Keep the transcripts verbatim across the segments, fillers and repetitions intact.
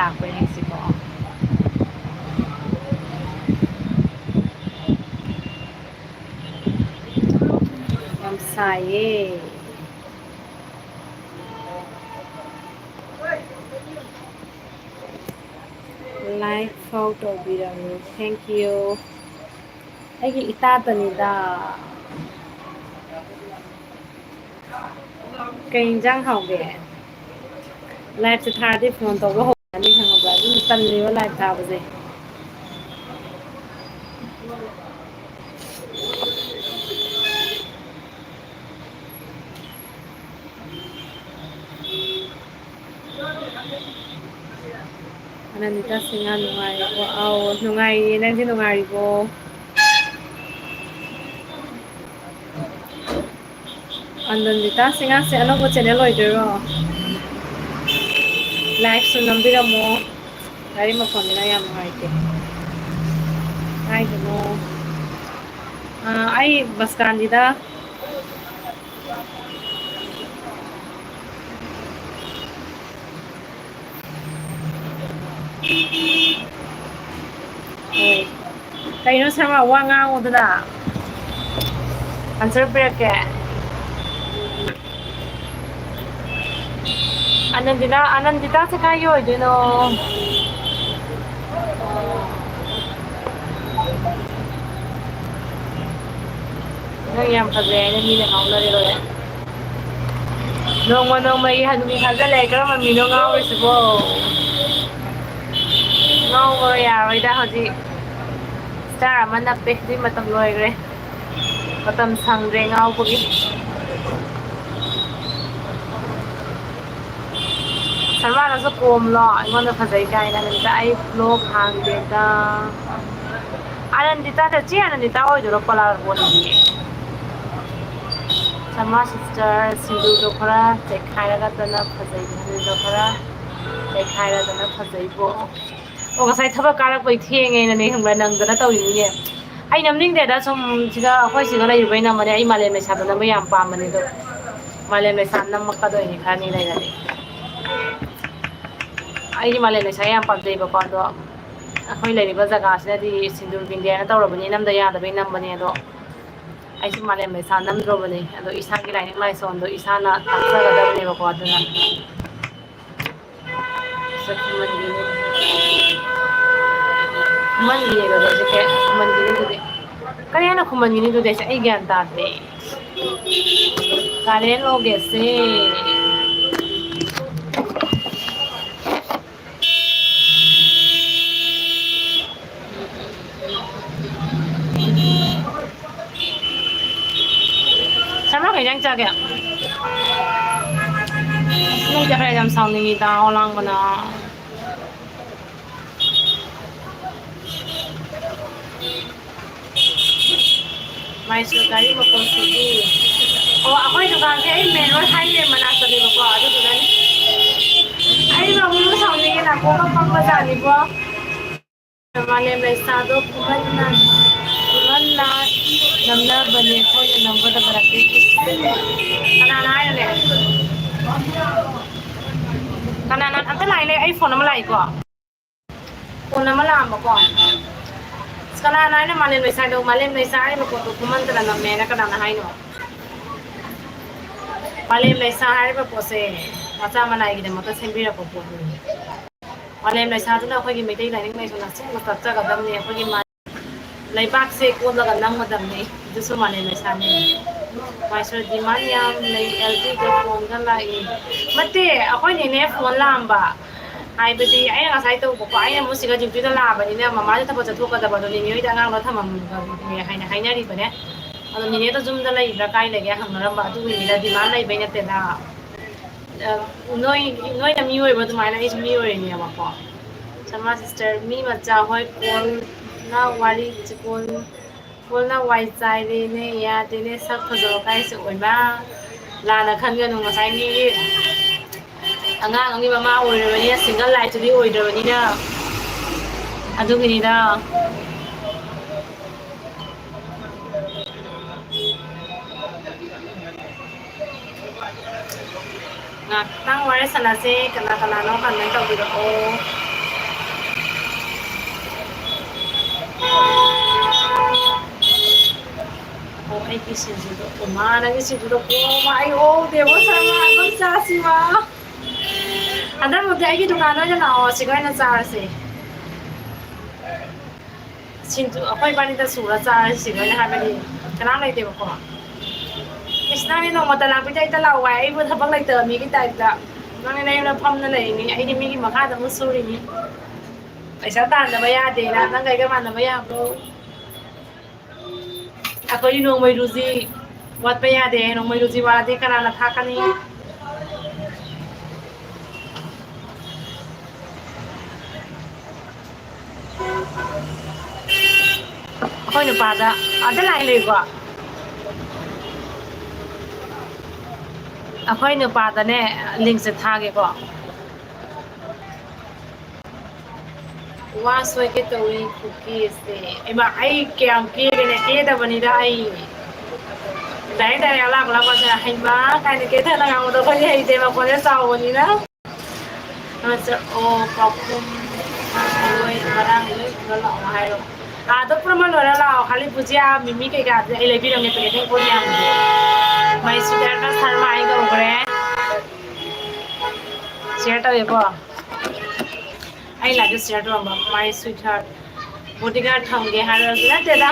ꯂꯥꯛꯄꯅꯦ ꯍꯧꯖꯤꯛꯀꯣ꯫ ꯌꯥꯝ ꯁꯥꯏꯌꯦ꯫ Like ꯐꯥꯎ ꯇꯧꯕꯤꯔꯝꯃꯤ꯫ Thank you꯫ ꯑꯩꯒꯤ ꯏꯇꯥꯇꯅꯤꯗ꯫ ꯀꯩ ꯏꯟꯖꯥꯡ ꯍꯥꯎꯒꯦ? Live ꯁꯦ ꯊꯥꯔꯗꯤ phone ꯇꯧꯕ ꯍꯧꯔꯅꯤ ꯈꯪꯉꯕ꯭ꯔꯥ? ꯑꯗꯨꯝ ꯇꯜꯂꯦꯕ live ꯊꯥꯕꯁꯦ꯫ ꯑꯅꯟꯗꯤꯇꯥ ꯁꯤꯡꯍꯥ ꯅꯨꯡꯉꯥꯏꯔꯤꯕꯣ? ꯑꯧ, ꯅꯨꯡꯉꯥꯏꯔꯤꯌꯦ꯫ ꯅꯪꯗꯤ ꯅꯨꯡꯉꯥꯏꯔꯤꯕꯣ? ꯑꯅꯟꯗꯤꯇꯥ ꯁꯤꯡꯍꯥꯁꯦ ꯑꯅꯧꯕ channel ꯑꯣꯏꯗꯣꯏꯔꯣ? Like ꯁꯨ ꯅꯝꯕꯤꯔꯝꯃꯣ꯫ ꯒꯥꯔꯤ ꯃꯈꯣꯟꯁꯤꯅ ꯌꯥꯝ ꯅꯨꯡꯉꯥꯏꯇꯦ꯫ ꯀꯥꯏꯗꯅꯣ? ꯑꯥ, ꯑꯩ bus stand ꯗ꯫ ꯀꯩꯅꯣ ꯁꯔꯃ, ꯋꯥ ꯉꯥꯡꯉꯨꯗꯅ꯫ Answer ꯄꯤꯔꯛꯀꯦ꯫ ꯑꯅꯟꯗꯤꯇꯥ, ꯑꯅꯟꯗꯤꯇꯥꯁꯦ ꯀꯥꯏꯒꯤ ꯑꯣꯏꯗꯣꯏꯅꯣ? ꯅꯪ ꯌꯥꯝ ꯐꯖꯩ ꯍꯥꯏꯅ ꯃꯤꯅ ꯉꯥꯎꯅꯔꯦ ꯂꯣꯏꯔꯦ꯫ ꯅꯣꯡꯃ ꯅꯣꯡꯃꯒꯤ ꯍꯅꯨꯕꯤ ꯐꯥꯖꯤꯜꯂꯛꯑꯦ꯫ ꯀꯔꯝꯕ ꯃꯤꯅꯣ ꯉꯥꯎꯔꯤꯁꯤꯕꯣ? ꯉꯥꯎꯕ ꯌꯥꯔꯣꯏꯗ ꯍꯧꯖꯤꯛ꯫ Star ꯑꯃ ꯅꯞꯄꯦ꯫ ꯑꯗꯨꯏ ꯃꯇꯝ ꯂꯣꯏꯈ꯭ꯔꯦ꯫ ꯃꯇꯝ ꯁꯪꯗ꯭ꯔꯦ ꯉꯥꯎꯕꯒꯤ꯫ ꯁꯜꯃꯥꯟꯅꯁꯨ ꯀꯣꯝꯂꯣ? ꯑꯩꯉꯣꯟꯗ ꯐꯖꯩ ꯀꯥꯏꯅ꯫ ꯑꯅꯟꯗꯤꯇꯥ, ꯑꯩ vlog ꯍꯥꯡꯗꯦꯗ꯫ ꯑꯅꯟꯗꯤꯇꯥꯗ, ꯆꯦ ꯑꯅꯟꯗꯤꯇꯥ ꯑꯣꯏꯗꯣꯏꯔꯣ? ꯄꯣꯂꯥꯔ ꯕꯣꯟꯒꯤ ꯁꯜꯃꯥ sister, ꯁꯤꯡꯖꯨꯗꯣ ꯈꯔ ꯆꯦꯛꯈꯥꯏꯔꯒꯗꯅ ꯐꯖꯩ, ꯁꯤꯡꯖꯨꯗꯣ ꯈꯔ ꯆꯦꯛꯈꯥꯏꯔꯒꯅ ꯐꯖꯩꯕꯣ꯫ ꯑꯣ, ꯉꯁꯥꯏ ꯊꯕꯛ ꯀꯥꯔꯛꯄꯩ ꯊꯦꯡꯉꯦꯅꯅꯦ, ꯈꯪꯕ꯭ꯔꯥ, ꯅꯪꯗꯅ ꯇꯧꯔꯤꯅꯤꯅꯦ꯫ ꯑꯩ ꯅꯝꯅꯤꯡꯗꯦꯗ, ꯁꯨꯝ ꯁꯤꯗ ꯑꯩꯈꯣꯏ ꯁꯤꯗ ꯂꯩꯔꯨꯕꯩ ꯅꯝꯕꯅꯦ꯫ ꯑꯩ ꯃꯥꯂꯦꯝ ꯂꯩꯁꯥꯕꯤ ꯅꯝꯕ ꯌꯥꯝ ꯄꯥꯝꯕꯅꯦ, ꯑꯗꯣ ꯃꯥꯂꯦꯝ ꯂꯩꯁꯥꯕꯤ ꯅꯝꯃꯛꯀꯗꯣꯏꯅꯤ ꯈꯔꯅꯤ ꯂꯩꯔꯗꯤ꯫ ꯑꯩꯒꯤ ꯃꯥꯂꯦꯝ ꯂꯩꯁꯥ ꯌꯥꯝ ꯄꯥꯝꯖꯩꯕꯀꯣ, ꯑꯗꯣ ꯑꯩꯈꯣꯏ ꯂꯩꯔꯤꯕ ꯖꯒꯥꯁꯤꯗꯗꯤ ꯁꯤꯟꯗꯨꯔ ꯕꯤꯟꯗꯤꯌꯥꯅ ꯇꯧꯔꯕꯅꯤ, ꯅꯝꯗ ꯌꯥꯗꯕꯩ ꯅꯝꯕꯅꯦ꯫ ꯑꯗꯣ ꯑꯩꯁꯨ ꯃꯥꯂꯦꯝ ꯂꯩꯁꯥ ꯅꯝꯗ꯭ꯔꯣꯕꯅꯦ꯫ ꯑꯗꯣ ꯏꯁꯥꯒꯤ ꯂꯥꯏꯅꯤꯡ ꯂꯥꯏꯁꯣꯟꯗꯣ ꯏꯁꯥꯅ ꯇꯥꯛꯆꯒꯗꯕꯅꯦꯕꯀꯣ, ꯑꯗꯨꯅ ꯁꯦ ꯈꯨꯃꯟꯒꯤꯅꯤ꯫ ꯈꯨꯃꯟꯒꯤꯅꯦꯕ ꯍꯧꯖꯤꯛꯁꯦ꯫ ꯈꯨꯃꯟꯒꯤꯅꯤꯗꯨꯗꯤ꯫ ꯀꯔꯤ ꯍꯥꯏꯅ ꯈꯨꯃꯟꯒꯤꯅꯤꯗꯨꯗꯤ? ꯑꯩꯁꯦ ꯑꯩ ꯒ꯭ꯌꯥꯟ ꯇꯥꯗꯦ꯫ ꯀꯥꯂꯦꯟ ꯂꯣꯒꯦꯁꯦ꯫ ꯁꯔꯃ, ꯀꯩ ꯏꯟꯖꯥꯡ ꯆꯥꯒꯦ? ꯑꯁ, ꯅꯪꯁꯦ ꯈꯔ ꯌꯥꯝ ꯁꯥꯎꯅꯤꯡꯉꯤꯗ, ꯑꯣꯂꯥꯡꯕꯅ꯫ ꯃꯥꯏꯁꯨ ꯒꯥꯔꯤ ꯃꯈꯣꯟꯁꯤꯗꯤ꯫ ꯑꯣ, ꯑꯩꯈꯣꯏ ꯗꯨꯀꯥꯟꯁꯦ ꯑꯩ main road highway ꯃꯅꯥꯛꯇꯅꯦꯕꯀꯣ, ꯑꯗꯨꯗꯨꯅꯅꯦ꯫ ꯑꯩ ꯃꯃꯤꯕꯨ ꯁꯥꯎꯅꯤꯡꯉꯦ, ꯅꯥꯀꯣꯡꯒ ꯄꯪꯕꯖꯥꯠꯅꯤꯕꯣ꯫ ꯃꯥꯂꯦꯝ ꯂꯩꯁꯥꯗꯣ ꯈꯨꯃꯟꯅ, ꯈꯨꯃꯟꯅ ꯅꯝꯅꯕꯅꯦ, ꯑꯩꯈꯣꯏꯅ ꯅꯝꯒꯗꯕ ꯅꯠꯇꯦ꯫ ꯀꯅꯥꯅ ꯍꯥꯏꯅꯣꯅꯦ? ꯀꯅꯥꯅ? ꯑꯝꯇ ꯂꯥꯛꯏꯅꯦ, ꯑꯩ phone ꯑꯃ ꯂꯥꯛꯏꯀꯣ꯫ Phone ꯑꯃ ꯂꯥꯛꯑꯝꯕꯀꯣ꯫ ꯑꯁ, ꯀꯅꯥꯅ ꯍꯥꯏꯅꯣ ꯃꯥꯂꯦꯝ ꯂꯩꯁꯥꯗꯣ? ꯃꯥꯂꯦꯝ ꯂꯩꯁꯥ ꯍꯥꯏꯔꯤꯕ ꯄꯣꯠꯇꯣ ꯈꯨꯃꯟꯇꯅ ꯅꯝꯃꯦꯅ ꯀꯅꯥꯅ ꯍꯥꯏꯅꯣ? ꯃꯥꯂꯦꯝ ꯂꯩꯁꯥ ꯍꯥꯏꯔꯤꯕ ꯄꯣꯠꯁꯦ ꯃꯆꯥ ꯃꯅꯥꯏꯒꯤꯗꯃꯛꯇ ꯁꯦꯝꯕꯤꯔꯛꯄ ꯄꯣꯠꯅꯤ꯫ ꯃꯥꯂꯦꯝ ꯂꯩꯁꯥꯗꯨꯅ ꯑꯩꯈꯣꯏꯒꯤ ꯃꯩꯇꯩ ꯂꯥꯏꯅꯤꯡ ꯂꯥꯏꯁꯣꯟ ꯑꯁꯦꯡꯕ ꯇꯥꯛꯆꯒꯗꯕꯅꯤ꯫ ꯑꯩꯈꯣꯏꯒꯤ ꯃꯥ-, ꯂꯩꯕꯥꯛꯁꯦ ꯀꯣꯜꯂꯒ ꯅꯝꯒꯗꯕꯅꯤ꯫ ꯑꯗꯨꯁꯨ ꯃꯥꯂꯦꯝ ꯂꯩꯁꯥꯅꯤ꯫ ꯃꯥꯏꯁꯣꯔ demand ꯌꯥꯝ ꯂꯩ, ꯑꯦꯜ ꯖꯤꯗ phone ꯒ ꯂꯥꯛꯏ꯫ ꯅꯠꯇꯦ, ꯑꯩꯈꯣꯏ ꯅꯦꯅꯦ phone ꯂꯥꯛꯑꯝꯕ꯫ ꯍꯥꯏꯕꯗꯤ ꯑꯩꯅ ꯉꯁꯥꯏ ꯇꯧꯕꯀꯣ, ꯑꯩꯅ ꯑꯃꯨꯛ ꯁꯤꯗ duty ꯗ ꯂꯥꯛꯑꯕꯅꯤꯅ ꯃꯃꯥꯁꯨ ꯊꯕꯛ ꯆꯠꯊꯣꯛꯀꯗꯕ, ꯑꯗꯣ ꯅꯦꯅꯦ ꯍꯣꯏꯗ ꯑꯉꯥꯡꯗꯣ ꯊꯝꯃꯝꯒꯦ ꯍꯥꯏꯅ ꯍꯥꯏꯅꯔꯤꯕꯅꯦ꯫ ꯑꯗꯣ ꯅꯦꯅꯦꯗꯣ ꯌꯨꯝꯗ ꯂꯩꯕ꯭ꯔꯥ ꯀꯥꯏ ꯂꯩꯒꯦ ꯍꯪꯅꯔꯝꯕ, ꯑꯗꯨꯒꯤꯅꯤꯗ, demand ꯂꯩꯕꯩ ꯅꯠꯇꯦꯗ꯫ ꯑ, ꯅꯣꯏ, ꯅꯣꯏꯅ ꯃꯤ ꯑꯣꯏꯕ ꯑꯗꯨꯃꯥꯏꯅ ꯑꯩꯁꯨ ꯃꯤ ꯑꯣꯏꯔꯤꯅꯦꯕꯀꯣ꯫ ꯁꯃꯥꯖ sister, ꯃꯤ ꯃꯆꯥ ꯍꯣꯏ ꯀꯣꯜꯅ ꯋꯥꯔꯤ, ꯀꯣꯜ, ꯀꯣꯜꯅ ꯋꯥꯏ ꯆꯥꯏꯔꯦꯅꯦ, ꯌꯥꯗꯦꯅꯦ, ꯁꯛ ꯐꯖꯕ ꯀꯥꯏꯁꯦ ꯑꯣꯏꯃꯥ꯫ ꯂꯥꯟꯅ ꯈꯟꯒꯅꯨ, ꯉꯁꯥꯏ ꯃꯤꯒꯤ ꯑꯉꯥꯡ ꯑꯃꯒꯤ ꯃꯃꯥ ꯑꯣꯏꯔꯕꯅꯤꯅ, single life ꯇꯨꯗꯤ ꯑꯣꯏꯗ꯭ꯔꯕꯅꯤꯅ, ꯑꯗꯨꯒꯤꯅꯤꯗ꯫ ꯉꯥꯛꯇꯪ ꯋꯥꯔꯤ ꯁꯥꯟꯅꯁꯦ꯫ ꯀꯅꯥ ꯀꯅꯥꯅꯣ comment ꯇꯧꯕꯤꯔꯛꯑꯣ꯫ ꯑꯣ, ꯑꯩꯒꯤ ꯁꯤꯡꯖꯨꯗꯣ, ꯑꯣ, ꯃꯥ, ꯅꯪꯒꯤ ꯁꯤꯡꯖꯨꯗꯣ ꯄꯨꯔꯛꯑꯣ, ꯃꯥ, ꯑꯩ ꯑꯣꯗꯦꯕꯣ, ꯁꯔꯃ, ꯑꯗꯨꯝ ꯆꯥꯁꯤ, ꯃꯥ꯫ ꯍꯟꯗꯛ ꯃꯨꯛꯇꯤ ꯑꯩꯒꯤ ꯗꯨꯀꯥꯟꯗ ꯑꯣꯏꯅ ꯂꯥꯛꯑꯣ, ꯁꯤꯗ ꯑꯣꯏꯅ ꯆꯥꯔꯁꯦ꯫ ꯁꯤꯡꯖꯨ ꯑꯩꯈꯣꯏ ꯏꯕꯥꯅꯤꯗ ꯁꯨꯔ ꯆꯥꯔꯁꯤ, ꯁꯤꯗ ꯑꯣꯏꯅ ꯍꯥꯏꯕꯗꯤ ꯀꯅꯥꯝ ꯂꯩꯇꯦꯕꯀꯣ꯫ ꯏꯁ, ꯅꯪꯗꯤ ꯅꯣꯡꯃꯇ ꯂꯥꯛꯄꯤꯗꯦ, ꯍꯦꯛꯇ ꯂꯥꯛꯑꯣ ꯍꯥꯏ, ꯑꯩꯕꯨ ꯊꯕꯛ ꯂꯩꯇꯕ ꯃꯤꯒꯤ type ꯇ꯫ ꯅꯪꯗꯤ ꯅꯌꯨꯝꯗ ꯐꯝꯅ ꯂꯩꯔꯤꯅꯤ, ꯑꯩꯗꯤ ꯃꯤꯒꯤ ꯃꯈꯥꯗ ꯑꯃꯨꯛ ꯁꯨꯔꯤꯅꯤ꯫ ꯄꯩꯁꯥ ꯇꯥꯟꯗꯕ ꯌꯥꯗꯦꯅ ꯅꯪ ꯑꯩꯒ ꯃꯥꯟꯅꯕ ꯌꯥꯕ꯭ꯔꯣ? ꯑꯩꯈꯣꯏꯗꯤ ꯅꯣꯡꯃꯩ ꯔꯨꯖꯤ ꯋꯥꯠꯄ ꯌꯥꯗꯦ, ꯅꯣꯡꯃꯩ ꯔꯨꯖꯤ ꯋꯥꯠꯂꯗꯤ ꯀꯅꯥꯅ ꯊꯥꯛꯀꯅꯤ? ꯑꯩꯈꯣꯏ ꯅꯨꯄꯥꯗ ꯑꯗ ꯂꯥꯛꯑꯦ ꯂꯩꯀꯣ꯫ ꯑꯩꯈꯣꯏ ꯅꯨꯄꯥꯗꯅꯦ link ꯁꯦ ꯊꯥꯒꯦꯀꯣ꯫ ꯋꯥ ꯁꯣꯏꯒꯦ ꯇꯧꯏ ꯈꯨꯀꯦꯁꯦ꯫ ꯏꯃꯥ, ꯑꯩ ꯀꯌꯥꯝ ꯀꯦꯒꯦꯅꯦ? ꯀꯦꯗꯕꯅꯤꯗ ꯑꯩ꯫ Direct direct ꯑꯂꯥꯛ ꯑꯂꯥꯛꯄꯁꯦ ꯍꯩꯃꯥ ꯀꯥꯏꯅ ꯀꯦꯊꯅ ꯉꯥꯡꯕꯗꯣ ꯑꯩꯈꯣꯏꯗꯤ ꯍꯩꯇꯦ, ꯃꯈꯣꯟꯁꯦ ꯆꯥꯎꯕꯅꯤꯅ꯫ ꯑꯣ, ꯄꯥꯎꯈꯨꯝ ꯃꯔꯣꯏ ꯃꯔꯥꯡ ꯂꯣꯏ ꯄꯨꯔ ꯂꯥꯛꯑꯣ ꯍꯥꯏꯔꯣ꯫ ꯑꯥꯗ ꯄꯨꯔꯃ ꯂꯣꯏꯔ ꯂꯥꯛꯑꯣ꯫ ꯈꯥꯂꯤ ꯕꯨꯖꯤꯌꯥ, ꯃꯤꯃꯤ ꯀꯩꯀꯥꯗꯤ ꯑꯩ ꯂꯩꯕꯤꯔꯝꯒꯦ, packet ꯄꯣꯠ ꯌꯥꯝ꯫ My sweetheart ꯀ ꯁꯔꯃꯥꯏ ꯇꯧꯈ꯭ꯔꯦ꯫ Share ꯇꯧꯋꯦꯀꯣ꯫ ꯑꯩ live ꯇ share ꯇꯧꯔꯝꯕ, my sweetheart bodyguard ꯊꯝꯒꯦ ꯍꯥꯏꯔꯁꯨ ꯅꯠꯇꯦꯗ꯫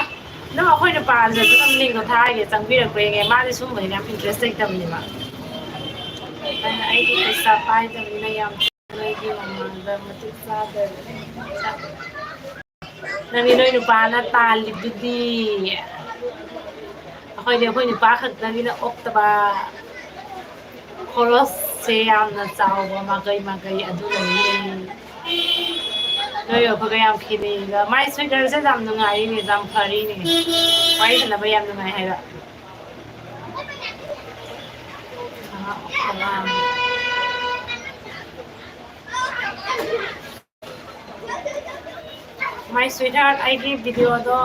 ꯑꯗꯨꯝ ꯑꯩꯈꯣꯏꯅ ꯄꯥꯝꯖꯕꯗꯣ ꯑꯗꯨꯝ link ꯇꯣ ꯊꯥꯔꯒꯦ, ꯆꯪꯕꯤꯔꯛꯄ꯭ꯔꯥ ꯌꯦꯡꯒꯦ꯫ ꯃꯥꯗꯤ ꯁꯨꯝꯕꯁꯤꯗꯤ ꯌꯥꯝ interest ꯂꯩꯇꯕꯅꯦꯕ꯫ ꯑꯗꯨꯅ ꯑꯩꯗꯤ ꯄꯩꯁꯥ ꯄꯥꯏꯗꯕꯅꯤꯅ ꯌꯥꯝ ꯅꯣꯏꯒꯤ ꯃꯃꯥꯡꯗ ꯃꯇꯤꯛ ꯆꯥꯗꯕꯅꯦ꯫ ꯅꯪꯗꯤ ꯅꯣꯏ ꯅꯨꯄꯥꯅ ꯇꯥꯜꯂꯤꯗꯨꯗꯤ꯫ ꯑꯩꯈꯣꯏꯗꯤ ꯑꯩꯈꯣꯏ ꯅꯨꯄꯥ ꯈꯛꯇꯒꯤꯅ ꯑꯣꯛꯇꯕ꯫ ꯈꯣꯔꯣꯁꯁꯦ ꯌꯥꯝꯅ ꯆꯥꯎꯕ ꯃꯥꯒꯩ ꯃꯥꯒꯩ ꯑꯗꯨꯅꯅꯦ꯫ ꯅꯣꯏ ꯑꯩꯈꯣꯏꯒ ꯌꯥꯝ ꯈꯦꯠꯅꯩꯌꯦꯕ꯫ My sweetheart ꯁꯦ ꯌꯥꯝ ꯅꯨꯡꯉꯥꯏꯔꯤꯅꯦ, ꯌꯥꯝ ꯐꯔꯤꯅꯦ꯫ ꯋꯥꯔꯤ ꯁꯥꯟꯅꯕ ꯌꯥꯝ ꯅꯨꯡꯉꯥꯏ ꯍꯥꯏꯕ꯫ My sweetheart, ꯑꯩꯒꯤ video ꯗꯣ,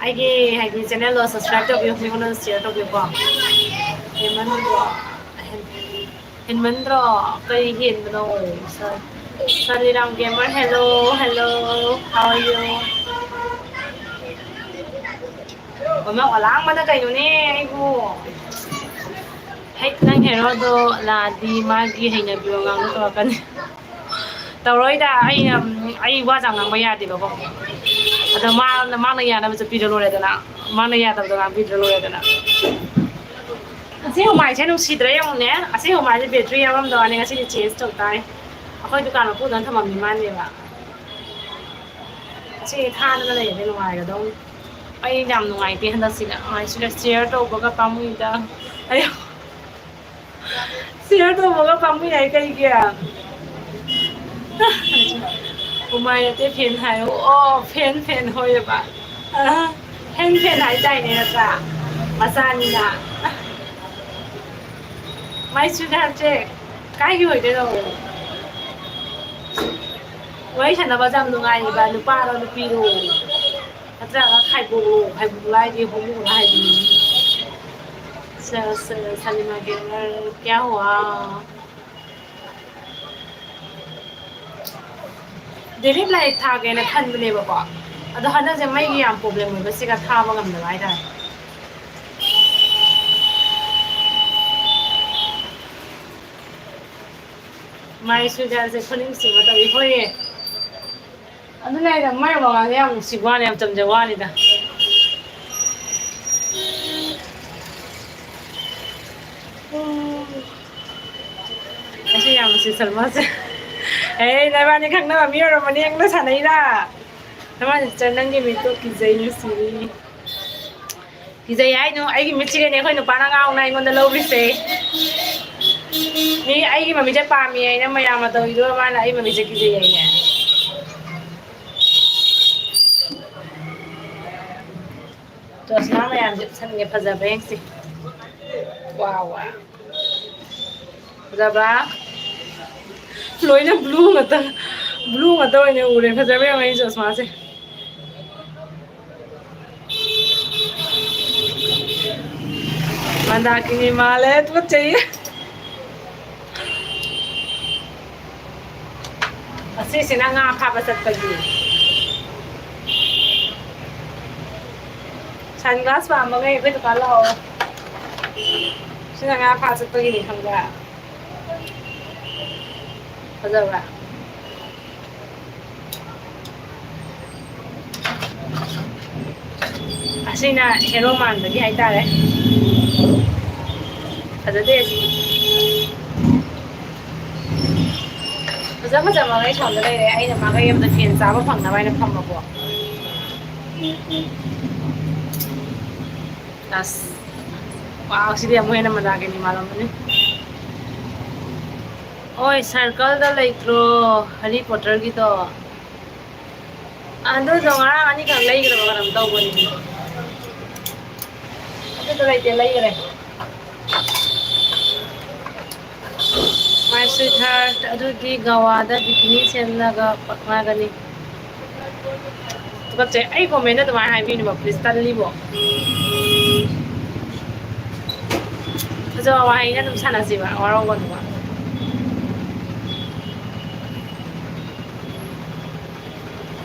ꯑꯩꯒꯤ ꯍꯥꯏꯗꯤ channel ꯗꯣ subscribe ꯇꯧꯕꯤꯌꯨ, ꯃꯤꯉꯣꯟꯗ share ꯇꯧꯕꯤꯌꯨꯀꯣ꯫ Payment ꯗꯣ ꯍꯦꯟꯃꯟꯗ꯭ꯔꯣ? ꯀꯔꯤ ꯍꯦꯟꯕꯅꯣ? ꯁ-, ꯁꯅꯤꯔꯥꯝ gamer, hello, hello, how are you? ꯑꯣꯏꯃꯥ, ꯑꯣꯂꯥꯡꯕꯅ ꯀꯩꯅꯣꯅꯦ ꯑꯩꯕꯨ? ꯍꯦꯛ ꯅꯪ ꯍꯦꯔꯣꯗꯣ ꯂꯥꯛꯑꯗꯤ ꯃꯥꯒꯤ ꯍꯩꯅꯕꯤꯔꯣ ꯉꯥꯡꯕ ꯇꯧꯔꯛꯀꯅꯤ꯫ ꯇꯧꯔꯣꯏꯗ, ꯑꯩꯅ, ꯑꯩ ꯋꯥ ꯌꯥꯝ ꯉꯥꯡꯕ ꯌꯥꯗꯦꯕꯀꯣ꯫ ꯑꯗꯣ ꯃꯥꯅ, ꯃꯥꯅ ꯌꯥꯅꯕ ꯆꯠꯄꯤꯔ ꯂꯣꯏꯔꯦꯗꯅ, ꯃꯥꯅ ꯌꯥꯗꯕꯗꯣ ꯉꯥꯡꯕꯤꯗ꯭ꯔ ꯂꯣꯏꯔꯦꯗꯅ꯫ ꯑꯁꯤ ꯍꯨꯃꯥꯏꯁꯦ ꯅꯨꯡꯁꯤꯗ꯭ꯔꯥ ꯌꯦꯡꯉꯨꯅꯦ꯫ ꯑꯁꯤ ꯍꯨꯃꯥꯏꯁꯦ battery ꯌꯥꯎꯔꯝꯗꯕꯅꯦ, ꯉꯁꯤꯗꯤ change ꯇꯧ ꯇꯥꯔꯦ꯫ ꯑꯩꯈꯣꯏ ꯗꯨꯀꯥꯟ ꯃꯄꯨꯗꯨꯅ ꯊꯝꯃꯝꯃꯤ ꯃꯥꯅꯦꯕ꯫ ꯑꯁꯤ ꯊꯥꯗꯅ ꯂꯩꯔꯗꯤ ꯅꯨꯡꯉꯥꯏꯒꯗꯧꯅꯤ꯫ ꯑꯩ ꯌꯥꯝ ꯅꯨꯡꯉꯥꯏꯇꯦ ꯍꯟꯗꯛꯁꯤꯅ꯫ ꯍꯨꯃꯥꯏꯁꯤꯗ share ꯇꯧꯕꯒ ꯄꯥꯝꯃꯨꯏꯗ꯫ ꯑꯩ share ꯇꯧꯕꯒ ꯄꯥꯝꯃꯨꯏ ꯍꯥꯏ ꯀꯩꯒꯤ? ꯍꯨꯃꯥꯏ ꯅꯠꯇꯦ, fan ꯍꯥꯏꯌꯣ꯫ ꯑꯣ, fan, fan ꯍꯣꯏꯑꯕ꯫ ꯑ, hand fan ꯍꯥꯏꯗꯥꯏꯅꯦ, ꯅꯠꯇ꯭ꯔꯥ? ꯃꯆꯥꯅꯤꯅ꯫ My sweetheartꯁꯦ ꯀꯥꯏꯒꯤ ꯑꯣꯏꯗꯣꯏꯅꯣ? ꯋꯥꯔꯤ ꯁꯥꯟꯅꯕꯁꯦ ꯌꯥꯝ ꯅꯨꯡꯉꯥꯏꯔꯤꯕ, ꯅꯨꯄꯥꯔꯣ ꯅꯨꯄꯤꯔꯣ? ꯅꯠꯇ꯭ꯔꯒ ꯈꯥꯏꯕꯣꯛꯂꯣ? ꯈꯥꯏꯕꯣꯛꯂꯣ ꯍꯥꯏꯗꯤ ꯍꯣꯃꯣꯔꯣ ꯍꯥꯏꯗꯤ? ꯁ-, ꯁ-, ꯁꯂꯤꯃꯥ gamer, ꯀꯌꯥ ꯍꯨꯋꯥ? Daily life ꯊꯥꯒꯦꯅ ꯈꯟꯕꯅꯦꯕꯀꯣ, ꯑꯗꯣ ꯍꯟꯗꯛꯁꯦ ꯃꯩꯒꯤ ꯌꯥꯝ problem ꯑꯣꯏꯕꯁꯤꯒ ꯊꯥꯕ ꯉꯝꯗꯕ ꯍꯥꯏꯇꯥꯔꯦ꯫ My sweetheartꯁꯦ ꯈꯨꯅꯤꯡ ꯁꯤꯡꯕ ꯇꯧꯏ꯫ ꯍꯣꯏꯌꯦ꯫ ꯑꯗꯨꯅ ꯑꯩꯅ ꯃꯥꯏ ꯃꯃꯥꯡꯗ ꯌꯥꯝ ꯅꯨꯡꯁꯤꯕ ꯋꯥꯅꯤ, ꯌꯥꯝ ꯆꯝꯖꯕ ꯋꯥꯅꯤꯗ꯫ ꯎꯝ꯫ ꯉꯁꯤ ꯌꯥꯝ ꯅꯨꯡꯁꯤ ꯁꯜꯃꯥꯁꯦ꯫ ꯑꯦ, ꯅꯕꯥꯅꯤ ꯈꯪꯅꯕ ꯃꯤ ꯑꯣꯏꯔꯝꯃꯅꯤ, ꯑꯩꯉꯣꯟꯗ ꯁꯥꯟꯅꯩꯔꯥ? ꯅꯕꯥꯅꯤ sister, ꯅꯪꯒꯤ ꯃꯤꯠꯇꯣ ꯀꯤꯖꯩ, ꯅꯨꯡꯁꯤꯔꯤ꯫ ꯀꯤꯖꯩ ꯍꯥꯏꯅꯣ? ꯑꯩꯒꯤ ꯃꯤꯠꯁꯤꯒꯅꯦ ꯑꯩꯈꯣꯏ ꯅꯨꯄꯥꯅ ꯉꯥꯎꯅ ꯑꯩꯉꯣꯟꯗ ꯂꯧꯔꯤꯁꯦ꯫ ꯃꯤ ꯑꯩꯒꯤ ꯃꯃꯤꯠꯁꯦ ꯄꯥꯝꯃꯤ ꯍꯥꯏꯅ ꯃꯌꯥꯝꯅ ꯇꯧꯔꯤꯗꯨꯒ ꯃꯥꯅ ꯑꯩ ꯃꯃꯤꯠꯁꯦ ꯀꯤꯖꯩ ꯍꯥꯏꯅꯦ꯫ ꯆꯣꯁꯅꯥ ꯃꯌꯥꯝꯁꯦ ꯁꯟꯒꯤ ꯐꯖꯕ꯭ꯔꯥ ꯌꯦꯡꯁꯤ꯫ ꯋꯥ, ꯋꯥ꯫ ꯐꯖꯕ꯭ꯔꯥ? ꯂꯣꯏꯅ blue ꯉꯥꯛꯇ, blue ꯉꯥꯛꯇ ꯑꯣꯏꯅ ꯎꯔꯦ꯫ ꯐꯖꯕ꯭ꯔꯥ ꯌꯦꯡꯉꯣ ꯑꯩ ꯆꯣꯁꯅꯥꯁꯦ꯫ ꯃꯟꯗꯥꯀꯤꯅꯤ ꯃꯥꯜꯂꯦ, ꯇꯨꯀꯠꯆꯩꯌꯦ꯫ ꯁꯤꯁꯤꯅ ꯉꯥ ꯐꯥꯕ ꯆꯠꯄꯒꯤ꯫ Sunglass ꯄꯥꯝꯕꯉꯩ ꯑꯩꯈꯣꯏ ꯗꯨꯀꯥꯟ ꯂꯥꯛꯑꯣ꯫ ꯁꯤꯅ ꯉꯥ ꯐꯥ ꯆꯠꯄꯒꯤꯅꯤ ꯈꯪꯕ꯭ꯔꯥ? ꯐꯖꯕ꯭ꯔꯥ? ꯑꯁꯤꯅ ꯍꯦꯔꯣ ꯃꯥꯟꯕꯒꯤ ꯍꯥꯏꯇꯥꯔꯦ꯫ ꯐꯖꯗꯦ ꯑꯁꯤ꯫ ꯐꯖ ꯐꯖꯕ ꯃꯈꯩ ꯁꯣꯝꯗ ꯂꯩꯔꯦ꯫ ꯑꯩꯅ ꯃꯥꯒ ꯌꯨꯝꯗ ꯐꯦꯟ ꯆꯥꯕ ꯐꯪꯅꯕ ꯍꯥꯏꯅ ꯐꯝꯃꯕꯣ꯫ ꯑꯁ꯫ ꯋꯥꯎ, ꯁꯤꯗꯤ ꯑꯃꯨꯛ ꯍꯦꯟꯅ ꯃꯖꯥꯒꯤꯅꯤ ꯃꯥꯜꯂꯝꯃꯅꯤ꯫ ꯍꯣꯏ, circle ꯗ ꯂꯩꯇ꯭ꯔꯣ ꯍꯦꯔꯤ ꯄꯣꯇꯔꯒꯤꯗꯣ? ꯑꯗꯨꯗꯣ ꯉꯔꯥꯡ ꯑꯅꯤꯈꯛ ꯂꯩꯈ꯭ꯔꯕ ꯀꯩꯅꯣꯝ ꯇꯧꯕꯅꯤ꯫ ꯑꯗꯨꯗꯣ ꯂꯩꯇꯦ, ꯂꯩꯈ꯭ꯔꯦ꯫ My sweetheart, ꯑꯗꯨꯗꯤ ꯒꯋꯥꯗ bikini ꯁꯦꯠꯂꯒ ꯄꯛꯅꯒꯅꯤ꯫ ꯇꯨꯀꯠꯆꯩ꯫ ꯑꯩ comment ꯗ ꯑꯗꯨꯃꯥꯏꯅ ꯍꯥꯏꯕꯤꯅꯨꯕ, please, ꯇꯜꯂꯤꯕꯣ꯫ ꯐꯖꯕ ꯋꯥꯍꯩꯅ ꯑꯗꯨꯝ ꯁꯥꯟꯅꯁꯤꯕ, ꯋꯥꯔꯧꯒꯅꯨꯕ꯫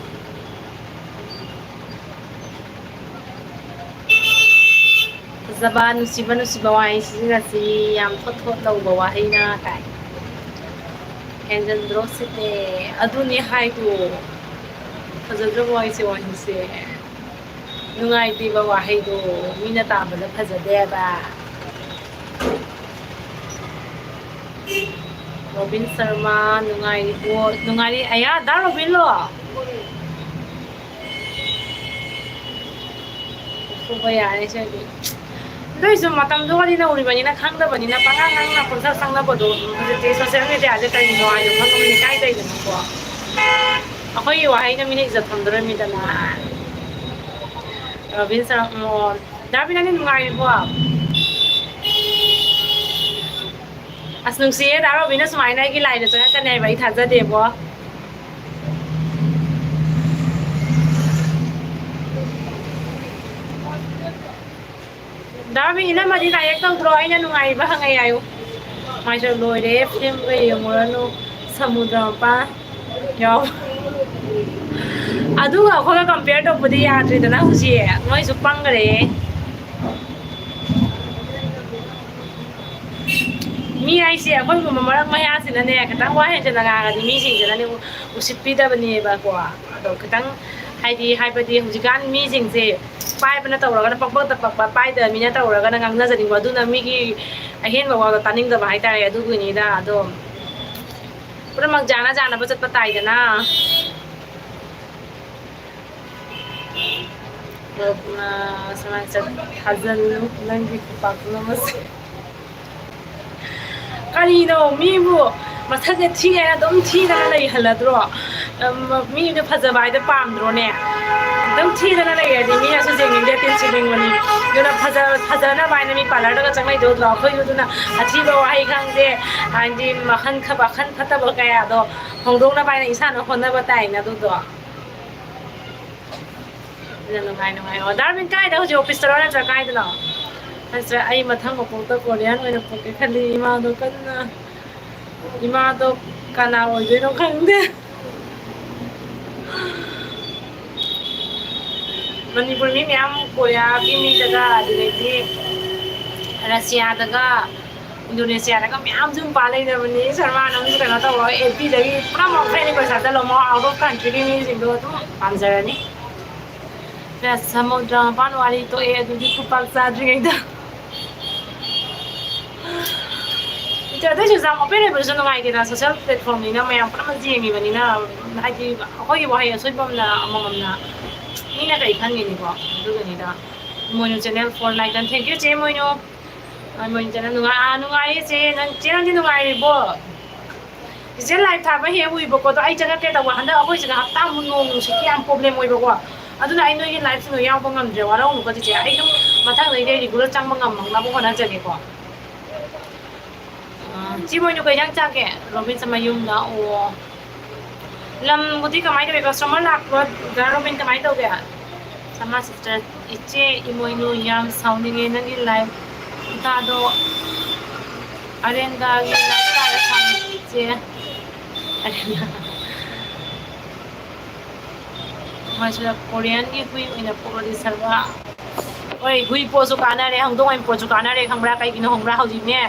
ꯐꯖꯕ, ꯅꯨꯡꯁꯤꯕ, ꯅꯨꯡꯁꯤꯕ ꯋꯥꯍꯩ ꯁꯤꯖꯤꯟꯅꯁꯤ, ꯌꯥꯝ ꯊꯣꯠ ꯊꯣꯠ ꯇꯧꯕ ꯋꯥꯍꯩꯅ ꯀꯥꯏ꯫ ꯍꯦꯟꯖꯟꯗ꯭ꯔꯣ ꯁꯤꯅꯦ? ꯑꯗꯨꯅꯤ ꯍꯥꯏꯗꯣ꯫ ꯐꯖꯗ꯭ꯔꯕꯣ ꯑꯩꯁꯦ ꯋꯥꯍꯩꯁꯦ? ꯅꯨꯡꯉꯥꯏꯇꯦꯕ ꯋꯥꯍꯩꯗꯣ, ꯃꯤꯅ ꯇꯥꯕꯗ ꯐꯖꯗꯦꯕ꯫ ꯔꯣꯕꯤꯟ ꯁꯔꯃ, ꯅꯨꯡꯉꯥꯏꯔꯤꯕꯣ? ꯅꯨꯡꯉꯥꯏꯔꯤ꯫ ꯑꯌꯥ, ꯗꯥ ꯔꯣꯕꯤꯟꯂꯣ? ꯐꯨꯕ ꯌꯥꯔꯦ ꯁꯤꯗꯤ꯫ ꯑꯗꯨꯏꯁꯨ ꯃꯇꯝꯗꯨꯒꯗꯤ ꯅꯧꯔꯤꯕꯅꯤꯅ ꯈꯪꯗꯕꯅꯤꯅ ꯄꯉꯥꯡ ꯉꯥꯡꯅ ꯄꯪꯁꯪ ꯁꯪꯅꯕꯗꯣ ꯍꯧꯖꯤꯛꯇꯤ social media ꯁꯦ ꯀꯔꯤꯅꯣ ꯍꯥꯏꯗꯣ ꯈꯪꯉꯕꯅꯤꯅ ꯏꯀꯥꯏ ꯀꯩꯗꯅꯀꯣ꯫ ꯑꯩꯈꯣꯏꯒꯤ ꯋꯥꯍꯩꯅ ꯃꯤꯅ ꯏꯖꯠ ꯊꯝꯗꯣꯔꯤꯃꯤꯗꯅ꯫ ꯔꯣꯕꯤꯟ ꯁꯔꯃ, ꯑꯣ, ꯗꯥ ꯔꯣꯕꯤꯟ ꯅꯪꯗꯤ ꯅꯨꯡꯉꯥꯏꯔꯤꯕꯣ? ꯑꯁ, ꯅꯨꯡꯁꯤꯌꯦ, ꯗꯥ ꯔꯣꯕꯤꯟꯅ ꯁꯨꯃꯥꯏꯅ ꯑꯩꯒꯤ ꯂꯥꯏꯗ ꯆꯪꯉꯛꯀꯅꯤ ꯍꯥꯏꯕ ꯑꯩ ꯊꯥꯖꯗꯦꯕꯣ꯫ ꯗꯥ ꯔꯣꯕꯤꯟ, ꯏꯅꯝꯃꯗꯤ direct ꯇꯧꯗ꯭ꯔꯣ? ꯑꯩꯅ ꯅꯨꯡꯉꯥꯏꯔꯤꯕ ꯍꯪꯉꯦ ꯍꯥꯏꯌꯨ꯫ ꯃꯥꯏꯁꯦ ꯂꯣꯏꯔꯦ, film ꯒ ꯌꯦꯡꯉꯨꯔꯅꯨ, ꯁꯃꯨꯗ꯭ꯔ ꯃꯄꯥꯟ꯫ ꯌꯥꯎ꯫ ꯑꯗꯨꯒ ꯑꯩꯈꯣꯏꯒ compare ꯇꯧꯕꯗꯤ ꯌꯥꯗ꯭ꯔꯦꯗꯅ ꯍꯧꯖꯤꯛ꯫ ꯃꯣꯏꯁꯨ ꯄꯪꯈ꯭ꯔꯦ꯫ ꯃꯤ ꯍꯥꯏꯁꯦ ꯑꯩꯈꯣꯏꯒꯨꯝꯕ ꯃꯔꯛ ꯃꯌꯥꯁꯤꯅꯅꯦ, ꯈꯤꯇꯪ ꯋꯥ ꯍꯦꯟꯖꯟꯅ ꯉꯥꯡꯉꯗꯤ ꯃꯤꯁꯤꯡꯁꯤꯅꯅꯦ ꯎꯁꯤꯠꯄꯤꯗꯕꯅꯦꯕꯀꯣ꯫ ꯑꯗꯣ ꯈꯤꯇꯪ ꯍꯥꯏꯗꯤ, ꯍꯥꯏꯕꯗꯤ ꯍꯧꯖꯤꯛꯀꯥꯟ ꯃꯤꯁꯤꯡꯁꯦ ꯄꯥꯏꯕꯅ ꯇꯧꯔꯒꯅ ꯄꯛꯄꯛꯇ ꯄꯛꯄ, ꯄꯥꯏꯗꯕ ꯃꯤꯅ ꯇꯧꯔꯒꯅ ꯉꯥꯡꯅꯖꯅꯤꯡꯕ, ꯑꯗꯨꯅ ꯃꯤꯒꯤ ꯑꯍꯦꯟꯕ ꯋꯥꯗꯣ ꯇꯥꯅꯤꯡꯗꯕ ꯍꯥꯏꯇꯥꯔꯦ꯫ ꯑꯗꯨꯒꯤꯅꯤꯗ꯫ ꯑꯗꯣ ꯄꯨꯝꯅꯃꯛ ꯌꯥꯅ ꯌꯥꯅꯕ ꯆꯠꯄ ꯇꯥꯏꯗꯅ꯫ ꯑ, ꯁꯨꯃꯥꯏꯅ ꯆꯠ-, ꯊꯥꯖꯜꯂꯨ ꯅꯪꯒꯤ ꯈꯨꯄꯥꯛꯇꯨꯅ ꯃꯁꯤꯡ꯫ ꯀꯔꯤꯅꯣ, ꯃꯤꯕꯨ ꯃꯁꯛꯁꯦ ꯊꯤ ꯍꯥꯏꯅ ꯑꯗꯨꯝ ꯊꯤꯗꯅ ꯂꯩꯍꯜꯂꯗ꯭ꯔꯣ? ꯑꯝ, ꯃꯤꯗꯣ ꯐꯖꯕ ꯍꯥꯏꯗꯣ ꯄꯥꯝꯗ꯭ꯔꯣꯅꯦ? ꯑꯗꯨꯝ ꯊꯤꯗꯅ ꯂꯩꯔꯗꯤ ꯃꯤꯅꯁꯨ ꯌꯦꯡꯅꯤꯡꯗꯦ, ꯇꯤꯟ ꯁꯤꯠꯅꯤꯡꯕꯅꯤ꯫ ꯑꯗꯨꯅ ꯐꯖ-, ꯐꯖꯅꯕ ꯍꯥꯏꯅ ꯃꯤ ꯄꯥꯔꯂꯔꯗꯒ ꯆꯪꯅꯩꯗꯣ ꯎꯗ꯭ꯔꯣ? ꯑꯩꯈꯣꯏꯁꯨ ꯑꯗꯨꯅ ꯑꯊꯤꯕ ꯋꯥꯍꯩ ꯈꯪꯗꯦ, ꯍꯥꯏꯗꯤ ꯃꯈꯜ ꯈ-, ꯋꯥꯈꯜ ꯐꯠꯇꯕ ꯀꯌꯥꯗꯣ ꯍꯣꯡꯗꯣꯛꯅꯕ ꯍꯥꯏꯅ ꯏꯁꯥꯅ ꯍꯣꯠꯅꯕ ꯇꯥꯏꯅ ꯑꯗꯨꯗꯣ꯫ ꯑꯗꯨꯅ ꯅꯨꯡꯉꯥꯏ ꯅꯨꯡꯉꯥꯏ꯫ ꯑꯣ, ꯗꯥꯔꯕꯤꯟ ꯀꯥꯏꯗ ꯍꯧꯖꯤꯛ, ꯑꯣꯐꯤꯁꯇꯔꯣ ꯅꯠꯇ꯭ꯔ ꯀꯥꯏꯗꯅꯣ? ꯅꯠꯇ꯭ꯔ ꯑꯩ ꯃꯊꯪ ꯃꯄꯣꯛꯇ ꯀꯣꯔꯤꯌꯥꯟ ꯑꯣꯏꯅ ꯄꯣꯛꯀꯦ ꯈꯜꯂꯤ꯫ ꯏꯃꯥꯗꯣ ꯀꯟꯅ, ꯏꯃꯥꯗꯣ ꯀꯅꯥ ꯑꯣꯏꯗꯣꯏꯅꯣ ꯈꯪꯗꯦ꯫ ꯃꯅꯤꯄꯨꯔ ꯃꯤ ꯃꯌꯥꯝ ꯀꯣꯔꯤꯌꯥꯒꯤ ꯃꯤꯗꯒ, ꯑꯗꯨꯗꯒꯤ ꯔꯁꯤꯌꯥꯗꯒ, ꯏꯟꯗꯣꯅꯦꯁꯤꯌꯥꯗꯒ ꯃꯌꯥꯝꯁꯨ ꯃꯄꯥꯟ ꯂꯩꯅꯕꯅꯤ꯫ ꯁꯔꯃꯥ ꯅꯪꯁꯨ ꯀꯩꯅꯣ ꯇꯧꯔꯣ, ꯑꯦꯐ ꯕꯤꯗꯒꯤ ꯄꯨꯔꯥ ꯃꯥꯎ ꯐ꯭ꯔꯦꯟ ꯔꯤꯀ꯭ꯋꯦꯁ ꯊꯥꯖꯜꯂꯣ, ꯃꯣꯏ ꯑꯥꯎꯠ ꯑꯣꯐ ꯀꯟꯇ꯭ꯔꯤꯒꯤ ꯃꯤꯁꯤꯡꯗꯣ ꯑꯗꯨꯝ ꯄꯥꯝꯖꯔꯅꯤ꯫ ꯁꯃꯨꯗ꯭ꯔ ꯃꯄꯥꯟ ꯋꯥꯔꯤ ꯇꯣꯛꯑꯦ, ꯑꯗꯨꯗꯤ ꯈꯨꯄꯥꯛ ꯆꯥꯗ꯭ꯔꯤꯉꯩꯗ꯫ ꯏꯆꯦ, ꯑꯗꯨꯏꯁꯨ ꯌꯥꯝ ꯑꯣꯄꯦꯟ ꯑꯣꯏꯕꯁꯨ ꯅꯨꯡꯉꯥꯏꯇꯦꯗ, ꯁꯣꯁꯦꯜ ꯄ꯭ꯂꯦꯠꯐꯣꯔꯝꯅꯤꯅ ꯃꯌꯥꯝ ꯄꯨꯝꯅꯃꯛ ꯌꯦꯡꯉꯤꯕꯅꯤꯅ, ꯍꯥꯏꯗꯤ ꯑꯩꯈꯣꯏꯒꯤ ꯋꯥꯍꯩ ꯑꯁꯣꯏꯕ ꯑꯃꯅ ꯑꯃꯃꯝꯅ ꯃꯤꯅ ꯀꯔꯤ ꯈꯟꯒꯅꯤꯀꯣ, ꯑꯗꯨꯒꯤꯅꯤꯗ꯫ ꯃꯣꯏꯅ channel four like ton, thank you ꯆꯦ ꯃꯣꯏꯅꯨ꯫ ꯑ, ꯃꯣꯏꯅ ꯆꯦꯅꯦꯜ ꯅꯨꯡꯉꯥꯏ-, ꯑꯥ, ꯅꯨꯡꯉꯥꯏꯌꯦ ꯆꯦ, ꯅꯪ, ꯆꯦ ꯅꯪꯗꯤ ꯅꯨꯡꯉꯥꯏꯔꯤꯕꯣ? ꯏꯆꯦ ꯂꯥꯏꯚ ꯊꯥꯕ ꯍꯦꯛ ꯎꯏꯕꯀꯣ, ꯑꯗꯣ ꯑꯩ ꯆꯪꯉꯛꯀꯦ ꯇꯧꯕ, ꯍꯟꯗꯛ ꯑꯩꯈꯣꯏ ꯁꯤꯗ ꯍꯞꯇꯥꯃꯨꯛ ꯅꯣꯡ ꯅꯨꯡꯁꯤꯠꯀꯤ ꯌꯥꯝ ꯄ꯭ꯔꯣꯕ꯭ꯂꯦꯝ ꯑꯣꯏꯕꯀꯣ, ꯑꯗꯨꯅ ꯑꯩ ꯅꯣꯏꯒꯤ ꯂꯥꯏꯚꯁꯤꯡꯗꯣ ꯌꯥꯎꯕ ꯉꯝꯗ꯭ꯔꯦ, ꯋꯥꯔꯧꯅꯨꯀꯣ ꯆꯤꯆꯦ, ꯑꯩ ꯑꯗꯨꯝ ꯃꯊꯪꯗꯩꯗꯤ ꯑꯩ ꯔꯤꯒꯨꯂꯔ ꯆꯪꯕ ꯉꯝꯃꯛꯅꯕ ꯍꯣꯠꯅꯖꯒꯦꯀꯣ꯫ ꯑ, ꯆꯦ ꯃꯣꯏꯅꯨ ꯀꯩ ꯏꯟꯖꯥꯡ ꯆꯥꯒꯦ? ꯔꯣꯕꯤꯟꯁ ꯃꯌꯨꯝꯗ, ꯑꯣ꯫ ꯂꯝꯕꯨꯗꯤ ꯀꯃꯥꯏꯅ ꯇꯧꯋꯤ? ꯀꯁꯇꯃꯔ ꯂꯥꯛꯄ꯭ꯔꯣ? ꯗꯥ ꯔꯣꯕꯤꯟ ꯀꯃꯥꯏꯅ ꯇꯧꯒꯦ? ꯁꯃꯥ ꯁꯤꯁꯇꯔ, ꯏꯆꯦ ꯏꯃꯣꯏꯅꯨ ꯌꯥꯝ ꯁꯥꯎꯅꯤꯡꯉꯦ ꯅꯪꯒꯤ ꯂꯥꯏꯐ ꯈꯨꯊꯥꯗꯣ꯫ ꯑꯔꯦꯟꯗꯥꯒꯤ ꯂꯥꯏꯐ ꯁ꯭ꯇꯥꯏꯜꯗ ꯁꯥꯎꯅꯤꯡꯉꯦ ꯏꯆꯦ꯫ ꯑꯔꯦꯟꯗꯥ꯫ ꯃꯁꯤꯗ ꯀꯣꯔꯤꯌꯟꯒꯤ ꯍꯨꯏ ꯑꯣꯏꯅ ꯄꯣꯛꯂꯗꯤ ꯁꯔꯕꯥ꯫ ꯍꯣꯏ, ꯍꯨꯏ ꯄꯣꯠꯁꯨ ꯀꯥꯟꯅꯔꯦ, ꯍꯧꯗꯣꯡ ꯑꯣꯏꯅ ꯄꯣꯠꯁꯨ ꯀꯥꯟꯅꯔꯦ, ꯈꯪꯕ꯭ꯔꯥ? ꯀꯩꯒꯤꯅꯣ ꯈꯪꯕ꯭ꯔꯥ? ꯍꯧꯖꯤꯛꯅꯦ,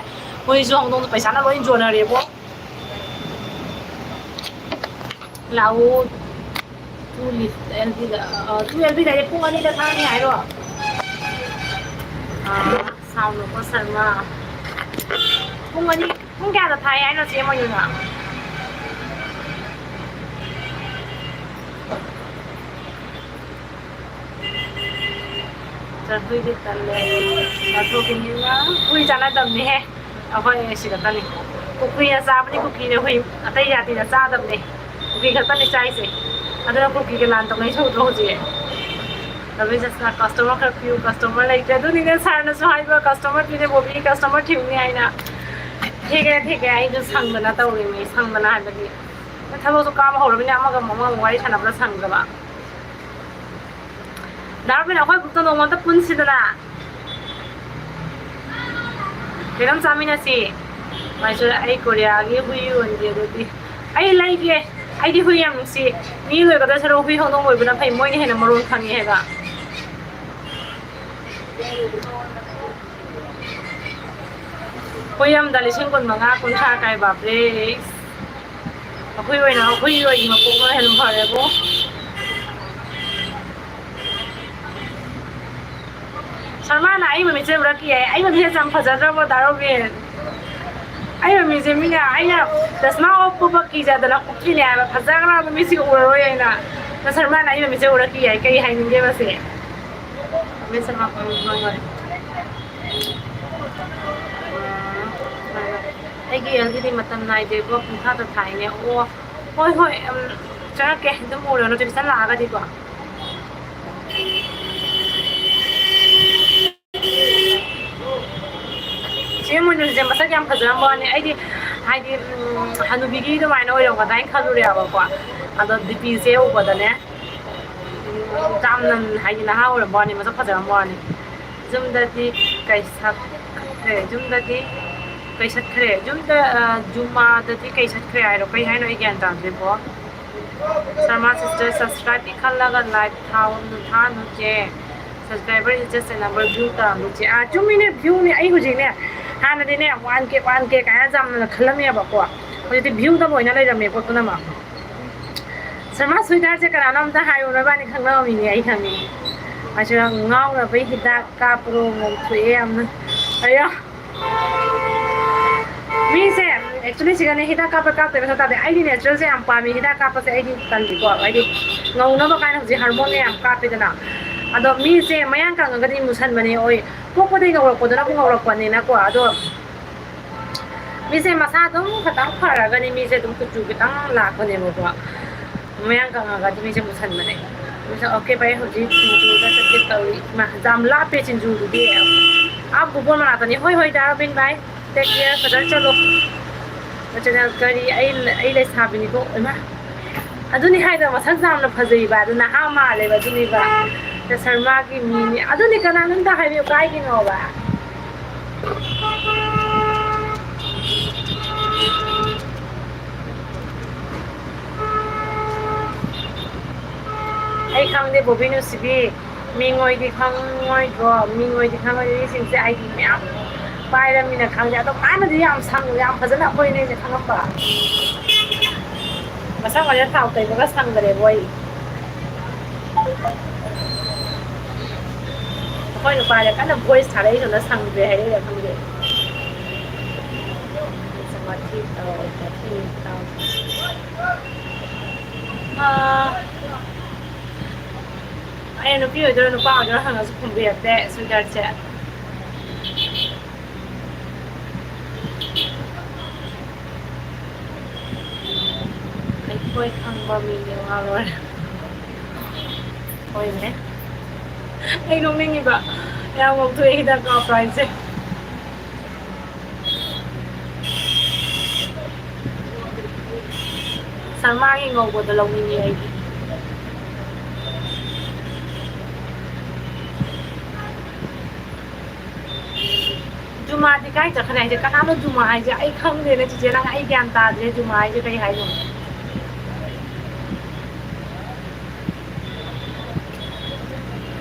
ꯍꯨꯏꯁꯨ ꯍꯧꯗꯣꯡꯁꯨ ꯄꯩꯁꯥꯅ ꯂꯣꯏ ꯌꯣꯟꯅꯔꯦꯕꯣ꯫ ꯂꯥꯛꯑꯣ꯫ ꯇꯨ ꯂꯤꯐ ꯑꯦꯜ ꯕꯤꯗ, ꯑ, ꯇꯨ ꯑꯦꯜ ꯕꯤꯗ ꯍꯥꯏꯗꯤ ꯄꯨꯡ ꯑꯅꯤꯗ ꯊꯥꯅꯤ ꯍꯥꯏꯔꯣ? ꯑ, ꯁꯥꯎꯅꯨꯀꯣ ꯁꯔꯃ꯫ ꯄꯨꯡ ꯑꯅꯤ, ꯄꯨꯡ ꯀꯌꯥꯗ ꯊꯥꯏ ꯍꯥꯏꯅꯣ ꯆꯦ ꯃꯣꯏꯅꯤꯅ? ꯆꯥꯊꯣꯛꯏꯗꯤ ꯇꯜꯂꯦ꯫ ꯆꯥꯊꯣꯛꯈꯤꯅꯤꯅ ꯍꯨꯏ ꯆꯥꯟꯅꯗꯕꯅꯤꯍꯦ꯫ ꯑꯩꯈꯣꯏ ꯁꯤ ꯈꯛꯇꯅꯤ꯫ ꯀꯨꯀꯤꯅ ꯆꯥꯕꯅꯤ, ꯀꯨꯀꯤꯅ ꯍꯨꯏ꯫ ꯑꯇꯩ ꯖꯥꯇꯤꯅ ꯆꯥꯗꯕꯅꯦ꯫ ꯀꯨꯀꯤ ꯈꯛꯇꯅꯤ ꯆꯥꯏꯁꯦ꯫ ꯑꯗꯨꯅ ꯀꯨꯀꯤꯒ ꯂꯥꯟ ꯇꯧꯅꯩꯁꯦ ꯎꯗ꯭ꯔꯣ ꯍꯧꯖꯤꯛ? ꯂꯕꯤꯖꯁꯅ customer ꯈꯔ ꯄꯤꯌꯨ, customer ꯂꯩꯇ꯭ꯔꯦ꯫ ꯑꯗꯨꯅꯤꯅꯦ ꯁꯥꯔꯅꯁꯨ ꯍꯥꯏꯕ, customer ꯄꯤꯗꯦ, ꯕꯣꯕꯤ customer ꯊꯤꯌꯨꯅꯦ ꯍꯥꯏꯅ꯫ ꯊꯤꯒꯦ, ꯊꯤꯒꯦ, ꯑꯩꯁꯨ ꯁꯪꯗꯅ ꯇꯧꯔꯤꯅꯤ꯫ ꯁꯪꯗꯅ ꯍꯥꯏꯕꯗꯤ ꯊꯕꯛꯁꯨ ꯀꯥꯕ ꯍꯧꯔꯕꯅꯤꯅ ꯑꯃꯒ ꯑꯃꯨꯛ, ꯑꯃꯒ ꯑꯃꯨꯛ ꯋꯥꯔꯤ ꯁꯥꯟꯅꯕꯗ ꯁꯪꯗꯕ꯫ ꯗꯥ ꯔꯣꯕꯤꯟ, ꯑꯩꯈꯣꯏ groupꯇ ꯅꯣꯡꯃ ꯑꯝꯇ ꯄꯨꯟꯁꯤꯗꯅ꯫ ꯀꯩꯅꯣꯝ ꯆꯥꯃꯤꯟꯅꯁꯤ꯫ ꯃꯥꯏꯁꯨ ꯑꯩ ꯀꯣꯔꯤꯌꯥꯒꯤ ꯍꯨꯏ ꯌꯣꯟꯒꯦ ꯑꯗꯨꯗꯤ꯫ ꯑꯩ ꯂꯩꯒꯦ꯫ ꯑꯩꯗꯤ ꯍꯨꯏ ꯌꯥꯝ ꯅꯨꯡꯁꯤ꯫ ꯃꯤ ꯂꯣꯏꯒꯗꯧ ꯁꯔꯨꯛ ꯍꯨꯏ ꯍꯧꯗꯣꯡ ꯂꯣꯏꯕꯅ ꯐꯩ꯫ ꯃꯣꯏꯅ ꯍꯦꯟꯅ ꯃꯔꯣꯟ ꯈꯪꯉꯦ ꯍꯥꯏꯕ꯫ ꯍꯨꯏ ꯑꯃꯗ ꯂꯤꯁꯤꯡ ꯀꯨꯟ ꯃꯉꯥ, ꯀꯨꯟꯊ꯭ꯔꯥ ꯀꯥꯏ, ꯕꯥꯞꯔꯦ꯫ ꯑꯩꯈꯣꯏ ꯑꯣꯏꯅ, ꯑꯩꯈꯣꯏꯒꯤ ꯑꯣꯏꯅ ꯃꯀꯣꯛꯅ ꯍꯦꯟꯅ ꯐꯔꯦꯕꯣ꯫ ꯁꯔꯃꯥꯅ ꯑꯩ ꯃꯃꯤꯠꯁꯦ ꯎꯔꯛꯈꯤ ꯍꯥꯏ꯫ ꯑꯩ ꯃꯃꯤꯠꯁꯦ ꯌꯥꯝ ꯐꯖꯗ꯭ꯔꯕꯣ, ꯗꯥ ꯔꯣꯕꯤꯟ? ꯑꯩ ꯃꯃꯤꯠꯁꯦ ꯃꯤꯅ, ꯑꯩꯅ ꯆꯁꯃꯥ ꯎꯞꯄꯕ ꯀꯤꯖꯗꯅ ꯎꯞꯄꯤꯅꯦ ꯍꯥꯏꯕ, ꯐꯖꯈ꯭ꯔꯕ ꯃꯤꯠꯁꯤꯒ ꯎꯔꯔꯣꯏ ꯍꯥꯏꯅ꯫ ꯑꯗꯣ ꯁꯔꯃꯥꯅ ꯑꯩ ꯃꯃꯤꯠꯁꯦ ꯎꯔꯛꯈꯤ ꯍꯥꯏ꯫ ꯀꯩ ꯍꯥꯏꯅꯤꯡꯒꯦꯕ ꯁꯦ? ꯃꯤꯠ ꯁꯔꯃꯥ, ꯍꯣꯏ, ꯍꯣꯏ, ꯍꯣꯏ꯫ ꯑꯩꯒꯤ ꯑꯦꯜꯒꯤꯗꯤ ꯃꯇꯝ ꯅꯥꯏꯗꯦꯀꯣ, ꯄꯨꯡꯈꯥꯗ ꯊꯥꯏꯅꯦ꯫ ꯑꯣ, ꯍꯣꯏ, ꯍꯣꯏ, ꯎꯝ, ꯆꯪꯉꯛꯀꯦ꯫ ꯑꯗꯨꯝ ꯎꯔꯣ, notification ꯂꯥꯛꯑꯒꯗꯤꯀꯣ꯫ ꯆꯦ ꯃꯣꯏꯅꯨꯁꯦ ꯃꯁꯛ ꯌꯥꯝ ꯐꯖꯔꯝꯕ ꯋꯥꯅꯤ꯫ ꯑꯩꯗꯤ, ꯍꯥꯏꯗꯤ, ꯎꯝ, ꯍꯅꯨꯕꯤꯒꯤ ꯑꯗꯨꯃꯥꯏꯅ ꯑꯣꯏꯔꯝꯒꯗ꯭ꯔꯥ ꯍꯥꯏꯅ ꯈꯜꯂꯨꯔꯦꯕꯀꯣ꯫ ꯑꯗꯣ ꯗꯤ ꯄꯤꯁꯦ ꯎꯕꯗꯅꯦ, ꯎꯝ, ꯌꯥꯝꯅ, ꯍꯥꯏꯗꯤ, ꯅꯍꯥ ꯑꯣꯏꯔꯝꯕ ꯋꯥꯅꯤ, ꯃꯁꯛ ꯐꯖꯔꯝꯕ ꯋꯥꯅꯤ꯫ ꯌꯨꯝꯗꯗꯤ ꯀꯩ ꯁꯛꯈ꯭ꯔꯦ? ꯌꯨꯝꯗꯗꯤ ꯀꯩ ꯁꯠꯈ꯭ꯔꯦ? ꯌꯨꯝꯗ, ꯑ, ꯖꯨꯃꯥꯗꯗꯤ ꯀꯩ ꯁꯠꯈ꯭ꯔꯦ ꯍꯥꯏꯔꯣ? ꯀꯩ ꯍꯥꯏꯅꯣ? ꯑꯩ ꯒ꯭ꯌꯥꯟ ꯇꯥꯗ꯭ꯔꯦꯀꯣ꯫ Sharma sister, subscribe ꯈꯜꯂꯒ like ꯊꯥꯎ ꯊꯥꯅꯨ ꯆꯦ꯫ Subscriber is just a number, view ꯇꯥꯜꯂꯨ ꯆꯦ꯫ ꯑꯥ, ꯆꯨꯝꯃꯤꯅꯦ, view ꯅꯦ꯫ ꯑꯩ ꯍꯧꯖꯤꯛꯅꯦ, ꯍꯥꯟꯅꯗꯤꯅꯦ one K, one K ꯀꯥꯏꯅ ꯌꯥꯝꯅ ꯈꯜꯂꯝꯃꯦꯕꯀꯣ꯫ ꯍꯧꯖꯤꯛꯇꯤ view ꯗ ꯂꯣꯏꯅ ꯂꯩꯔꯝꯃꯦꯀꯣ ꯄꯨꯝꯅꯃꯛ꯫ ꯁꯔꯃꯥ ꯁ꯭ꯋꯤꯗꯥꯔꯁꯦ ꯀꯅꯥꯅꯣ ꯑꯝꯇ ꯍꯥꯏꯌꯨ, ꯅꯣꯏꯕꯥꯅꯤ ꯈꯪꯅꯕ ꯃꯤꯅꯦ ꯑꯩ ꯈꯪꯉꯦ꯫ ꯃꯥꯁꯨ ꯌꯥꯝ ꯉꯥꯎꯅꯕꯩ ꯍꯤꯗꯥꯛ ꯀꯥꯞꯄ꯭ꯔꯣ, ꯉꯧꯊꯣꯛꯑꯦ ꯌꯥꯝꯅ꯫ ꯑꯌꯥ꯫ ꯃꯤꯁꯦ actually ꯁꯤꯒꯅꯦ ꯍꯤꯗꯥꯛ ꯀꯥꯞꯄ ꯀꯥꯞꯇꯕ ꯃꯊꯧ ꯇꯥꯗꯦ꯫ ꯑꯩꯗꯤ natural ꯁꯦ ꯌꯥꯝ ꯄꯥꯝꯃꯤ꯫ ꯍꯤꯗꯥꯛ ꯀꯥꯞꯄꯁꯦ ꯑꯩꯗꯤ ꯇꯜꯂꯤꯀꯣ꯫ ꯍꯥꯏꯗꯤ ꯉꯧꯅꯕ ꯀꯥꯏꯅ ꯍꯧꯖꯤꯛ hormone ꯅꯦ ꯌꯥꯝ ꯀꯥꯞꯄꯤꯗꯅ꯫ ꯑꯗꯣ ꯃꯤꯁꯦ ꯃꯌꯥꯡ ꯀꯪꯉꯒꯗꯤ ꯃꯨꯁꯟꯕꯅꯦ ꯑꯣꯏ꯫ ꯄꯣꯛꯄꯗꯒꯤ ꯉꯧꯔꯛꯄꯗꯨꯅꯕꯨ ꯉꯧꯔꯛꯄꯅꯤꯅꯀꯣ꯫ ꯑꯗꯣ ꯃꯤꯁꯦ ꯃꯁꯥ ꯑꯗꯨꯝ ꯈꯤꯇꯪ ꯐꯔꯒꯗꯤ ꯃꯤꯁꯦ ꯑꯗꯨꯝ ꯀꯨꯆꯨ ꯈꯤꯇꯪ ꯂꯥꯛꯄꯅꯦꯕꯀꯣ꯫ ꯃꯌꯥꯡ ꯀꯪꯉꯒꯗꯤ ꯃꯤꯁꯦ ꯃꯨꯁꯟꯕꯅꯦ꯫ ꯃꯤꯁꯦ, "Okay, ꯚꯥꯏ, ꯍꯧꯖꯤꯛ ꯁꯤꯡꯖꯨꯗ ꯆꯠꯀꯦ ꯇꯧꯔꯤ꯫" ꯏꯃꯥ, ꯌꯥꯝ ꯂꯥꯞꯄꯦ ꯁꯤꯡꯖꯨꯗꯨꯗꯤ꯫ ꯑꯥ ꯈꯨꯕꯣꯜ ꯃꯅꯥꯛꯇꯅꯤ꯫ "ꯍꯣꯏ, ꯍꯣꯏ, ꯗꯥ ꯔꯣꯕꯤꯟ ꯚꯥꯏ, take care, ꯐꯖꯅ ꯆꯠꯂꯣ꯫" ꯃꯆꯤꯟ ꯀꯔꯤ, ꯑꯩ, ꯑꯩ ꯂꯩꯁꯥꯕꯤꯅꯤꯀꯣ꯫ ꯏꯃꯥ, ꯑꯗꯨꯅꯤ ꯍꯥꯏꯗꯣ, ꯃꯁꯛ ꯌꯥꯝꯅ ꯐꯖꯩꯕ, ꯑꯗꯨ ꯅꯍꯥ ꯃꯥꯜꯂꯦꯕ, ꯑꯗꯨꯅꯤꯕ꯫ ꯁꯔꯃꯥꯒꯤ ꯃꯤꯅꯤ꯫ ꯑꯗꯨꯅꯤ ꯀꯅꯥꯅꯣ ꯑꯝꯇ ꯍꯥꯏꯕꯤꯌꯨ, ꯀꯥꯏꯒꯤꯅꯣꯕ? ꯑꯩ ꯈꯪꯗꯦ, ꯕꯣꯕꯤ ꯅꯨꯡꯁꯤꯕꯤ, ꯃꯤꯡꯑꯣꯏꯗꯤ ꯈꯪꯉꯣꯏꯗ꯭ꯔꯣ? ꯃꯤꯡꯑꯣꯏꯗꯤ ꯈꯪꯉꯣꯏꯗ꯭ꯔꯣ? ꯃꯤꯁꯤꯡꯁꯦ ꯑꯥꯏ ꯗꯤ ꯃꯌꯥꯝ ꯄꯥꯏꯔꯝꯃꯤꯅ ꯈꯪꯗꯦ꯫ ꯑꯗꯣ ꯃꯥꯅꯗꯤ ꯌꯥꯝ ꯁꯪ-, ꯌꯥꯝ ꯐꯖꯅ ꯑꯩꯈꯣꯏꯅꯦꯁꯦ ꯈꯪꯉꯝꯕ꯫ ꯃꯁꯛ ꯑꯣꯏꯅ ꯊꯥꯎ ꯇꯩꯕꯒ ꯁꯪꯗ꯭ꯔꯦꯕꯣ ꯑꯩ꯫ ꯑꯩꯈꯣꯏ ꯅꯨꯄꯥꯁꯦ ꯀꯟꯅ voice ꯊꯥꯔꯛꯏ, ꯁꯣꯝꯗ ꯁꯪꯗ꯭ꯔꯦ ꯍꯥꯏꯔꯛꯏꯔꯥ ꯈꯪꯗꯦ꯫ ꯋꯥꯊꯤ ꯇꯧ, ꯋꯥꯊꯤ ꯇꯧ꯫ ꯑꯥ, ꯑꯩꯅ ꯅꯨꯄꯤ ꯑꯣꯏꯗꯣꯏꯔꯣ ꯅꯨꯄꯥ ꯑꯣꯏꯗꯣꯏꯔꯣ ꯍꯪꯉꯁꯨ ꯈꯨꯝꯕꯤꯔꯛꯇꯦ sweetheart ꯁꯦ꯫ ꯑꯩꯈꯣꯏ ꯈꯪꯕ ꯃꯤꯅꯦ ꯋꯥ ꯂꯣꯏꯔꯦ꯫ ꯍꯣꯏꯅꯦ꯫ ꯑꯩ ꯅꯣꯛꯅꯤꯡꯉꯤꯕ꯫ ꯌꯥꯝ ꯉꯧꯊꯣꯛꯑꯦ ꯍꯤꯗꯥꯛ ꯀꯥꯞꯄ ꯍꯥꯏꯁꯦ꯫ ꯁꯜꯃꯥꯒꯤ ꯉꯧꯕꯗꯣ ꯂꯧꯅꯤꯡꯉꯦ ꯑꯩꯗꯤ꯫ ꯖꯨꯃꯥꯗꯤ ꯀꯥꯏ ꯆꯠꯈ꯭ꯔꯦ ꯍꯥꯏꯁꯦ? ꯀꯅꯥꯅꯣ ꯖꯨꯃꯥ ꯍꯥꯏꯁꯦ? ꯑꯩ ꯈꯪꯗꯦꯅꯦ ꯆꯤꯆꯦ, ꯅꯪ, ꯑꯩ ꯒ꯭ꯌꯥꯟ ꯇꯥꯗ꯭ꯔꯦ ꯖꯨꯃꯥ ꯍꯥꯏꯁꯦ ꯀꯩ ꯍꯥꯏꯅꯣ?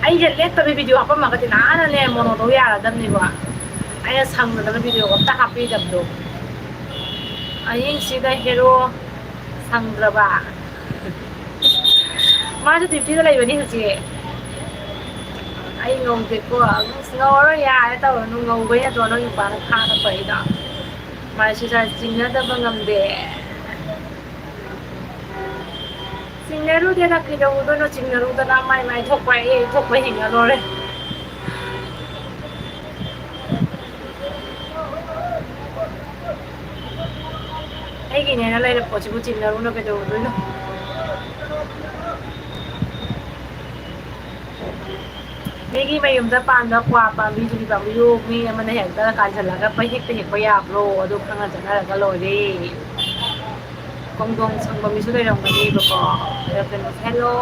ꯑꯩꯁꯦ ꯂꯦꯞꯇꯕꯤ video ꯍꯥꯞꯄꯝꯃꯒꯗꯤ ꯅꯍꯥꯟꯅꯅꯦ mono ꯇꯧ ꯌꯥꯔꯗꯕꯅꯤꯀꯣ꯫ ꯑꯩꯅ ꯁꯪꯗꯗꯅ video ꯑꯝꯇ ꯍꯥꯞꯄꯤꯗꯕꯗꯣ꯫ ꯑꯍꯤꯡꯁꯤꯗ hero ꯁꯪꯗ꯭ꯔꯕ꯫ ꯃꯥꯁꯨ duty ꯗ ꯂꯩꯕꯅꯤ ꯍꯧꯖꯤꯛ꯫ ꯑꯩ ꯉꯧꯗꯦꯀꯣ꯫ ꯑꯁ, ꯉꯧꯔꯔꯣꯏ, ꯌꯥꯔꯦ, ꯇꯧꯔꯅꯨ꯫ ꯉꯧꯕꯩ ꯅꯠꯇ꯭ꯔꯣ ꯅꯪ ꯅꯨꯄꯥꯅ ꯐꯥꯅ ꯐꯩꯗꯣ? ꯃꯥꯏ ꯁꯤꯁꯥ ꯆꯤꯡꯅꯗꯕ ꯉꯝꯗꯦ꯫ ꯆꯤꯡꯅꯔꯨꯗꯦꯗ, ꯀꯩꯗꯧꯔꯨꯗꯣꯏꯅꯣ ꯆꯤꯡꯅꯔꯨꯗꯅ? ꯃꯥꯏ ꯃꯥꯏ ꯊꯣꯛꯄ, ꯑꯩ ꯑꯩ ꯊꯣꯛꯄ ꯍꯤꯡꯉ ꯂꯣꯏꯔꯦ꯫ ꯑꯩꯒꯤꯅꯦꯅ ꯂꯩꯔ ꯄꯣꯠꯁꯤꯕꯨ ꯆꯤꯡꯅꯔꯨꯅ ꯀꯩꯗꯧꯔꯨꯗꯣꯏꯅꯣ? ꯃꯤꯒꯤ ꯃꯌꯨꯝꯗ ꯄꯥꯟꯕ ꯀ꯭ꯋꯥ ꯄꯥꯝꯕꯤ, ꯌꯨꯕꯤ ꯄꯥꯝꯕꯤꯕꯨ ꯃꯤ ꯑꯃꯅ ꯍꯦꯛꯇ ꯀꯥꯟꯁꯤꯜꯂꯒ ꯄꯪꯍꯦꯛꯇ ꯍꯦꯛꯄ ꯌꯥꯕ꯭ꯔꯣ? ꯑꯗꯨ ꯈꯪꯅ ꯆꯠꯅꯔꯒ ꯂꯣꯏꯔꯦ꯫ ꯀꯣꯡꯗꯣꯡ ꯁꯪꯕ ꯃꯤꯁꯨ ꯂꯩꯔꯝꯒꯅꯦꯕꯀꯣ꯫ Hello,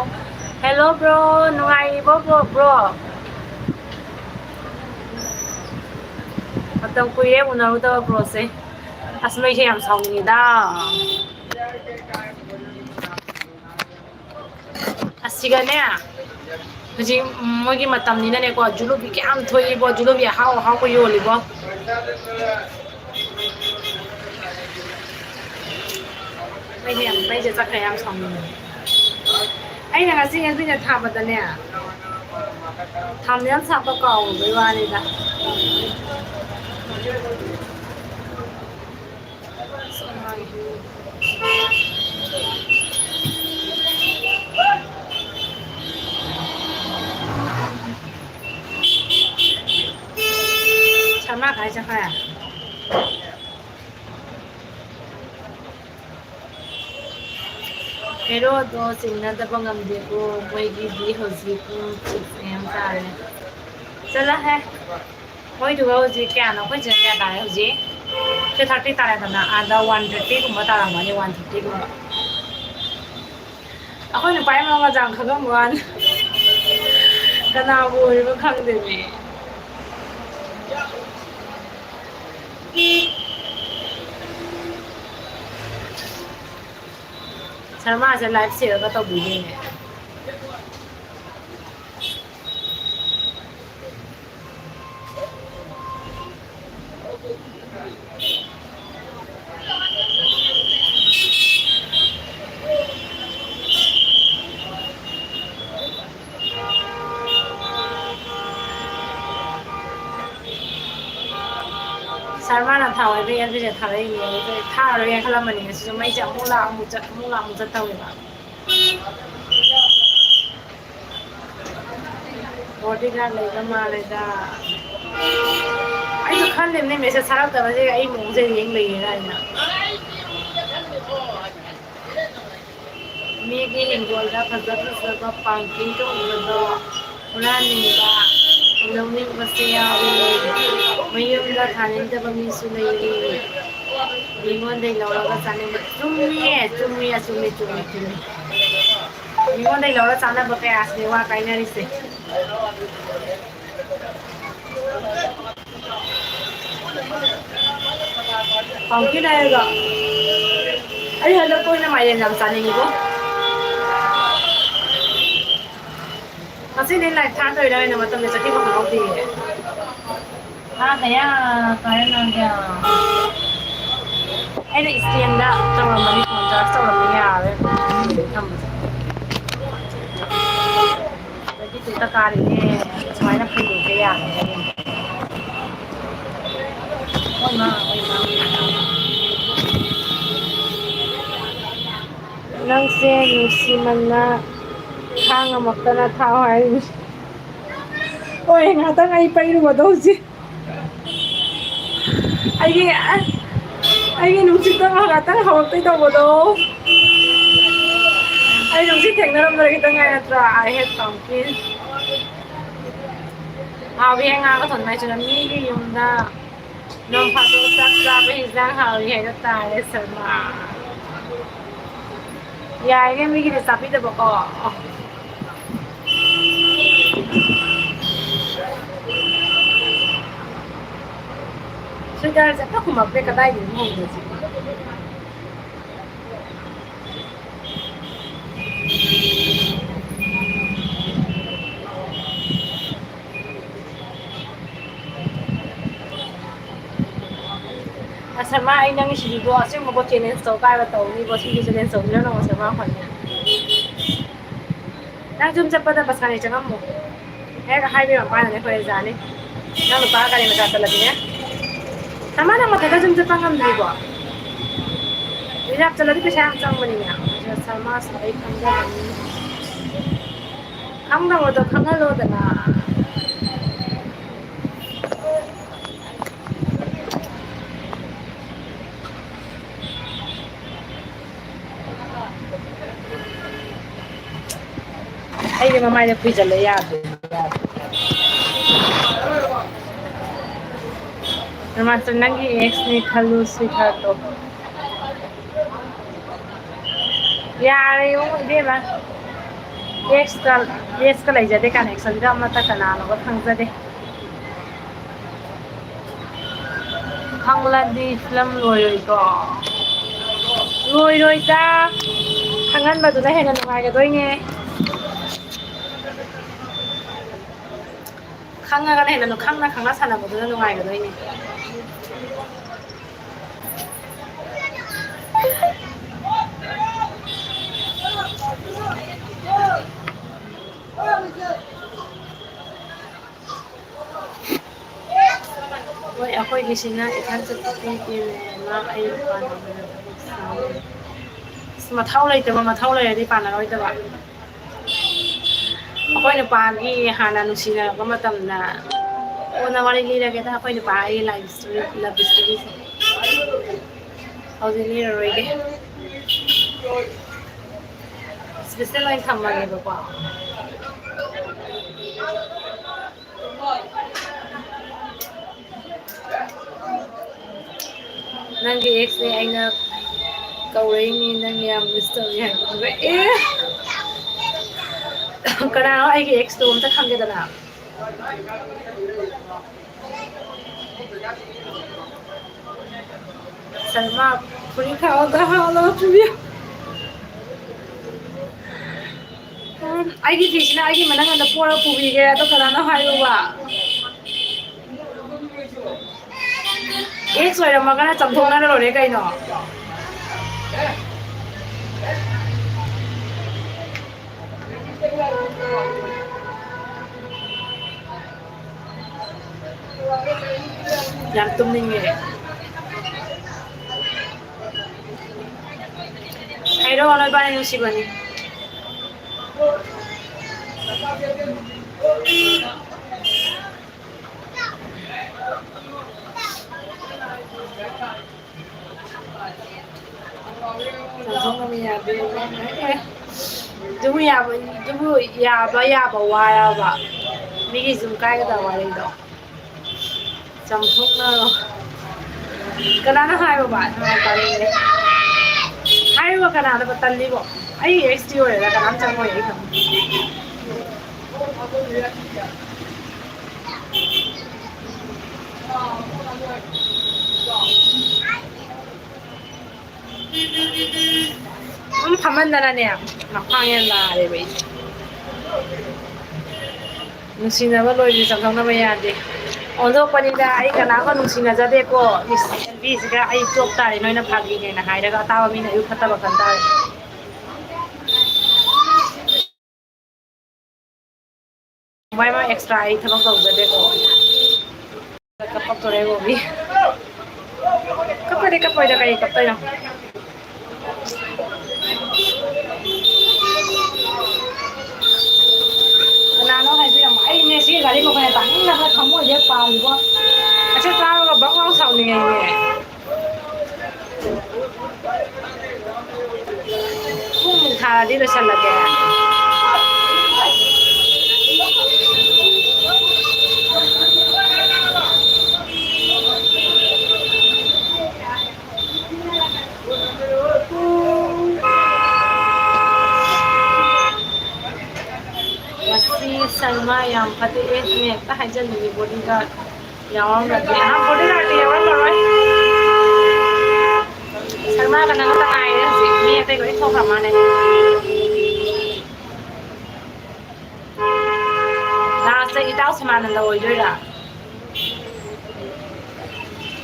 hello bro, ꯅꯨꯡꯉꯥꯏꯔꯤꯕꯣ bro, bro? ꯃꯇꯝ ꯀꯨꯏꯔꯦ ꯎꯅꯔꯨꯗꯕ bro ꯁꯦ꯫ ꯑꯁ, ꯃꯩꯁꯦ ꯌꯥꯝ ꯁꯥꯎꯅꯤꯡꯉꯤꯗ꯫ ꯑꯁꯤꯒꯅꯦ, ꯍꯧꯖꯤꯛ ꯃꯣꯏꯒꯤ ꯃꯇꯝꯅꯤꯅꯅꯦꯀꯣ, ꯖꯨꯂꯨꯕꯤ ꯀꯌꯥꯝ ꯊꯣꯛꯏꯕꯣ, ꯖꯨꯂꯨꯕꯤ ꯑꯍꯥꯎ ꯑꯍꯥꯎꯕ ꯌꯣꯜꯂꯤꯕꯣ꯫ ꯃꯩꯁꯦ ꯌꯥꯝ, ꯃꯩꯁꯦ ꯆꯠꯈ꯭ꯔꯦ, ꯌꯥꯝ ꯁꯥꯎꯅꯤꯡꯉꯦ꯫ ꯑꯩꯅ ꯉꯁꯤ ꯑꯗꯨꯏꯅ ꯊꯥꯕꯗꯅꯦ, ꯊꯥꯝꯅꯦꯜ ꯁꯥꯞꯄ ꯀꯥꯎꯔꯨꯕꯩ ꯋꯥꯅꯤꯗ꯫ ꯁꯔꯃꯥ ꯀꯥꯏ ꯆꯠꯈ꯭ꯔꯦ? Hero ꯗꯣ ꯆꯤꯡꯅꯗꯕ ꯉꯝꯗꯦꯀꯣ, ꯃꯣꯏꯒꯤꯗꯤ ꯍꯧꯖꯤꯛ ꯄꯨꯡ six A M ꯇꯥꯔꯦ꯫ ꯆꯠꯂꯣꯍꯦ꯫ ꯃꯣꯏꯗꯨꯒ ꯍꯧꯖꯤꯛ ꯀꯌꯥꯅꯣ? ꯑꯩꯈꯣꯏ ꯁꯤꯗ ꯀꯌꯥ ꯇꯥꯔꯦ ꯍꯧꯖꯤꯛ? Three thirty ꯇꯥꯔꯦꯗꯅ, ꯑꯥꯗ one thirty ꯒꯨꯝꯕ ꯇꯥꯔꯝꯒꯅꯤ, one thirty ꯒꯨꯝꯕ꯫ ꯑꯩꯈꯣꯏ ꯅꯨꯄꯥ ꯏꯃꯥ ꯃꯆꯥ ꯈꯪꯉꯝꯕ ꯋꯥꯅꯤ꯫ ꯀꯅꯥꯕꯨ ꯑꯣꯏꯔꯤꯅꯣ ꯈꯪꯗꯦꯃꯤ꯫ ꯁꯔꯃꯥꯁꯦ live share ꯒ ꯇꯧꯕꯤꯔꯤꯅꯦ꯫ ꯁꯔꯃꯥꯅ ꯊꯥꯎ ꯍꯥꯏꯕꯒꯤ ꯑꯦꯜ ꯕꯤꯁꯦ ꯊꯥꯔꯛꯏꯅꯦ꯫ ꯑꯩꯈꯣꯏ ꯊꯥꯔꯔꯣꯏꯒꯦ ꯈꯜꯂꯝꯕꯅꯤ, ꯉꯁꯤꯁꯨ ꯃꯩꯁꯦ ꯑꯃꯨꯛ ꯂꯥꯛ ꯑꯃꯨꯛ ꯆꯠ, ꯑꯃꯨꯛ ꯂꯥꯛ ꯑꯃꯨꯛ ꯆꯠ ꯇꯧꯋꯦꯕ꯫ ꯕꯣꯗꯤꯒꯥꯔꯗ ꯂꯩꯕ ꯃꯥꯜꯂꯦꯗ꯫ ꯑꯩꯁꯨ ꯈꯜꯂꯤꯕꯅꯦ, ꯃꯦꯁꯦꯖ ꯊꯥꯔꯛꯇꯕꯁꯦ ꯑꯩ ꯃꯑꯣꯡꯁꯦ ꯌꯦꯡ ꯂꯩꯌꯦꯅ ꯑꯩꯅ꯫ ꯃꯤꯒꯤ ꯍꯤꯡꯒꯣꯜꯗ ꯐꯖ ꯐꯖꯕ ꯄꯥꯝꯀꯤꯟ ꯇꯧꯕꯗꯣ ꯍꯨꯔꯥꯟꯅꯤꯡꯕ, ꯂꯧꯅꯤꯡꯕꯁꯨ ꯌꯥꯎꯏ꯫ ꯃꯌꯨꯝꯗ ꯊꯥꯅꯤꯡꯗꯕ ꯃꯤꯁꯨ ꯂꯩꯔꯤ꯫ ꯃꯤꯉꯣꯟꯗꯩ ꯂꯧꯔꯒ ꯆꯥꯅꯤꯡꯕ꯫ ꯆꯨꯝꯃꯤꯌꯦ, ꯆꯨꯝꯃꯤ, ꯑꯆꯨꯝꯃꯤ, ꯆꯨꯝꯃꯤ, ꯆꯨꯝꯃꯤ꯫ ꯃꯤꯉꯣꯟꯗꯩ ꯂꯧꯔ ꯆꯥꯅꯕ ꯀꯌꯥꯁꯤꯅꯦ ꯋꯥ ꯀꯥꯏꯅꯔꯤꯁꯦ꯫ ꯄꯥꯝꯀꯤꯟ ꯍꯥꯏꯔꯒ, ꯑꯩ ꯍꯟꯗꯛ ꯑꯣꯏꯅ ꯃꯥꯏꯔꯦꯟ ꯌꯥꯝ ꯆꯥꯅꯤꯡꯉꯤꯕꯣ꯫ ꯉꯁꯤꯗꯤ ꯂꯥꯏꯠ ꯊꯥꯗꯣꯏꯔꯥ ꯍꯥꯏꯅ ꯃꯇꯝꯗ ꯆꯠꯈꯤꯕ ꯈꯪꯍꯧꯗꯦꯌꯦ꯫ ꯊꯥꯗ ꯌꯥ ꯀꯥꯏꯅ ꯉꯥꯡꯒꯦ꯫ ꯑꯩꯅ ꯏꯁꯇꯦꯟꯗ ꯇꯧꯔꯝꯕꯅꯤ, ꯐꯣꯟ ꯆꯥꯔꯖ ꯇꯧꯔꯝꯕ ꯌꯥꯔꯦ꯫ ꯊꯝꯕꯁꯦ꯫ ꯑꯗꯒꯤ ꯇꯦꯛꯇ ꯀꯥꯔꯤꯅꯦ꯫ ꯁꯨꯃꯥꯏꯅ ꯐꯩꯗꯣꯛꯄ ꯌꯥꯔꯦ꯫ ꯍꯣꯏ ꯃꯥ, ꯍꯣꯏ ꯃꯥ꯫ ꯅꯪꯁꯦ ꯅꯨꯡꯁꯤꯃꯟꯅ ꯈꯥꯡꯉꯝꯃꯛꯇꯅ ꯊꯥꯎ ꯍꯥꯏꯔꯤꯕꯅꯤ꯫ ꯍꯣꯏ, ꯉꯥꯛꯇꯪ ꯑꯩ ꯄꯩꯔꯨꯕꯗꯣ ꯍꯧꯖꯤꯛ꯫ ꯑꯩꯒꯤ, ꯑꯩꯒꯤ ꯅꯨꯡꯁꯤꯠꯇꯣ ꯉꯥꯛꯇꯪ ꯍꯧꯔꯛꯇꯣꯏ ꯇꯧꯕꯗꯣ꯫ ꯑꯩ ꯅꯨꯡꯁꯤꯠ ꯊꯦꯡꯅꯔꯝꯕꯗ ꯈꯤꯇꯪ ꯉꯥꯏ ꯅꯠꯇ꯭ꯔꯥ? I hate pumpkin꯫ ꯍꯥꯎꯋꯤ ꯉꯥꯒ ꯊꯣꯡꯕ ꯍꯥꯏꯁꯤꯅ ꯃꯤꯒꯤ ꯌꯨꯝꯗ ꯅꯣꯡ ꯐꯥꯗꯣꯛ ꯆꯥꯛ ꯆꯥꯕ ꯍꯤꯟꯖꯥꯡ ꯍꯥꯎꯋꯤ ꯍꯥꯏꯅ ꯇꯥꯔꯦ ꯁꯔꯃ꯫ ꯌꯥꯔꯤꯉꯩ ꯃꯤꯒꯤꯗꯤ ꯆꯥꯕꯤꯗꯕꯀꯣ꯫ ꯁ꯭ꯋꯦꯇꯔꯁꯦ ꯑꯝꯇ ꯈꯨꯝꯃꯛꯇꯦ, ꯀꯗꯥꯏꯗꯒꯤ ꯍꯧꯗꯣꯏꯁꯦ? ꯑꯁ, ꯃꯥ ꯑꯩ ꯅꯪꯒꯤ ꯁꯤꯗꯤꯗꯣ ꯑꯁꯦꯡꯕꯀꯣ challenge ꯇꯧ ꯀꯥꯏꯕ ꯇꯧꯅꯤꯀꯣ, ꯁꯤꯒꯤ challenge ꯇꯧꯁꯤꯔ ꯅꯪ ꯑꯁ ꯃꯥ ꯐꯪꯉꯦ꯫ ꯅꯪ ꯌꯨꯝ ꯆꯠꯄꯗ ꯕꯁ ꯒꯥꯔꯤ ꯆꯪꯉꯝꯃꯣ꯫ ꯍꯦꯛ highway ꯃꯄꯥꯟꯗꯅꯦ ꯑꯩꯈꯣꯏ ꯖꯥꯅꯤ꯫ ꯅꯪ ꯅꯨꯄꯥ ꯒꯥꯔꯤ ꯃꯆꯥ ꯆꯠꯂꯗꯤꯅꯦ꯫ ꯁꯔꯃꯥ, ꯅꯪ ꯃꯊꯛꯇ ꯁꯨꯝ ꯆꯠꯄ ꯉꯝꯗ꯭ꯔꯤꯕꯣ? ꯔꯤꯖꯥꯕ ꯆꯠꯂꯗꯤ ꯄꯩꯁꯥ ꯌꯥꯝ ꯆꯪꯕꯅꯤꯅꯦ꯫ ꯁꯔꯃꯥꯁꯨ ꯑꯩ ꯈꯪꯖꯕꯅꯤ꯫ ꯈꯪꯗꯕꯗꯣ ꯈꯪꯍꯜꯂꯣꯗꯅ꯫ ꯑꯩꯗꯤ ꯃꯃꯥꯏꯗ ꯈꯨꯏꯖꯜꯂꯦ, ꯌꯥꯗ꯭ꯔꯦ, ꯌꯥꯗ꯭ꯔꯦ꯫ ꯔꯣꯃꯥꯟꯁꯇꯣ ꯅꯪꯒꯤ ꯑꯦꯛꯁꯅꯦ ꯈꯜꯂꯨ, ꯁ꯭ꯋꯤꯠꯍꯥꯔꯠꯇꯣ꯫ ꯌꯥꯔꯦ ꯏꯕꯨꯡꯉꯣ, ꯏꯕꯦꯝꯃ꯫ ꯑꯦꯛꯁꯀ, ꯑꯦꯛꯁꯀ ꯂꯩꯖꯗꯦ ꯀꯅꯦꯛꯁꯟꯒ ꯑꯃꯠꯇ, ꯀꯅꯥꯅꯣꯒ ꯈꯪꯖꯗꯦ꯫ ꯈꯪꯂꯗꯤ ꯐꯤꯂꯝ ꯂꯣꯏꯔꯣꯏꯀꯣ? ꯂꯣꯏꯔꯣꯏꯗ꯫ ꯈꯪꯍꯟꯕꯗꯨꯅ ꯍꯦꯟꯅ ꯅꯨꯡꯉꯥꯏꯒꯗꯣꯏꯅꯦ꯫ ꯈꯪꯉꯒꯅ ꯍꯦꯟꯅ ꯈꯪꯅ ꯈꯪꯅ ꯁꯥꯟꯅꯕꯗꯨꯅ ꯅꯨꯡꯉꯥꯏꯒꯗꯣꯏꯅꯦ꯫ ꯍꯣꯏ, ꯑꯩꯈꯣꯏꯒꯤꯁꯤꯅ ꯏꯊꯟ ꯆꯠꯄ ꯄꯤꯕꯤꯔꯦ꯫ ꯃꯥ ꯑꯩ ꯃꯄꯥꯟ ꯊꯣꯛꯄꯗ ꯊꯕꯛ ꯁꯨꯔꯦ꯫ ꯑꯁ, ꯃꯊꯧ ꯂꯩꯇꯕ, ꯃꯊꯧ ꯂꯩꯔꯗꯤ ꯄꯥꯟꯅꯔꯣꯏꯗꯕ꯫ ꯑꯩꯈꯣꯏ ꯅꯨꯄꯥꯒꯤ ꯍꯥꯟꯅ ꯅꯨꯡꯁꯤꯅꯔꯛꯄ ꯃꯇꯝꯗ, ꯀꯣꯟꯅ ꯋꯥꯔꯤ ꯂꯤꯔꯒꯦꯗ, ꯑꯩꯈꯣꯏ ꯅꯨꯄꯥ ꯑꯩꯒꯤ life story, love storyꯁꯦ꯫ ꯍꯧꯖꯤꯛ ꯂꯤꯔꯔꯣꯏꯒꯦ꯫ Special ꯑꯣꯏꯅ ꯊꯝꯃꯒꯦꯕꯀꯣ꯫ ꯅꯪꯒꯤ ꯑꯦꯛꯁꯅꯦ ꯑꯩꯅ ꯀꯧꯔꯛꯏꯅꯤ, ꯅꯪ ꯌꯥꯝ ꯃꯤꯁ ꯇꯧꯏ ꯍꯥꯏꯕ꯫ ꯑꯦ! ꯀꯅꯥꯅꯣ ꯑꯩꯒꯤ ꯑꯦꯛꯁꯇꯣ ꯑꯝꯇ ꯈꯪꯒꯦꯗꯅ꯫ ꯁꯜꯃꯥ, ꯐꯨꯔꯤꯠ ꯈꯥꯎꯗ ꯍꯥꯞꯂꯒ ꯄꯨꯕꯤꯌꯨ꯫ ꯎꯝ, ꯑꯩꯒꯤ ꯐꯤꯁꯤꯅ ꯑꯩꯒꯤ ꯃꯅꯪꯒꯟꯗ ꯄꯣꯔꯒ ꯄꯨꯕꯤꯒꯦ, ꯑꯗꯣ ꯀꯅꯥꯅꯣ ꯍꯥꯏꯌꯨꯕ꯫ ꯑꯦꯛꯁ ꯑꯣꯏꯔꯝꯃꯒꯅ ꯆꯝꯊꯣꯛꯅꯔ ꯂꯣꯏꯔꯦ ꯀꯩꯅꯣ꯫ ꯌꯥꯝ ꯇꯨꯝꯅꯤꯡꯉꯦ꯫ ꯍꯥꯏꯔꯛꯑꯣ, ꯅꯣꯏꯕꯥꯅꯤ ꯅꯨꯡꯁꯤꯕꯅꯤ꯫ ꯑꯗꯨꯕꯨ ꯌꯥꯕ, ꯑꯗꯨꯕꯨ ꯌꯥꯕ, ꯌꯥꯕ ꯋꯥꯔꯕ? ꯃꯤꯒꯤ ꯁꯨꯝ ꯀꯥꯏꯒꯗꯕ ꯋꯥꯔꯤꯗꯣ꯫ ꯆꯥꯝꯊꯣꯛꯅꯔꯣ꯫ ꯀꯅꯥꯅ ꯍꯥꯏꯕ ꯕꯥ? ꯅꯨꯡꯉꯥꯏ ꯇꯥꯅꯤꯡꯗꯦ꯫ ꯍꯥꯏꯔꯤꯕ ꯀꯅꯥꯅꯕ ꯇꯜꯂꯤꯕꯣ? ꯑꯩ ꯑꯦꯛꯁꯇꯤ ꯑꯣꯏꯔꯦꯗ, ꯀꯅꯥꯝ ꯆꯪꯉꯣꯏ ꯑꯩ ꯈꯪꯉꯦ꯫ ꯑꯗꯨꯝ ꯐꯝꯃꯟꯗꯅꯅꯦ, ꯃꯈ꯭ꯋꯥꯡ ꯌꯥꯝ ꯅꯥꯔꯦꯕ ꯑꯩꯁꯦ꯫ ꯅꯨꯡꯁꯤꯅꯕ ꯂꯣꯏꯕꯤ ꯆꯪꯊꯣꯛꯅꯕ ꯌꯥꯗꯦ꯫ ꯑꯣꯟꯊꯣꯛꯄꯅꯤꯗ, ꯑꯩ ꯀꯅꯥꯒ ꯅꯨꯡꯁꯤꯅꯖꯗꯦꯀꯣ꯫ ꯏꯁ, ꯕꯤꯁꯤꯒ ꯑꯩ ꯆꯣꯞ ꯇꯥꯔꯦ, ꯅꯣꯏꯅ ꯐꯥꯒꯤꯅꯦꯅ ꯍꯥꯏꯔꯒ ꯑꯇꯥꯕ ꯃꯤꯅ ꯑꯩꯕꯨ ꯐꯠꯇꯕ ꯈꯟ ꯇꯥꯔꯦ꯫ ꯃꯥꯏ ꯃꯥꯏ ꯑꯦꯛꯁꯇ꯭ꯔꯥ ꯑꯩ ꯊꯕꯛ ꯇꯧꯖꯗꯦꯀꯣ꯫ ꯀꯞꯄꯛꯇꯣꯔꯦ ꯕꯣꯕꯤ꯫ ꯀꯞꯄꯗꯤ ꯀꯞꯄꯣꯏꯗ, ꯀꯔꯤ ꯀꯞꯇꯣꯏꯅꯣ? ꯀꯅꯥꯅꯣ ꯍꯥꯏꯕꯤꯔꯝꯃꯣ꯫ ꯑꯩꯅꯦ ꯁꯤ ꯒꯥꯔꯤ ꯃꯈꯣꯟ ꯇꯥꯅꯤꯡꯗꯕ ꯊꯃꯣꯏꯁꯦ ꯄꯥꯜꯂꯤꯕꯣ꯫ ꯑꯆꯥ ꯆꯥꯕꯒ ꯕꯪ ꯂꯥꯎ ꯁꯥꯎꯅꯤꯡꯉꯦ ꯑꯩꯅꯦ꯫ ꯄꯨꯡꯃꯨꯛ ꯊꯥꯔꯗꯤ ꯂꯣꯏꯁꯜꯂꯒꯦ꯫ ꯉꯁꯤ ꯁꯜꯃꯥ ꯌꯥꯝ ꯐꯠꯇꯦ, ꯑꯦ, ꯃꯤ ꯍꯦꯛꯇ ꯍꯥꯏꯖꯜꯂꯤ, bodyguard ꯌꯥꯎꯔꯝꯃꯗꯤ꯫ ꯑꯍꯥ, bodyguardꯇꯤ ꯌꯥꯎꯔꯝꯃꯔꯣꯏ꯫ ꯁꯜꯃꯥꯒ ꯅꯪꯒ ꯉꯥꯏꯔꯦ ꯍꯧꯖꯤꯛ, ꯃꯤ ꯑꯇꯩ ꯂꯣꯏ ꯊꯣꯛꯈ꯭ꯔ ꯃꯥꯜꯂꯦ꯫ Lastꯇ ꯏꯇꯥꯎ ꯁꯃꯥꯅꯟꯗ ꯑꯣꯏꯗꯣꯏꯔꯥ?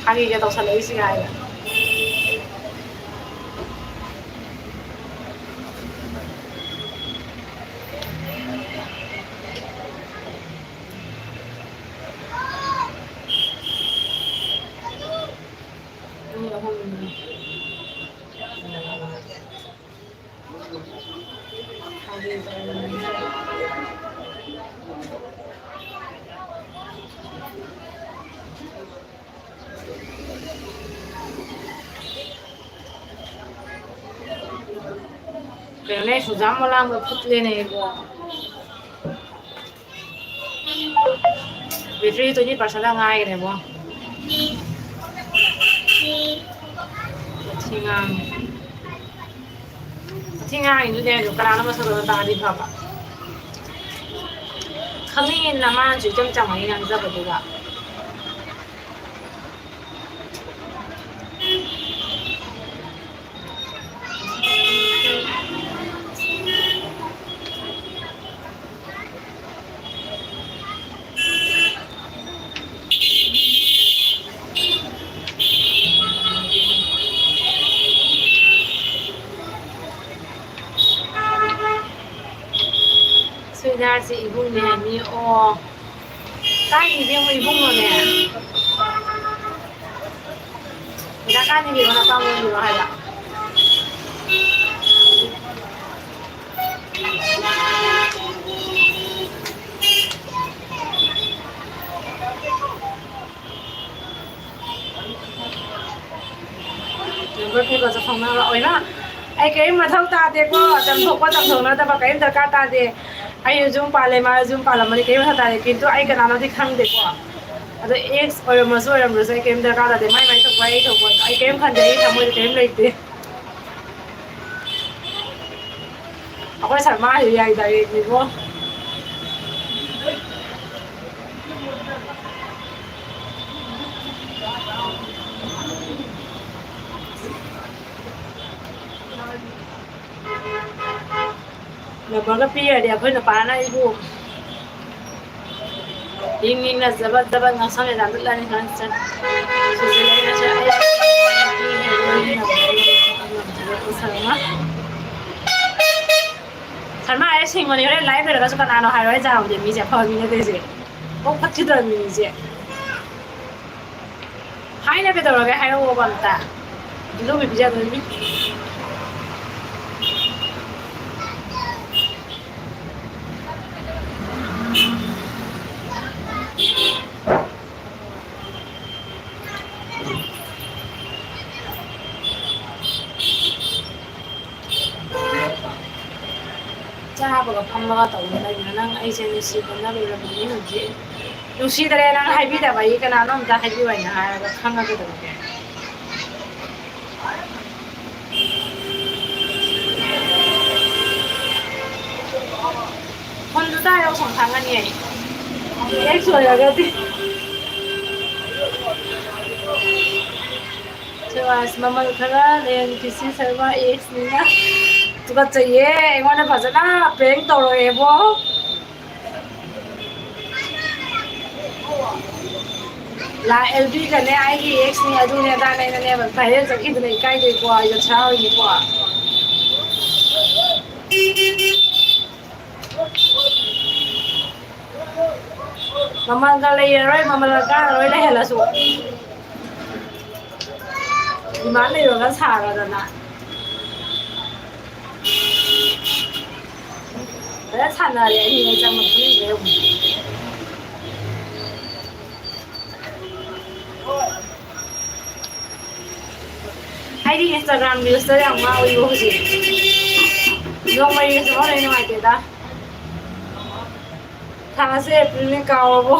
ꯐꯥꯒꯤꯒ ꯇꯧꯁꯜꯂꯛꯏꯁꯤ ꯀꯥꯏꯅ꯫ ꯀꯩꯅꯣꯅꯦ, ꯁꯨꯖꯥꯝ ꯃꯣꯂꯥꯡꯗ ꯐꯨꯠꯂꯦꯅꯦ ꯏꯕꯣ꯫ Battery twenty percent ꯉꯥꯏꯈ꯭ꯔꯦꯕꯣ꯫ ꯃꯊꯤ ꯉꯥꯡꯉꯤ꯫ ꯃꯊꯤ ꯉꯥꯡꯉꯤꯗꯨꯗꯤ ꯑꯩꯁꯨ ꯀꯅꯥꯅꯣ ꯃꯁꯛ ꯈꯪꯗ ꯇꯥꯔꯗꯤ ꯐꯕ꯫ ꯈꯪꯅꯤꯡꯉꯤꯗꯅ ꯃꯥꯅꯁꯨ ꯏꯆꯝ ꯆꯝꯃꯒ ꯉꯥꯡꯖꯕꯗꯨꯗ꯫ ꯁꯨꯏꯗꯥꯔꯁꯦ ꯏꯕꯨꯡꯅꯦ ꯍꯥꯏꯕꯅꯤ꯫ ꯑꯣ, ꯀꯥꯏꯗꯒꯤ ꯏꯕꯨꯡꯉꯣꯅꯦ? ꯄꯩꯁꯥ ꯀꯥꯏꯗꯒꯤꯅꯣ ꯅꯄꯥꯝ ꯂꯣꯏꯒꯤꯅꯣ ꯍꯥꯏꯕ? Number pivot ꯐꯥꯎꯅꯕ ꯑꯣꯏꯃ꯫ ꯑꯩ ꯀꯔꯤꯝ ꯃꯊꯧ ꯇꯥꯗꯦꯀꯣ, ꯇꯝꯊꯣꯛꯄ ꯇꯝꯊꯣꯛꯅꯗꯕ ꯀꯔꯤꯝ ꯗꯔꯀꯥꯔ ꯇꯥꯗꯦ꯫ ꯑꯩꯁꯨ ꯌꯨꯝ ꯄꯥꯜꯂꯦ, ꯃꯥꯁꯨ ꯌꯨꯝ ꯄꯥꯜꯂꯝꯃꯅꯤ, ꯀꯔꯤꯝ ꯃꯊꯧ ꯇꯥꯗꯦ꯫ ꯀꯤꯟꯇꯨ ꯑꯩ ꯀꯅꯥꯅꯣꯗꯤ ꯈꯪꯗꯦꯀꯣ꯫ ꯑꯗꯣ ex ꯑꯣꯏꯔꯝꯃꯁꯨ ꯑꯣꯏꯔꯝꯗ꯭ꯔꯁꯨ ꯑꯩ ꯀꯔꯤꯝ ꯗꯔꯀꯥꯔ ꯇꯥꯗꯦ꯫ ꯃꯥꯏ ꯃꯥꯏ ꯊꯣꯛꯄ ꯑꯩ ꯊꯣꯛꯄ ꯑꯩ ꯀꯔꯤꯝ ꯈꯟꯗꯦ, ꯑꯩ ꯊꯃꯣꯏꯗ ꯀꯔꯤꯝ ꯂꯩꯇꯦ꯫ ꯑꯩꯈꯣꯏ ꯁꯔꯃꯥꯁꯤ ꯌꯥꯏ ꯗꯥꯏꯔꯦꯛꯅꯤꯀꯣ꯫ ꯅꯝꯕꯔꯒ ꯄꯤꯔꯗꯤ ꯑꯩꯈꯣꯏ ꯅꯨꯄꯥꯅ ꯑꯩꯕꯨ ꯌꯦꯡ ꯌꯦꯡꯅ ꯖꯕꯠ ꯖꯕꯠ ꯉꯥꯡꯁꯪ ꯂꯩꯅꯥ ꯂꯨꯠꯂꯅꯤ ꯈꯪꯁꯪ꯫ ꯁꯤꯁꯦ ꯂꯩꯅꯁꯦ ꯑꯩ ꯁꯔꯃ꯫ ꯁꯔꯃ ꯍꯥꯏꯔꯦ ꯁꯤꯡꯕꯅꯤ, ꯍꯣꯔꯦꯟ live ꯂꯩꯔꯒꯁꯨ ꯀꯅꯥꯅꯣ ꯍꯥꯏꯔꯣꯏ, ꯑꯩ ꯖꯥꯔꯝꯗꯤ ꯃꯤꯁꯦ ꯑꯐꯕ ꯃꯤ ꯅꯠꯇꯦ ꯁꯦ꯫ ꯀꯣꯛ ꯐꯠꯈꯤꯗꯕ ꯃꯤꯁꯦ꯫ ꯍꯥꯏꯅ ꯀꯩꯗꯧꯔꯒꯦ? ꯍꯥꯏꯔꯛꯑꯣꯕ ꯑꯝꯇ꯫ ꯏꯟꯗꯣꯝꯕꯤ ꯄꯤꯖꯗꯣꯏꯅꯤ꯫ ꯐꯝꯃꯒ ꯇꯧꯕ ꯂꯩꯕꯅ ꯅꯪ ꯑꯩꯁꯦ ꯅꯨꯡꯁꯤꯕꯅ ꯂꯣꯏꯔꯝꯃꯅꯤ ꯍꯧꯖꯤꯛ꯫ ꯅꯨꯡꯁꯤꯗꯔꯦ ꯅꯪ ꯍꯥꯏꯕꯤꯗꯕ ꯑꯩ ꯀꯅꯥꯅꯣ ꯑꯝꯇ ꯍꯥꯏꯕꯤꯌꯨ ꯍꯥꯏꯅ ꯍꯥꯏꯔꯒ ꯈꯪꯉꯒ ꯀꯩꯗꯧꯔꯒꯦ? ꯐꯣꯟꯗꯨ ꯇꯥꯏꯔ ꯁꯨꯝ ꯈꯪꯉꯅꯤ ꯑꯩ꯫ ꯑꯦꯛꯁ ꯑꯣꯏꯔꯒꯗꯤ꯫ ꯁꯦꯕꯥꯁ ꯃꯃꯜ ꯈꯔ ꯂꯩꯍꯟꯈꯤꯁꯤ ꯁꯔꯃ ꯑꯦꯛꯁꯅꯤꯅ꯫ ꯇꯨꯀꯠꯆꯩꯌꯦ, ꯑꯩꯉꯣꯟꯗ ꯐꯖꯅ ꯄ꯭ꯔꯦꯡ ꯇꯧꯔꯛꯑꯦꯕꯣ꯫ ꯂꯥ ꯑꯦꯜꯕꯤꯒꯅꯦ ꯑꯩꯒꯤ ꯑꯦꯛꯁꯅꯤ ꯑꯗꯨꯅꯦ ꯑꯗꯥꯅꯦꯅꯅꯦ ꯚꯥꯏꯔꯦꯜ ꯆꯠꯈꯤꯗꯅ ꯏꯀꯥꯏꯗꯣꯏꯀꯣ, ꯑꯩꯁꯨ ꯁꯥꯎꯔꯤꯅꯤꯀꯣ꯫ ꯃꯃꯜꯒ ꯂꯩꯔꯔꯣꯏ, ꯃꯃꯜꯒ ꯀꯥꯔꯔꯣꯏ ꯂꯩꯍꯜꯂꯁꯨ꯫ ꯗꯤꯃꯥꯟ ꯂꯩꯕꯒ ꯁꯥꯔꯗꯅ꯫ ꯐꯖꯅ ꯁꯥꯟꯅꯔꯦ ꯑꯅꯤ ꯆꯪꯕ ꯈꯨꯗꯤꯡꯗ ꯌꯧꯕ꯫ ꯑꯩꯗꯤ Instagram reelsꯇ ꯌꯥꯝ ꯉꯥꯎꯋꯤꯕꯣ ꯍꯧꯖꯤꯛ꯫ ꯅꯣꯡꯃꯩ reels ꯑꯃ ꯂꯩ ꯅꯨꯡꯉꯥꯏꯇꯦꯗ꯫ ꯊꯥꯁꯦ Aprilꯅꯦ ꯀꯥꯎꯔꯕꯣ?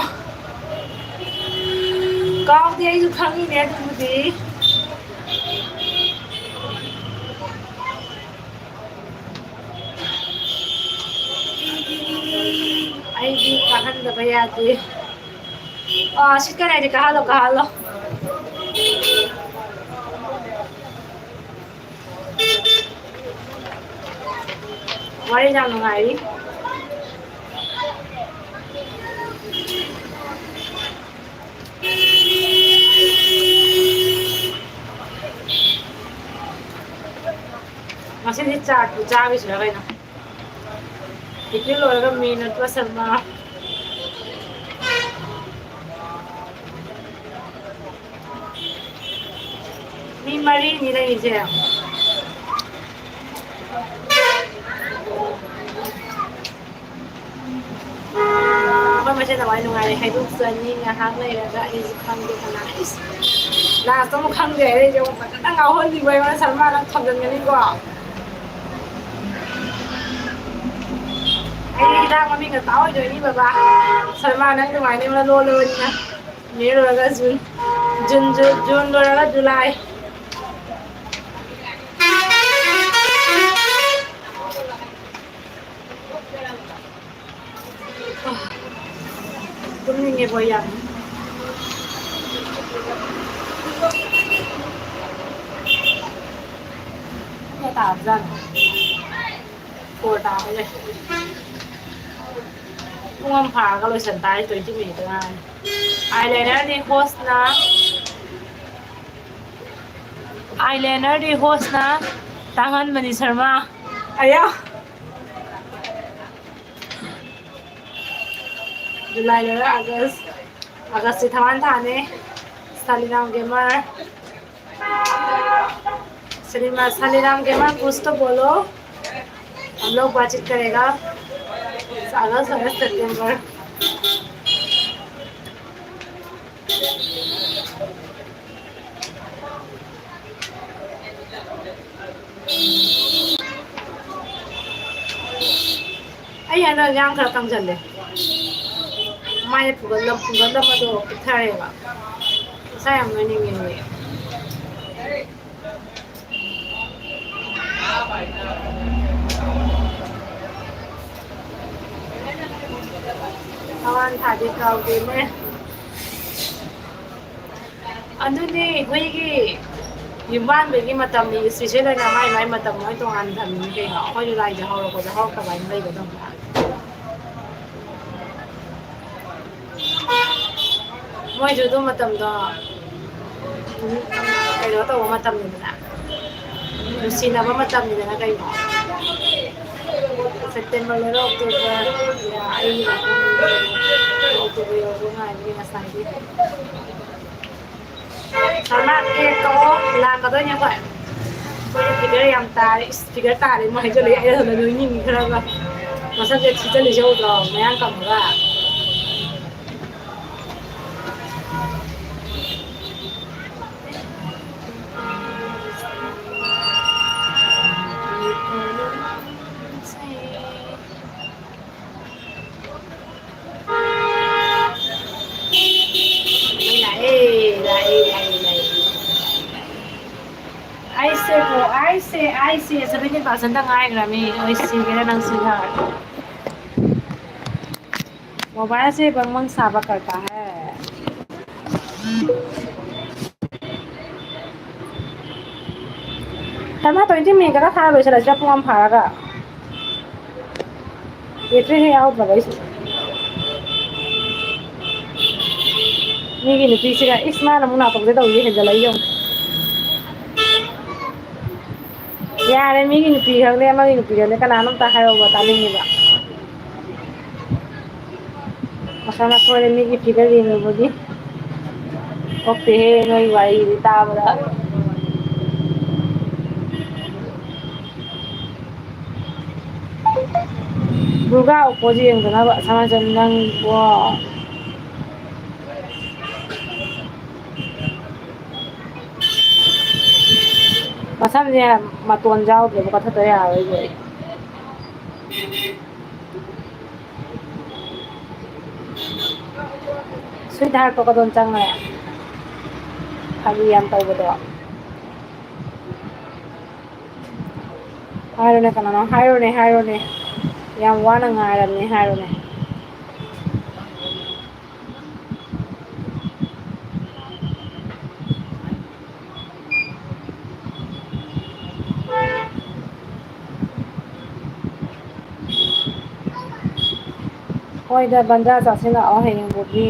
ꯀꯥꯎꯗꯦ, ꯑꯩꯁꯨ ꯈꯪꯉꯤꯅꯦ ꯑꯗꯨꯕꯨꯗꯤ꯫ ꯑꯩꯗꯤ ꯀꯥꯍꯟꯗꯕ ꯌꯥꯗꯦ꯫ ꯑꯥ, ꯁꯤꯠꯀꯅꯤ ꯍꯥꯏꯗꯤ ꯀꯥꯍꯜꯂꯣ, ꯀꯥꯍꯜꯂꯣ꯫ ꯋꯥꯔꯤ ꯌꯥꯝ ꯅꯨꯡꯉꯥꯏꯔꯤ꯫ ꯉꯁꯤꯗꯤ ꯆꯥꯠꯄꯨ ꯆꯥꯈꯤꯁꯤꯔ ꯀꯩꯅꯣ? ꯗꯤꯒ꯭ꯔꯤ ꯂꯣꯏꯔꯒ ꯃꯦ ꯅꯠꯇ꯭ꯔ ꯁꯔꯃ꯫ ꯃꯤ ꯃꯔꯤꯅꯤ ꯂꯩꯔꯤꯁꯦ꯫ ꯑꯩꯈꯣꯏ ꯃꯁꯦꯟ ꯑꯗꯨꯃꯥꯏꯅ ꯅꯨꯡꯉꯥꯏꯔꯦ ꯍꯥꯏꯗꯣꯛꯆꯅꯤ꯫ ꯉꯥꯏꯍꯥꯛ ꯂꯩꯔꯒ ꯑꯩꯁꯨ ꯈꯪꯗꯦ ꯀꯅꯥ꯫ ꯏꯁ, ꯂꯥꯁꯇ ꯑꯃꯨꯛ ꯈꯪꯗꯦ ꯍꯥꯏꯔꯛꯏꯁꯦ ꯑꯃꯨꯛ ꯐꯖꯅ ꯉꯥꯎꯍꯜꯂꯤꯕ ꯑꯩꯉꯣꯟꯗ ꯁꯔꯃꯥꯅ ꯊꯝꯖꯤꯟꯒꯅꯤꯀꯣ꯫ ꯑꯩ ꯍꯤꯗꯥꯛ ꯃꯃꯤꯡꯒ ꯇꯥꯛꯑꯣꯏꯗꯣꯏꯅꯤ ꯕꯕꯥ꯫ ꯁꯜꯃꯥ, ꯅꯪ ꯑꯗꯨꯃꯥꯏꯅ ꯂꯣꯜꯂꯕꯅꯤꯅ꯫ ꯃꯦ ꯂꯣꯏꯔꯒ ꯖꯨꯟ, ꯖꯨꯟ, ꯖꯨꯟ, ꯖꯨꯟ ꯂꯣꯏꯔꯒ ꯖꯨꯂꯥꯏ꯫ ꯇꯨꯝꯅꯤꯡꯉꯦꯕꯣ ꯌꯥꯝ꯫ ꯄꯨꯡ ꯀꯌꯥ ꯇꯥꯔꯕꯖꯥꯠꯅꯣ? Four ꯇꯥꯕ ꯂꯩ꯫ ꯄꯨꯡ ꯑꯃ ꯐꯥꯔꯒ ꯂꯣꯏꯁꯟ ꯇꯥꯔꯦ, twenty minute ꯉꯥꯏꯔꯦ꯫ Eyelinerꯗꯤ host ꯅ, eyelinerꯗꯤ host ꯅ ꯇꯥꯡꯍꯟꯕꯅꯤ ꯁꯔꯃ꯫ ꯑꯌꯥ꯫ ꯖꯨꯂꯥꯏ ꯂꯣꯏꯔ ꯑꯥꯒꯁ꯫ ꯑꯥꯒꯁꯁꯤ ꯊꯋꯥꯟ ꯊꯥꯅꯦ꯫ ꯁꯥꯂꯤꯒ꯭ꯔꯥꯝ ꯒꯦꯃꯔ꯫ ꯁꯂꯤꯃꯥ, ꯁꯥꯂꯤꯒ꯭ꯔꯥꯝ ꯒꯦꯃꯔ ꯄꯨꯁꯇꯣ ꯕꯣꯂꯣ꯫ ꯍꯝ ꯂꯣꯒ ꯕꯥꯠꯆꯤꯠ ꯀꯔꯦꯒꯥ꯫ ꯑꯥꯒꯁ, ꯑꯥꯒꯁ, ꯁꯦꯞꯇꯦꯝꯕꯔ꯫ ꯑꯩ ꯍꯟꯗꯛ ꯌꯥꯝ ꯈꯔ ꯀꯪꯁꯜꯂꯦ꯫ ꯃꯥꯏꯗ ꯐꯨꯒꯠꯂꯝ-, ꯐꯨꯒꯠꯂꯝꯕꯗꯣ ꯄꯤꯛꯊꯔꯦꯕ꯫ ꯃꯁꯥ ꯌꯥꯝ ꯅꯣꯏꯅꯤꯡꯉꯦ ꯍꯧꯖꯤꯛ꯫ ꯊꯋꯥꯟ ꯊꯥꯗꯦ ꯀꯥꯎꯗꯦꯅꯦ꯫ ꯑꯗꯨꯅꯦ, ꯍꯨꯏꯒꯤ ꯌꯨꯝꯕꯥꯟꯕꯒꯤ ꯃꯇꯝꯅꯤ, special ꯑꯣꯏꯅ ꯃꯥꯏ ꯃꯥꯏ ꯃꯇꯝ ꯂꯣꯏ ꯇꯣꯉꯥꯟꯅ ꯊꯝꯃꯤꯅꯤ ꯀꯩꯅꯣ꯫ ꯑꯩꯈꯣꯏꯁꯨ ꯂꯥꯏꯁꯦ ꯍꯧꯔꯛꯄꯗ ꯍꯧꯔꯛꯇꯕ ꯍꯥꯏꯅ ꯂꯩꯒꯗꯕꯅꯤ꯫ ꯃꯣꯏꯁꯨ ꯑꯗꯨ ꯃꯇꯝꯗꯣ, ꯎꯝ, ꯀꯩꯅꯣ ꯇꯧꯕ ꯃꯇꯝꯅꯤꯗꯅ, ꯅꯨꯡꯁꯤꯅꯕ ꯃꯇꯝꯅꯤꯗꯅ ꯀꯩꯅꯣ꯫ ꯁꯦꯞꯇꯦꯝꯕꯔ ꯂꯣꯏꯔ ꯑꯣꯛꯇꯣꯕꯔ, ꯑꯩ ꯑꯣꯛꯇꯣꯕꯔ ꯌꯧꯕ ꯉꯥꯏꯕꯅꯤ ꯉꯁꯥꯏꯗꯤ꯫ ꯁꯅꯥ ꯀꯦꯛ ꯀꯛꯑꯣ, ꯂꯥꯛꯀꯗꯣꯏꯅꯦ ꯑꯩꯈꯣꯏ꯫ ꯑꯩꯈꯣꯏꯗꯤ figure ꯌꯥꯝ ꯇꯥꯔꯦ꯫ ꯏꯁ, figure ꯇꯥꯔꯦ ꯑꯃꯨꯛ ꯍꯥꯏꯖꯜꯂꯛꯑꯦ꯫ ꯑꯩ ꯑꯗꯨꯅ ꯅꯣꯏ ꯅꯤꯡꯈ꯭ꯔꯒ ꯃꯁꯛꯁꯦ ꯊꯤꯖꯜꯂꯤꯁꯦ ꯎꯗ꯭ꯔꯣ? ꯃꯌꯥꯡ ꯀꯪꯉꯒ꯫ ꯑꯩꯁꯦ, ꯑꯩꯁꯦ seventy percent ꯉꯥꯏꯈ꯭ꯔꯃꯤ꯫ ꯑꯩ ꯁꯤꯒꯦꯔꯥ ꯅꯪ ꯁꯤꯒꯦꯔꯥ꯫ Mobile ꯁꯦ ꯕꯪ ꯕꯪ ꯁꯥꯕ ꯀꯔꯇꯥ ꯍꯦ꯫ ꯇꯃꯥ twenty minute ꯈꯔ ꯊꯥꯔ ꯂꯣꯏꯁꯤꯜꯂꯁꯤꯔ ꯄꯨꯡ ꯑꯃ ꯐꯥꯔꯒ꯫ Battery ꯍꯦꯛ ꯌꯥꯎꯗ꯭ꯔꯕ ꯑꯩꯁꯦ꯫ ꯃꯤꯒꯤ ꯅꯨꯄꯤꯁꯤꯒ ꯏꯁ ꯃꯥꯅ ꯑꯃꯨꯛ ꯅꯥꯀꯣꯡꯁꯦ ꯇꯧꯔꯤꯁꯦ ꯍꯦꯟꯖꯜꯂꯛꯏ ꯌꯦꯡꯉꯨ꯫ ꯌꯥꯔꯦ, ꯃꯤꯒꯤ ꯅꯨꯄꯤ ꯈꯪꯗꯦ, ꯑꯃꯒꯤ ꯅꯨꯄꯤ ꯈꯪꯗꯦ, ꯀꯅꯥꯅꯣꯝꯇ ꯍꯥꯏꯔꯛꯎꯕ ꯇꯥꯅꯤꯡꯉꯦꯕ꯫ ꯃꯁꯥ ꯃꯁꯥꯅ ꯃꯤꯒꯤ figure ꯌꯦꯡꯉꯨꯕꯒꯤ ꯊꯣꯛꯇꯦꯍꯦ ꯅꯣꯏ ꯋꯥꯔꯤꯗꯤ ꯇꯥꯕꯗ꯫ ꯗꯨꯔꯒꯥ Oppo ꯁꯦ ꯌꯦꯡꯗꯅꯕ ꯁꯅꯥꯆꯟ ꯅꯪꯕꯣ꯫ ꯃꯁꯝꯁꯦ ꯃꯇꯣꯟ ꯌꯥꯎꯗ꯭ꯔꯦꯕ, ꯀꯛꯊꯠꯇ ꯌꯥꯔꯣꯏꯕ ꯑꯩ꯫ Sweetheart ꯇꯣ ꯀꯗꯣꯝ ꯆꯪꯉꯦ? ꯐꯥꯒꯤ ꯌꯥꯝ ꯇꯧꯕꯗꯣ꯫ ꯍꯥꯏꯔꯣꯅꯦ ꯀꯅꯥꯅꯣ? ꯍꯥꯏꯔꯣꯅꯦ, ꯍꯥꯏꯔꯣꯅꯦ꯫ ꯌꯥꯝ ꯋꯥꯅ ꯉꯥꯏꯔꯕꯅꯦ, ꯍꯥꯏꯔꯣꯅꯦ꯫ ꯍꯣꯏꯗ, ꯕꯟꯗ꯭ꯔꯥ ꯆꯥꯁꯤꯜꯂꯛꯑꯣ ꯍꯌꯦꯡꯕꯨꯗꯤ꯫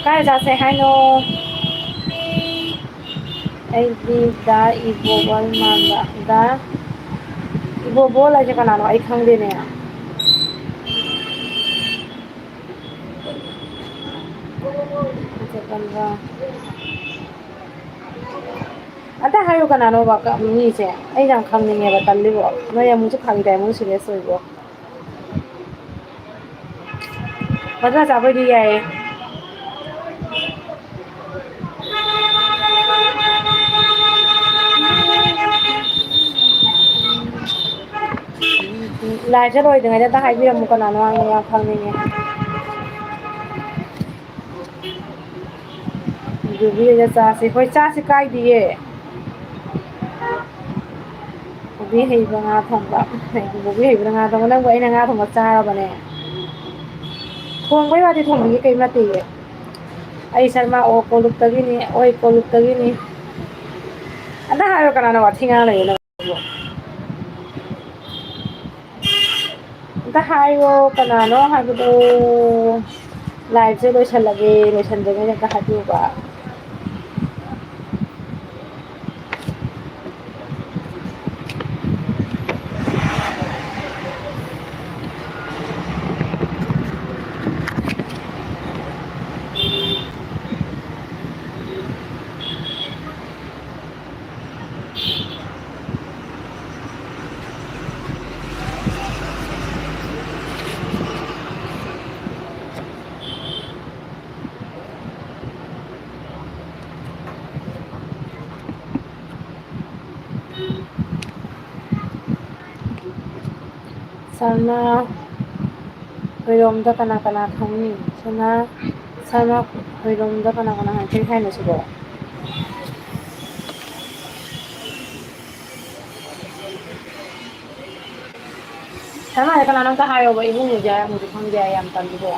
ꯀꯥꯏ ꯆꯥꯁꯦ ꯍꯥꯏꯅꯣ? ꯑꯩꯗꯤ ꯗꯥ ꯏꯕꯣꯕꯜ ꯃꯥꯟꯕ꯫ ꯗꯥ ꯏꯕꯣꯕꯣꯜ ꯍꯥꯏꯁꯦ ꯀꯅꯥꯅꯣ? ꯑꯩ ꯈꯪꯗꯦꯅꯦ꯫ ꯕꯟꯗ꯭ꯔꯥ꯫ ꯑꯝꯇ ꯍꯥꯏꯌꯨ ꯀꯅꯥꯅꯣꯕ ꯀ-, ꯃꯤꯁꯦ? ꯑꯩ ꯌꯥꯝ ꯈꯪꯅꯤꯡꯉꯦꯕ, ꯇꯜꯂꯤꯕꯣ꯫ ꯅꯣꯏ ꯑꯃꯨꯛꯁꯨ ꯐꯥꯒꯤ ꯇꯥꯏ, ꯑꯃꯨꯛꯁꯨ serious ꯑꯣꯏꯕꯣ꯫ ꯕꯟꯗ꯭ꯔꯥ ꯆꯥꯕꯩꯗꯤ ꯌꯥꯏꯌꯦ꯫ Live ꯁꯦ ꯂꯣꯏꯗ꯭ꯔꯤꯉꯩꯗ ꯑꯝꯇ ꯍꯥꯏꯕꯤꯔꯝꯃꯨ ꯀꯅꯥꯅꯣ, ꯑꯩ ꯌꯥꯝ ꯈꯪꯅꯤꯡꯉꯦ꯫ ꯌꯨꯕꯤ ꯍꯣꯏꯗ ꯆꯥꯁꯦ꯫ ꯍꯣꯏ, ꯆꯥꯁꯦ, ꯀꯥꯏꯗꯤꯌꯦ꯫ ꯕꯣꯕꯤ ꯍꯩꯕ ꯉꯥ ꯊꯣꯡꯕ꯫ ꯕꯣꯕꯤ ꯍꯩꯕꯅ ꯉꯥ ꯊꯣꯡꯕ꯫ ꯅꯪꯕꯨ ꯑꯩꯅ ꯉꯥ ꯊꯣꯡꯕ ꯆꯥꯔꯕꯅꯦ? ꯊꯣꯡꯕꯩ ꯋꯥꯗꯤ ꯊꯣꯡꯕꯤꯒꯦ, ꯀꯩꯝ ꯅꯠꯇꯦꯌꯦ꯫ ꯑꯩ ꯁꯔꯃ ꯑꯣ ꯀꯣꯂꯨꯞꯇꯒꯤꯅꯤ, ꯑꯣꯏ ꯀꯣꯂꯨꯞꯇꯒꯤꯅꯤ꯫ ꯑꯝꯇ ꯍꯥꯏꯌꯣ, ꯀꯅꯥꯅꯣ ꯋꯥꯊꯤ ꯉꯥꯡ ꯂꯩꯔꯤꯅꯣ? ꯑꯝꯇ ꯍꯥꯏꯌꯣ, ꯀꯅꯥꯅꯣ ꯍꯥꯏꯕꯗꯣ꯫ Liveꯁꯦ ꯂꯣꯏꯁꯜꯂꯒꯦ, ꯂꯣꯏꯁꯟꯗ꯭ꯔꯤꯉꯩꯗ ꯑꯝꯇ ꯍꯥꯏꯕꯤꯌꯨꯕ꯫ ꯁꯅꯥ ꯍꯣꯏꯔꯣꯝꯗ ꯀꯅꯥ ꯀꯅꯥ ꯈꯪꯅꯤ? ꯁꯅꯥ, ꯁꯅꯥ ꯍꯣꯏꯔꯣꯝꯗ ꯀꯅꯥ ꯀꯅꯥ ꯈꯪꯅꯤ? ꯀꯔꯤ ꯍꯥꯏꯅꯣ ꯁꯤꯕꯣ? ꯁꯅꯥꯁꯦ ꯀꯅꯥꯅꯣ ꯑꯝꯇ ꯍꯥꯏꯌꯣꯕ, ꯏꯕꯨꯡꯉꯣꯁꯦ ꯍꯥꯏꯔꯝꯃꯗꯤ ꯈꯪꯗꯦ, ꯑꯩ ꯌꯥꯝ ꯇꯜꯂꯤꯀꯣ꯫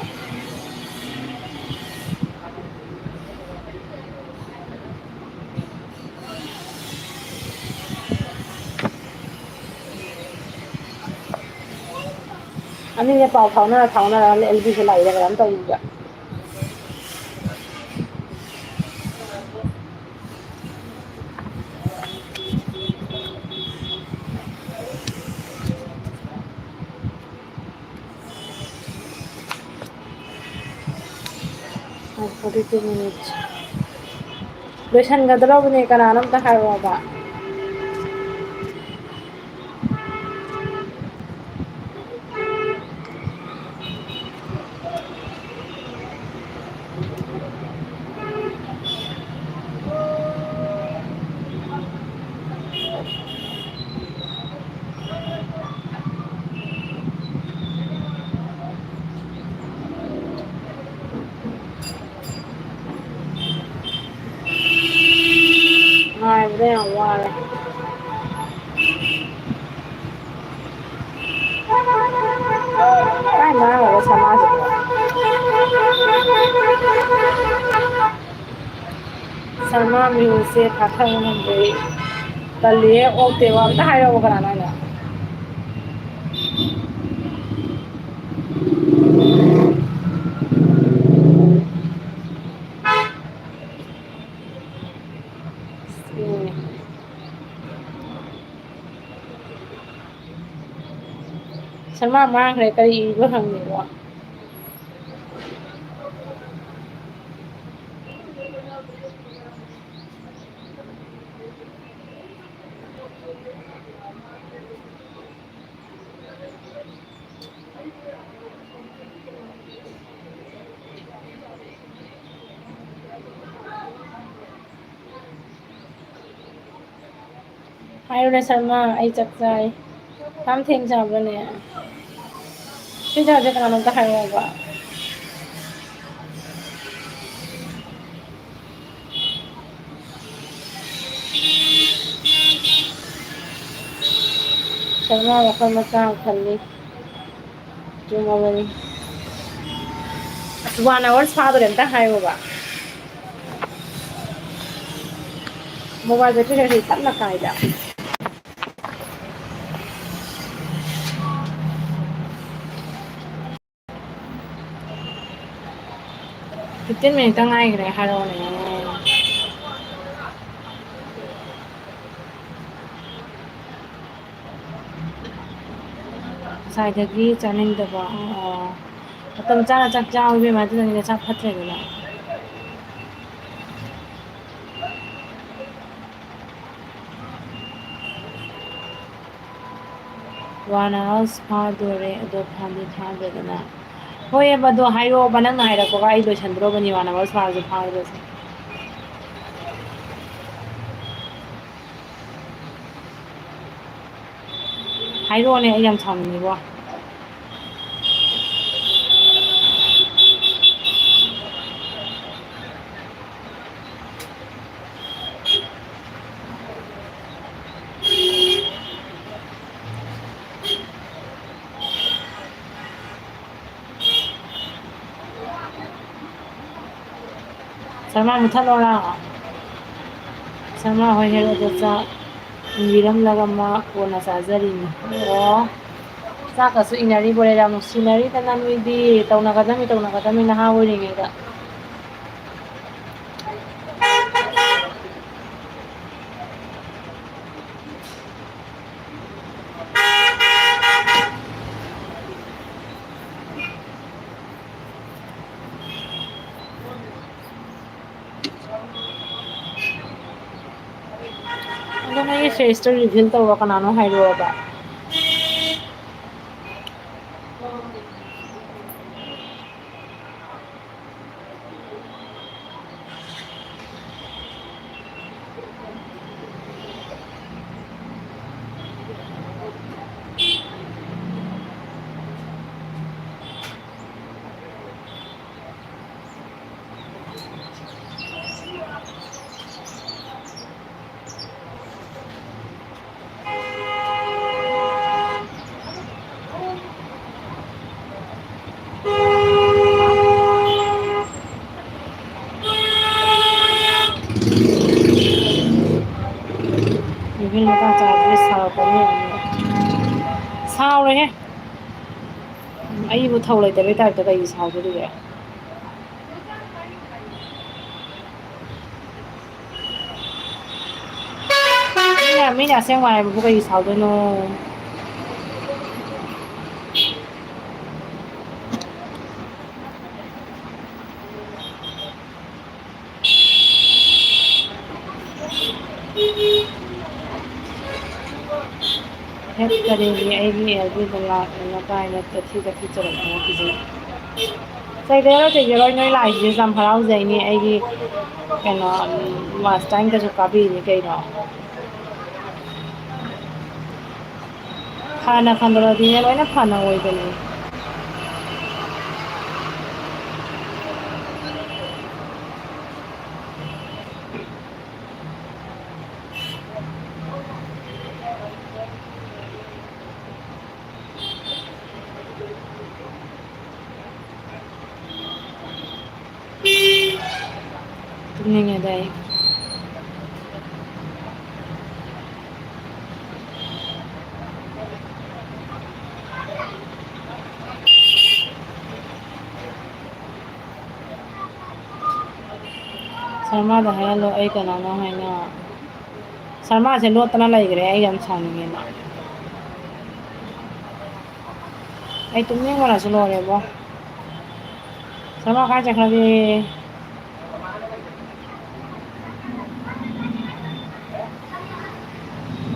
ꯑꯅꯤꯁꯦ ꯄꯥꯎ ꯐꯥꯎꯅꯔ ꯐꯥꯎꯅꯔꯒ ꯑꯦꯜ ꯕꯤꯁꯦ ꯂꯥꯛꯏꯔ ꯀꯩꯅꯣꯝ ꯇꯧꯔꯤꯕ꯫ Forty two minutes꯫ ꯂꯣꯏꯁꯟꯒꯗꯧꯔꯕꯅꯦ, ꯀꯅꯥꯅꯣ ꯑꯝꯇ ꯍꯥꯏꯔꯛꯑꯣꯕ꯫ ꯉꯥꯏꯕꯗ ꯌꯥꯝ ꯋꯥꯔꯦ꯫ ꯉꯥꯡꯉꯒ ꯁꯅꯥꯁꯤꯕꯣ꯫ ꯁꯅꯥ ꯃꯤꯍꯨꯁꯦ ꯐꯥꯊꯕ ꯉꯝꯗꯦ꯫ ꯇꯜꯂꯤꯍꯦ, ꯑꯣꯛꯇꯦꯕ꯫ ꯑꯝꯇ ꯍꯥꯏꯔꯛꯑꯣ, ꯀꯅꯥꯅꯣ ꯍꯥꯏꯅꯣ? ꯎꯝ꯫ ꯁꯅꯥ ꯃꯥꯡꯈ꯭ꯔꯦ, ꯀꯔꯤ ꯏꯕ ꯈꯪꯗꯦꯀꯣ꯫ ꯍꯥꯏꯔꯨꯅꯦ ꯁꯔꯃ, ꯑꯩ ꯆꯥꯛ ꯆꯥꯏ꯫ ꯌꯥꯝ ꯊꯦꯡ ꯆꯥꯕ꯭ꯔꯅꯦ? ꯊꯦꯡ ꯆꯥꯕꯁꯦ ꯀꯅꯥꯅꯣ ꯑꯝꯇ ꯍꯥꯏꯔꯛꯑꯣꯕ꯫ ꯁꯔꯃ ꯋꯥꯈꯜ ꯃꯆꯥ ꯑꯃ ꯈꯜꯂꯤ꯫ ꯆꯨꯝꯃꯕꯅꯤ꯫ ꯑꯁ, one hours ꯐꯥꯗꯣꯔꯦ, ꯑꯝꯇ ꯍꯥꯏꯌꯣꯕ꯫ Mobile battery ꯈꯔ ꯈꯔ ꯇꯞꯅ ꯀꯥꯏꯗ꯫ Fifteen minute ꯇ ꯉꯥꯏꯈ꯭ꯔꯦ, ꯍꯥꯏꯔꯛꯑꯣꯅꯦ꯫ ꯉꯁꯥꯏꯗꯒꯤ ꯆꯥꯅꯤꯡꯗꯕ꯫ ꯑꯣ, ꯃꯇꯝ ꯆꯥꯅ ꯆꯥꯛ ꯆꯥꯎ ꯏꯕꯦꯝꯃ, ꯑꯗꯨꯅꯅꯤ ꯅꯁꯥ ꯐꯠꯇ꯭ꯔꯦꯗꯅ꯫ One hours ꯐꯥꯗꯣꯔꯦ, ꯑꯗꯣ ꯐꯥꯗꯤ ꯐꯥꯗ꯭ꯔꯦꯗꯅ꯫ ꯍꯣꯏꯑꯕ, ꯑꯗꯣ ꯍꯥꯏꯔꯛꯑꯣꯕ, ꯅꯪꯅ ꯍꯥꯏꯔꯛꯄꯒ ꯑꯩ ꯂꯣꯏꯁꯟꯗ꯭ꯔꯣꯕꯅꯤ, one hours ꯐꯥꯔꯁꯨ ꯐꯥꯔꯁꯨ꯫ ꯍꯥꯏꯔꯛꯑꯣꯅꯦ, ꯑꯩ ꯌꯥꯝ ꯁꯥꯎꯅꯤꯡꯉꯤꯕꯣ꯫ ꯁꯔꯃꯥ ꯃꯨꯊꯠꯂꯣꯔꯥ? ꯁꯔꯃꯥ ꯍꯣꯏ ꯍꯦꯔꯣꯗ ꯆꯥꯛ ꯏꯟꯕꯤꯔꯝꯂꯒ ꯃꯥ ꯀꯣꯟꯅ ꯆꯥꯖꯔꯤꯅꯤ꯫ ꯑꯣ, ꯆꯥꯛꯀꯁꯨ ꯏꯟꯅꯔꯤꯕꯣꯔꯦ? ꯌꯥꯝ ꯅꯨꯡꯁꯤꯅꯔꯤꯗꯅ ꯅꯣꯏꯗꯤ꯫ ꯇꯧꯅꯒꯗꯝꯅꯤ, ꯇꯧꯅꯒꯗꯝꯅꯤ ꯅꯍꯥ ꯑꯣꯏꯔꯤꯉꯩꯗ꯫ ꯑꯗꯣ ꯅꯪꯒꯤ ꯐꯦꯁꯇꯣ ꯔꯤꯚꯤꯜ ꯇꯧꯔꯣ, ꯀꯅꯥꯅꯣ ꯍꯥꯏꯔꯛꯑꯣꯕ꯫ ꯔꯤꯚꯤꯜ ꯃꯇꯥꯡ ꯆꯥꯗ꯭ꯔꯗꯤ ꯁꯥꯎꯔꯛꯀꯅꯤ꯫ ꯁꯥꯎꯔꯣꯏꯍꯦ꯫ ꯑꯩꯕꯨ ꯊꯧ ꯂꯩꯇꯕꯩ ꯇꯥꯏꯞꯇ ꯀꯩꯒꯤ ꯁꯥꯎꯗꯣꯔꯤꯒꯦ? ꯃꯤꯅ, ꯃꯤꯅ ꯑꯁꯦꯡꯕ ꯍꯥꯏꯕꯕꯨ ꯀꯩꯒꯤ ꯁꯥꯎꯗꯣꯏꯅꯣ? ꯍꯦꯠ ꯀꯔꯤꯒꯤ ꯑꯩꯒꯤ ꯑꯦꯜ ꯕꯤꯗ ꯂꯥꯛꯑꯦꯅ ꯀꯥꯏꯅ ꯇꯊꯤ ꯇꯊꯤ ꯆꯒꯠꯅꯕ ꯄꯤꯖꯩ꯫ ꯆꯩꯗꯔꯣꯏ, ꯆꯩꯗꯔꯣꯏ, ꯅꯣꯏ ꯂꯥꯛꯏꯁꯤꯁꯨ ꯌꯥꯝ ꯍꯔꯥꯎꯖꯩꯅꯦ꯫ ꯑꯩꯒꯤ ꯀꯩꯅꯣ, ꯋꯥꯁ ꯇꯥꯏꯝꯗꯁꯨ ꯀꯥꯕꯤꯔꯤꯅꯤ ꯀꯩꯅꯣ꯫ ꯐꯅ ꯈꯟꯗꯣꯔꯛꯑꯗꯤꯅꯦ ꯂꯣꯏꯅ ꯐꯅ ꯑꯣꯏꯕꯅꯦ꯫ ꯇꯨꯝꯅꯤꯡꯉꯦꯗ ꯑꯩ꯫ ꯁꯔꯃꯥꯗ ꯍꯥꯏꯍꯜꯂꯣ, ꯑꯩ ꯀꯅꯥꯅꯣ ꯍꯥꯏꯅ꯫ ꯁꯔꯃꯥꯁꯦ ꯂꯣꯠꯇꯅ ꯂꯩꯈ꯭ꯔꯦ, ꯑꯩ ꯌꯥꯝ ꯁꯥꯎꯅꯤꯡꯉꯦ ꯃꯥ꯫ ꯑꯩ ꯇꯨꯝꯅꯤꯡꯕꯅꯁꯨ ꯂꯣꯏꯔꯦꯕꯣ꯫ ꯁꯔꯃꯥ ꯀꯥꯏ ꯆꯠꯈ꯭ꯔꯒꯦ?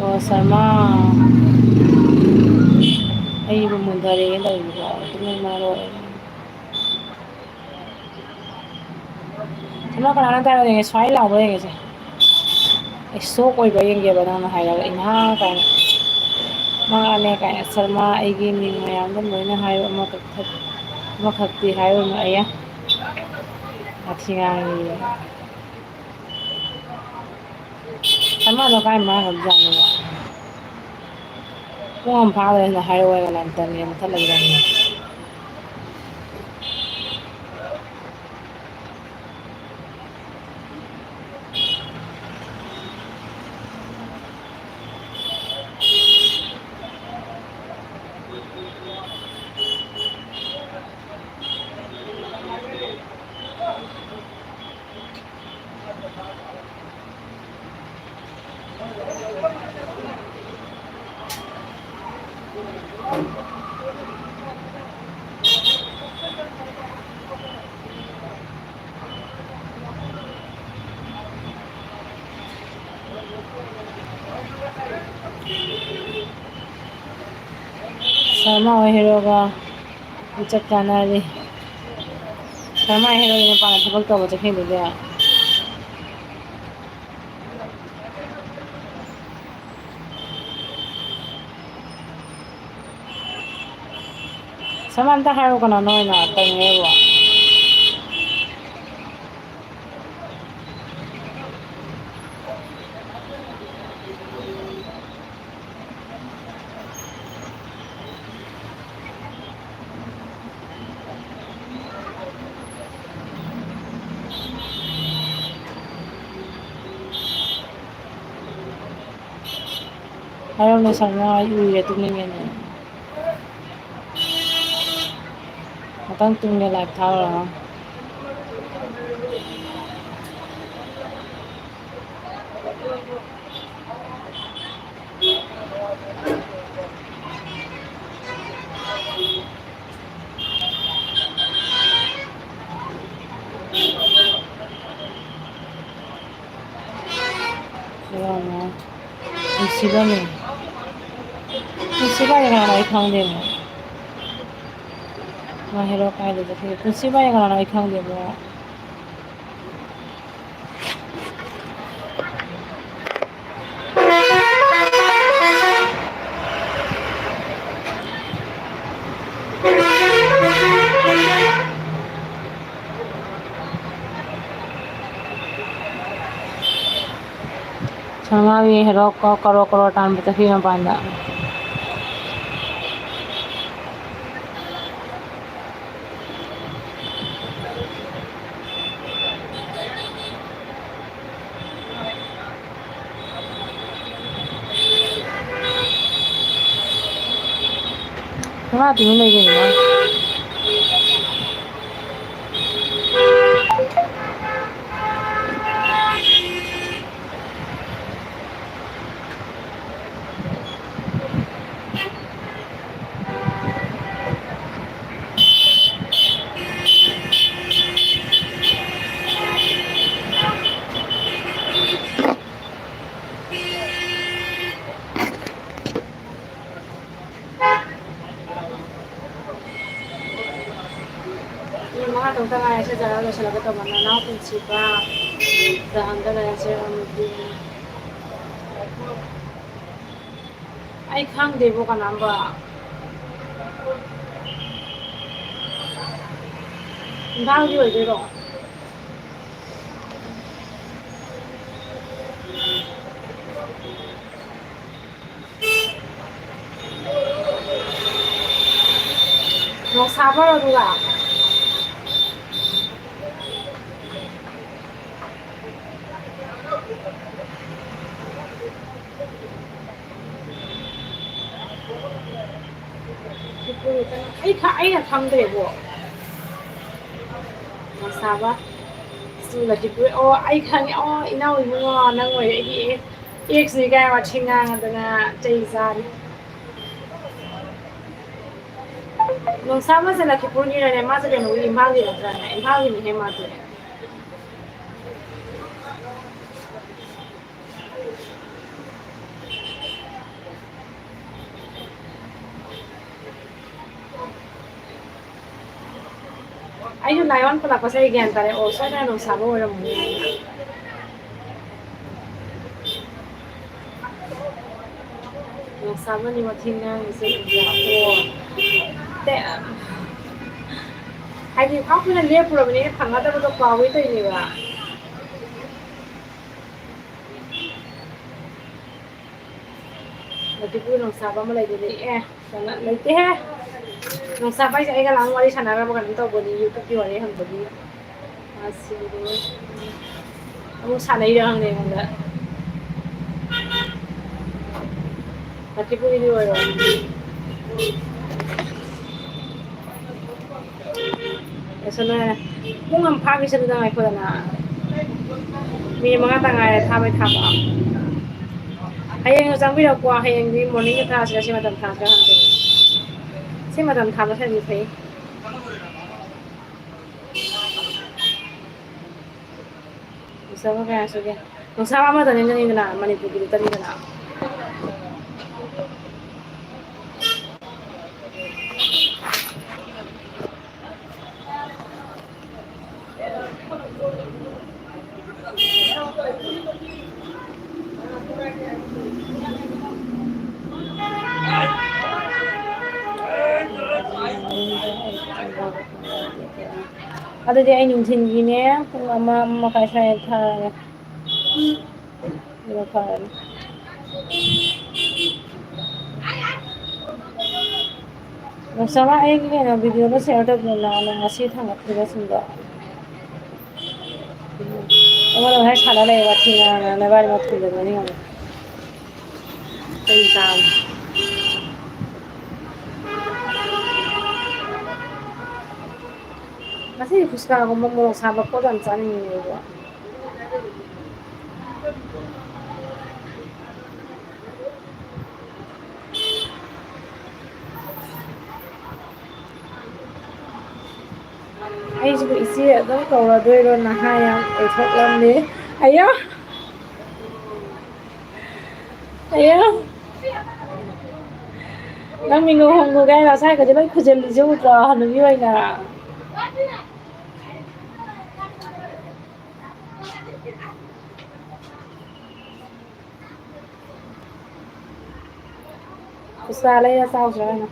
ꯑꯣ, ꯁꯔꯃꯥ꯫ ꯑꯩꯕꯨ ꯃꯨꯟꯊꯔꯦꯅ ꯇꯧꯔꯤꯕ꯫ ꯇꯨꯃꯤꯟ ꯃꯥ ꯂꯣꯏꯔꯦ꯫ ꯁꯔꯃꯥ ꯀꯅꯥꯅ ꯇꯥꯔꯣ ꯌꯦꯡꯒꯦ, ꯁ꯭ꯋꯥꯏ ꯂꯥꯎꯕ꯭ꯔꯥ ꯌꯦꯡꯒꯦꯁꯦ꯫ ꯑꯩ ꯁꯣꯛ ꯑꯣꯏꯕ꯭ꯔꯥ ꯌꯦꯡꯒꯦꯕ, ꯅꯪꯅ ꯍꯥꯏꯔꯒ ꯏꯃꯥ ꯀꯥꯏꯅ꯫ ꯃꯥꯅꯦ ꯀꯥꯏꯅ, ꯁꯔꯃꯥ ꯑꯩꯒꯤ ꯃꯤꯡ ꯃꯌꯥꯝꯗ ꯂꯣꯏꯅ ꯍꯥꯏꯌꯨ, ꯑꯃꯈꯛ-, ꯑꯃꯈꯛꯇꯤ ꯍꯥꯏꯔꯨꯅꯨ ꯑꯌꯥ꯫ ꯋꯥꯊꯤ ꯉꯥꯡꯉꯤ꯫ ꯁꯔꯃꯥꯗꯣ ꯀꯥꯏ ꯃꯥꯡꯈ꯭ꯔꯕꯖꯥꯠꯅꯣꯕ? ꯄꯨꯡ ꯑꯃ ꯐꯥꯈ꯭ꯔꯦꯅ ꯍꯥꯏꯔꯛꯑꯣ ꯍꯥꯏꯔꯒ ꯂꯥꯏꯝꯇꯟꯒꯤ ꯃꯨꯊꯠꯂꯛꯏꯔꯝꯅꯤ꯫ ꯁꯔꯃꯥ ꯍꯣꯏ ꯍꯦꯔꯣꯒ ꯆꯞ ꯆꯥꯟꯅꯔꯤ꯫ ꯁꯔꯃꯥ ꯍꯦꯔꯣꯒꯤ ꯃꯄꯥꯟꯗ ꯊꯕꯛ ꯇꯧꯕ ꯆꯠꯈꯤꯕꯗꯨꯗꯤ꯫ ꯁꯔꯃꯥ, ꯑꯝꯇ ꯍꯥꯏꯔꯛꯑꯣ, ꯀꯅꯥꯅꯣ ꯍꯥꯏꯅ ꯇꯧꯅꯤꯡꯉꯦꯕꯣ꯫ ꯍꯥꯏꯔꯝꯂꯣ ꯁꯔꯃ, ꯑꯩ ꯎꯏꯔꯦ, ꯇꯨꯝꯅꯤꯡꯉꯦꯅꯦ꯫ ꯉꯥꯛꯇꯪ ꯇꯨꯝꯒꯦ, live ꯊꯥꯔꯨꯔꯒ꯫ ꯀꯅꯥꯅꯣ? ꯄꯨꯟꯁꯤꯕꯅꯦ꯫ ꯄꯨꯟꯁꯤꯕ ꯍꯥꯏꯁꯦ ꯀꯅꯥꯅꯣ? ꯑꯩ ꯈꯪꯗꯦꯕ꯫ ꯃꯥ ꯍꯦꯔꯣ ꯀꯥꯏꯗ ꯆꯠꯈ꯭ꯔꯒꯦ? ꯄꯨꯟꯁꯤꯕ ꯍꯥꯏꯁꯦ ꯀꯅꯥꯅꯣ? ꯑꯩ ꯈꯪꯗꯦꯕ꯫ ꯁꯅꯥꯒꯤ ꯍꯦꯔꯣ ꯀ-, ꯀꯔꯣꯔ ꯀꯔꯣꯔ ꯇꯥꯟꯕ ꯆꯠꯈꯤ ꯃꯄꯥꯟꯗ꯫ ꯁꯅꯥ ꯇꯨꯃꯤꯟ ꯂꯩ ꯀꯩꯅꯣ ꯃꯥ? ꯃꯤ ꯃꯉꯥ ꯇꯔꯨꯛꯇ ꯉꯥꯏꯔꯦ, ꯁꯤ ꯖꯒꯥ ꯂꯣꯏꯁꯤꯜꯂꯒ ꯇꯧꯕ꯫ ꯅꯅꯥꯎ ꯄꯨꯟꯁꯤꯕ, ꯖꯍꯥꯟꯗ ꯂꯩꯔꯦ, ꯆꯦ ꯔꯣꯃꯤꯇꯤ꯫ ꯑꯩ ꯈꯪꯗꯦꯕꯣ ꯀꯅꯥꯝꯕ꯫ ꯏꯝꯐꯥꯜꯒꯤ ꯑꯣꯏꯗꯣꯏꯔꯣ? ꯅꯣꯡꯁꯥꯕ ꯑꯗꯨꯒ꯫ ꯑꯩ ꯈ-, ꯑꯩꯅ ꯈꯪꯗ꯭ꯔꯦꯕꯣ꯫ ꯅꯣꯡꯁꯥꯕ꯫ ꯁꯤ ꯂꯛꯈꯤꯄꯨꯔ꯫ ꯑꯣ, ꯑꯩ ꯈꯪꯉꯦ꯫ ꯑꯣ, ꯏꯅꯥꯎ ꯏꯕꯨꯡꯉꯣ, ꯅꯪ ꯑꯣꯏꯔꯦ ꯑꯩꯒꯤ ꯑꯦꯛꯁꯅꯤ ꯀꯥꯏ ꯋꯥꯊꯤ ꯉꯥꯡꯉꯗꯅ ꯆꯩ ꯆꯥꯅꯤ꯫ ꯅꯣꯡꯁꯥꯕꯁꯦ ꯂꯛꯈꯤꯄꯨꯔꯒꯤꯔꯅꯦ? ꯃꯥꯁꯦ ꯀꯩꯅꯣꯒꯤ, ꯏꯝꯐꯥꯜꯒꯤ ꯅꯠꯇ꯭ꯔꯅꯦ? ꯏꯝꯐꯥꯜꯒꯤꯅꯤꯍꯦ ꯃꯥꯗꯤ꯫ ꯑꯩꯁꯨ ꯂꯥꯏꯑꯣꯟ ꯄꯜꯂꯛꯄꯁꯦ ꯑꯩ ꯒ꯭ꯌꯥꯟ ꯇꯥꯔꯦ꯫ ꯑꯣ, ꯁꯣꯏꯗꯅ ꯅꯣꯡꯁꯥꯕ ꯑꯣꯏꯔꯝꯃꯅꯤ ꯍꯥꯏꯅ꯫ ꯅꯣꯡꯁꯥꯕꯅꯤ ꯋꯥꯊꯤ ꯉꯥꯡꯉꯤꯁꯦ꯫ ꯑꯣ꯫ ꯇꯦ-, ꯍꯥꯏꯗꯤ ꯈ꯭ꯋꯥꯏ ꯀꯨꯏꯅ ꯂꯦꯞꯄꯨꯔꯕꯅꯤꯅ ꯐꯪꯒꯗꯕꯗꯣ ꯀꯥꯎꯋꯦ ꯇꯧꯔꯤꯅꯦꯕ꯫ ꯂꯛꯈꯤꯄꯨꯔ ꯅꯣꯡꯁꯥꯕ ꯑꯃ ꯂꯩꯗꯨꯗꯤ꯫ ꯑꯦ, ꯀꯩꯅꯣ, ꯂꯩꯇꯦꯍꯦ꯫ ꯅꯣꯡꯁꯥꯕ ꯍꯥꯏꯁꯦ ꯑꯩꯒ ꯂꯥꯡ ꯋꯥꯔꯤ ꯁꯥꯟꯅꯈ꯭ꯔꯕ ꯀꯩꯅꯣꯝ ꯇꯧꯕꯅꯤ, YouTube-ꯀꯤ ꯋꯥꯔꯤ ꯍꯪꯕꯒꯤ꯫ ꯃꯥꯁꯤ ꯑꯃꯨꯛ ꯁꯥꯟꯅꯩꯔ ꯈꯪꯗꯦ ꯑꯩꯉꯣꯟꯗ꯫ ꯂꯛꯈꯤꯄꯨꯔꯒꯤꯗꯤ ꯑꯣꯏꯔꯣꯏ꯫ ꯂꯣꯏꯁꯜꯂꯣ ꯍꯥꯏꯔꯦ꯫ ꯄꯨꯡ ꯑꯃ ꯐꯥꯈꯤꯁꯅꯨꯗ, ꯉꯥꯏꯈꯣꯗꯅ꯫ ꯃꯤꯅꯤꯠ ꯃꯉꯥ ꯇ ꯉꯥꯏꯔꯦ ꯊꯥꯕꯩ ꯊꯥꯕ꯫ ꯍꯌꯦꯡ ꯆꯪꯕꯤꯔꯛꯄꯣ꯫ ꯍꯌꯦꯡꯗꯤ morning-ꯗ ꯊꯥꯁꯤꯔ, ꯁꯤ ꯃꯇꯝ ꯊꯥꯁꯤꯔ ꯈꯪꯗꯦ꯫ ꯁꯤ ꯃꯇꯝ ꯊꯥꯕ ꯐꯗꯤ ꯐꯩ꯫ ꯅꯣꯡꯁꯥꯕ ꯀꯌꯥ ꯁꯨꯒꯦ? ꯅꯣꯡꯁꯥꯕ ꯑꯃꯗꯅꯤꯗꯅ ꯃꯅꯤꯄꯨꯔꯒꯤꯗꯨꯇꯅꯤꯗꯅ꯫ ꯑꯗꯨꯗꯤ ꯑꯩ ꯅꯨꯡꯊꯤꯟꯒꯤꯅꯦ, ꯄꯨꯡ ꯑꯃ, ꯑꯃ ꯃꯈꯥꯏ ꯁ꯭ꯋꯥꯏꯗ ꯊꯥꯔꯒꯦ꯫ ꯑꯗꯨꯅ ꯐꯔꯅꯤ꯫ ꯅꯣꯡꯁꯥꯕ, ꯑꯩꯒꯤ ꯀꯩꯅꯣ video-ꯗꯣ share ꯇꯧꯕꯤꯌꯨ, ꯅꯪ ꯉꯁꯤ ꯊꯥꯡꯒꯠꯈꯤꯕꯁꯤꯡꯗꯣ꯫ ꯑꯩꯉꯣꯟꯗ ꯉꯁꯥꯏ ꯁꯥꯟꯅ ꯂꯩꯌꯦ, ꯋꯥꯊꯤ ꯉꯥꯡꯉꯒ, ꯅꯕꯥꯅꯤꯃꯛ ꯊꯤꯡꯖꯤꯟꯒꯅꯤ ꯌꯦꯡꯉꯣ꯫ ꯆꯩ ꯆꯥꯕꯅꯤ꯫ ꯉꯁꯤꯗꯤ ꯐꯨꯁꯀꯥꯒꯨꯝꯕ ꯃꯣꯔꯣꯛ ꯁꯥꯕ ꯄꯣꯠ ꯌꯥꯝ ꯆꯥꯅꯤꯡꯉꯦꯕ꯫ ꯑꯩꯁꯤꯕꯨ ꯏꯆꯦ ꯑꯗꯨꯝ ꯀꯧꯔꯗꯣꯏꯔꯣ? ꯅꯍꯥ ꯌꯥꯝ ꯑꯣꯏꯊꯣꯛꯂꯝꯃꯦ꯫ ꯑꯌꯥ! ꯑꯌꯥ! ꯅꯪ ꯃꯤꯡ ꯍꯣꯡꯉꯨꯒꯦ ꯍꯥꯏꯔꯣ? ꯁ꯭ꯋꯥꯏꯒꯁꯦ ꯂꯣꯏ ꯈꯨꯖꯤꯜꯂꯤꯁꯦ ꯎꯗ꯭ꯔꯣ? ꯍꯅꯨꯕꯤ ꯑꯣꯏꯅ꯫ ꯄꯩꯁꯥ ꯂꯩꯔ ꯆꯥꯎꯁꯤꯔ ꯀꯩꯅꯣ?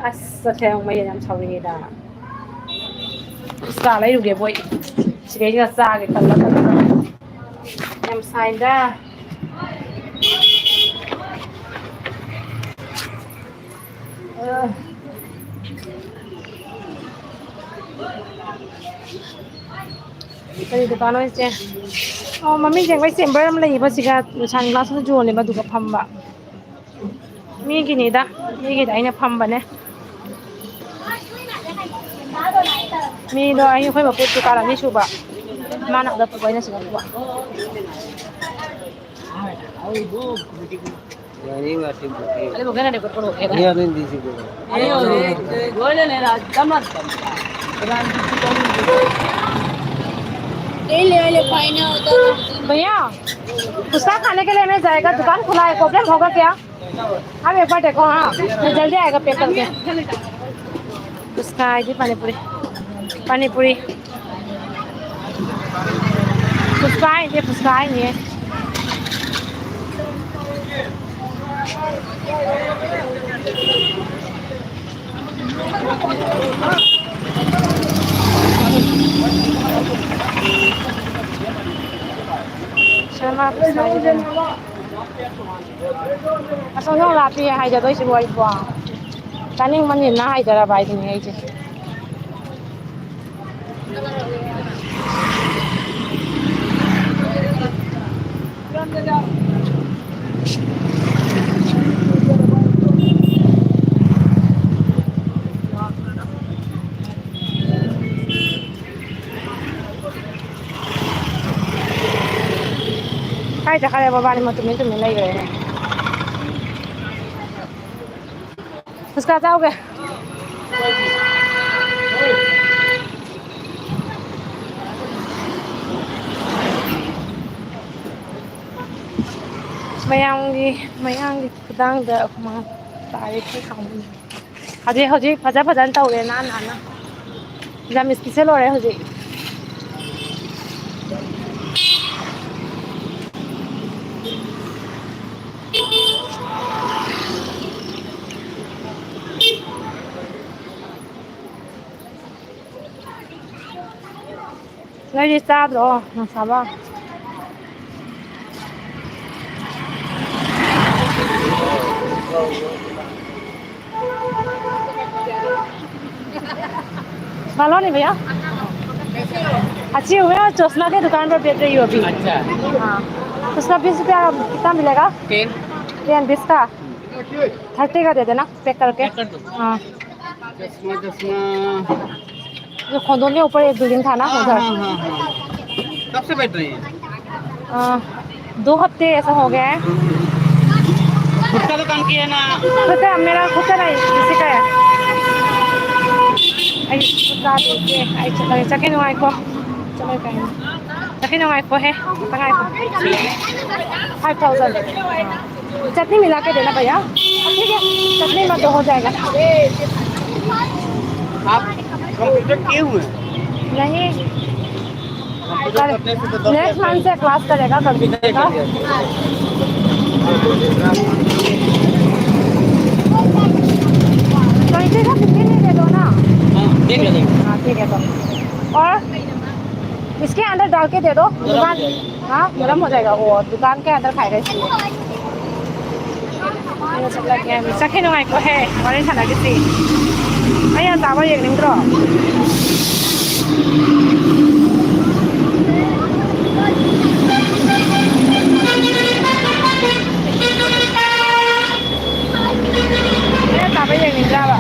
ꯑꯁ, ꯆꯠꯈ꯭ꯔꯦ ꯑꯃꯨꯛ ꯃꯌꯦꯟ ꯌꯥꯝ ꯁꯥꯎꯅꯤꯡꯉꯤꯗ꯫ ꯄꯩꯁꯥ ꯂꯩꯔꯨꯒꯦ ꯕꯣꯏ꯫ ꯁꯤꯗꯩꯁꯤꯗ ꯆꯥꯒꯦ ꯇꯜꯂ ꯇꯜꯂ꯫ ꯌꯥꯝ ꯁꯥꯏꯗ꯫ ꯑ꯫ ꯀꯔꯤ ꯗꯨꯀꯥꯟꯅꯣ ꯍꯥꯏꯁꯦ? ꯑꯣ, ꯃꯃꯤꯡ ꯆꯦꯟꯕꯩ ꯆꯦꯝꯕꯔ ꯑꯃ ꯂꯩꯌꯦꯕ ꯁꯤꯒ, ꯁꯟ ꯒ꯭ꯂꯥꯁ ꯑꯃ ꯌꯣꯜꯂꯦꯕ ꯑꯗꯨꯒ ꯐꯝꯕ꯫ ꯃꯤꯒꯤꯅꯤꯗ, ꯃꯤꯒꯤꯗ ꯑꯩꯅ ꯐꯝꯕꯅꯦ꯫ ꯃꯤꯗꯣ ꯑꯩ, ꯑꯩꯈꯣꯏ ꯃꯄꯨ ꯗꯨꯀꯥꯟ ꯑꯅꯤ ꯁꯨꯕ꯫ ꯃꯥꯅ ꯑꯗ ꯄꯨꯕ, ꯑꯩꯅ ꯁꯤꯗ ꯄꯨꯕ꯫ भैया, गुस्सा खाने के लिए नहीं जाएगा, दुकान खुला है, प्रॉब्लम होगा क्या? हम एक बार देखो, हाँ, मैं जल्दी आएगा, पैक करके। उसका आएगी पानी पूरी, पानी पूरी। उसका आएंगे, उसका आएंगे। ꯁꯅꯥ ꯄꯤꯁꯥꯒꯤꯗꯨꯅ꯫ ꯑꯁꯣꯝꯗ ꯂꯥꯞꯄꯤ ꯍꯥꯏꯖꯗꯣꯏꯁꯤꯕꯨ ꯑꯩꯕꯣ꯫ ꯆꯥꯅꯤꯡꯃꯟꯒꯤꯗꯅ ꯍꯥꯏꯖꯔꯕ ꯍꯥꯏꯗꯨꯅꯤ ꯑꯩꯁꯦ꯫ ꯆꯠꯈ꯭ꯔꯦ ꯃꯕꯥꯅꯤ, ꯃꯇꯨꯝ ꯇꯨꯝꯃꯤ ꯂꯩꯈ꯭ꯔꯦ꯫ ꯐꯨꯁꯀꯥ ꯆꯥꯎꯒꯦ꯫ ꯃꯌꯥꯝꯒꯤ, ꯃꯌꯥꯝꯒꯤ ꯈꯨꯗꯥꯡꯗ ꯍꯨꯃꯥꯡ ꯇꯥꯔꯦ꯫ ꯍꯧꯖꯤꯛ, ꯍꯧꯖꯤꯛ ꯐꯖ ꯐꯖꯅ ꯇꯧꯔꯦ ꯅꯥꯟ ꯅꯥꯟꯅ꯫ ꯌꯥꯝ special ꯑꯣꯏꯔꯦ ꯍꯧꯖꯤꯛ꯫ ꯅꯣꯏꯗꯤ ꯆꯥꯗ꯭ꯔꯣ ꯅꯨꯡꯁꯥꯕ? मालूम नहीं भैया। अच्छी हुई है, चश्मा के दुकान पर बेच रही हो अभी। अच्छा। हाँ। उसका बीस रुपया कितना मिलेगा? टेन। टेन, बीस का। थर्टी का दे देना, पैक करके। पैक कर दो। हाँ। चश्मा, चश्मा। जो खोंदों के ऊपर एक बिल्डिंग था ना, हाँ, उधर। हाँ, हाँ, हाँ। कब से बैठ रही है? अ, दो हफ्ते ऐसा हो गया है। खुद का दुकान की है ना? खुद का, मेरा खुद का नहीं, किसी का है। ꯑꯩ ꯆꯥꯛ ꯆꯥꯗꯣꯏꯁꯦ, ꯑꯩ ꯆꯠꯂꯒꯦ꯫ ꯆꯠꯈꯤꯅꯨ ꯉꯥꯏꯈꯣ꯫ ꯆꯠꯂꯣꯏ ꯀꯩꯅꯣ꯫ ꯆꯠꯈꯤꯅꯨ ꯉꯥꯏꯈꯣꯍꯦ꯫ ꯉꯥꯛꯇ ꯉꯥꯏꯈꯣ꯫ Five thousand। चटनी मिला के देना भैया। ठीक है, चटनी मत दो, हो जाएगा। आप कंप्यूटर किए हुए हैं? नहीं। कंप्यूटर करने से तो दस नेक्स्ट मंथ से क्लास करेगा कंप्यूटर का। ट्वेंटी का फिफ्टीन ही दे दो ना। हाँ, देख लो, देख लो। हाँ, ठीक है तो। और इसके अंदर डाल के दे दो। दुकान, हाँ, गर्म हो जाएगा। वो दुकान के अंदर खाएगा इसलिए। ꯆꯠꯈꯤꯅꯨ ꯉꯥꯏꯈꯣꯍꯦ, ꯋꯥꯔꯤ ꯁꯥꯟꯅꯈꯤꯁꯤ꯫ ꯑꯩ ꯑꯆꯥꯕ ꯌꯦꯡꯅꯤꯡꯗ꯭ꯔꯣ? ꯑꯩ ꯑꯆꯥꯕ ꯌꯦꯡꯅꯤꯡꯗ꯭ꯔꯕ?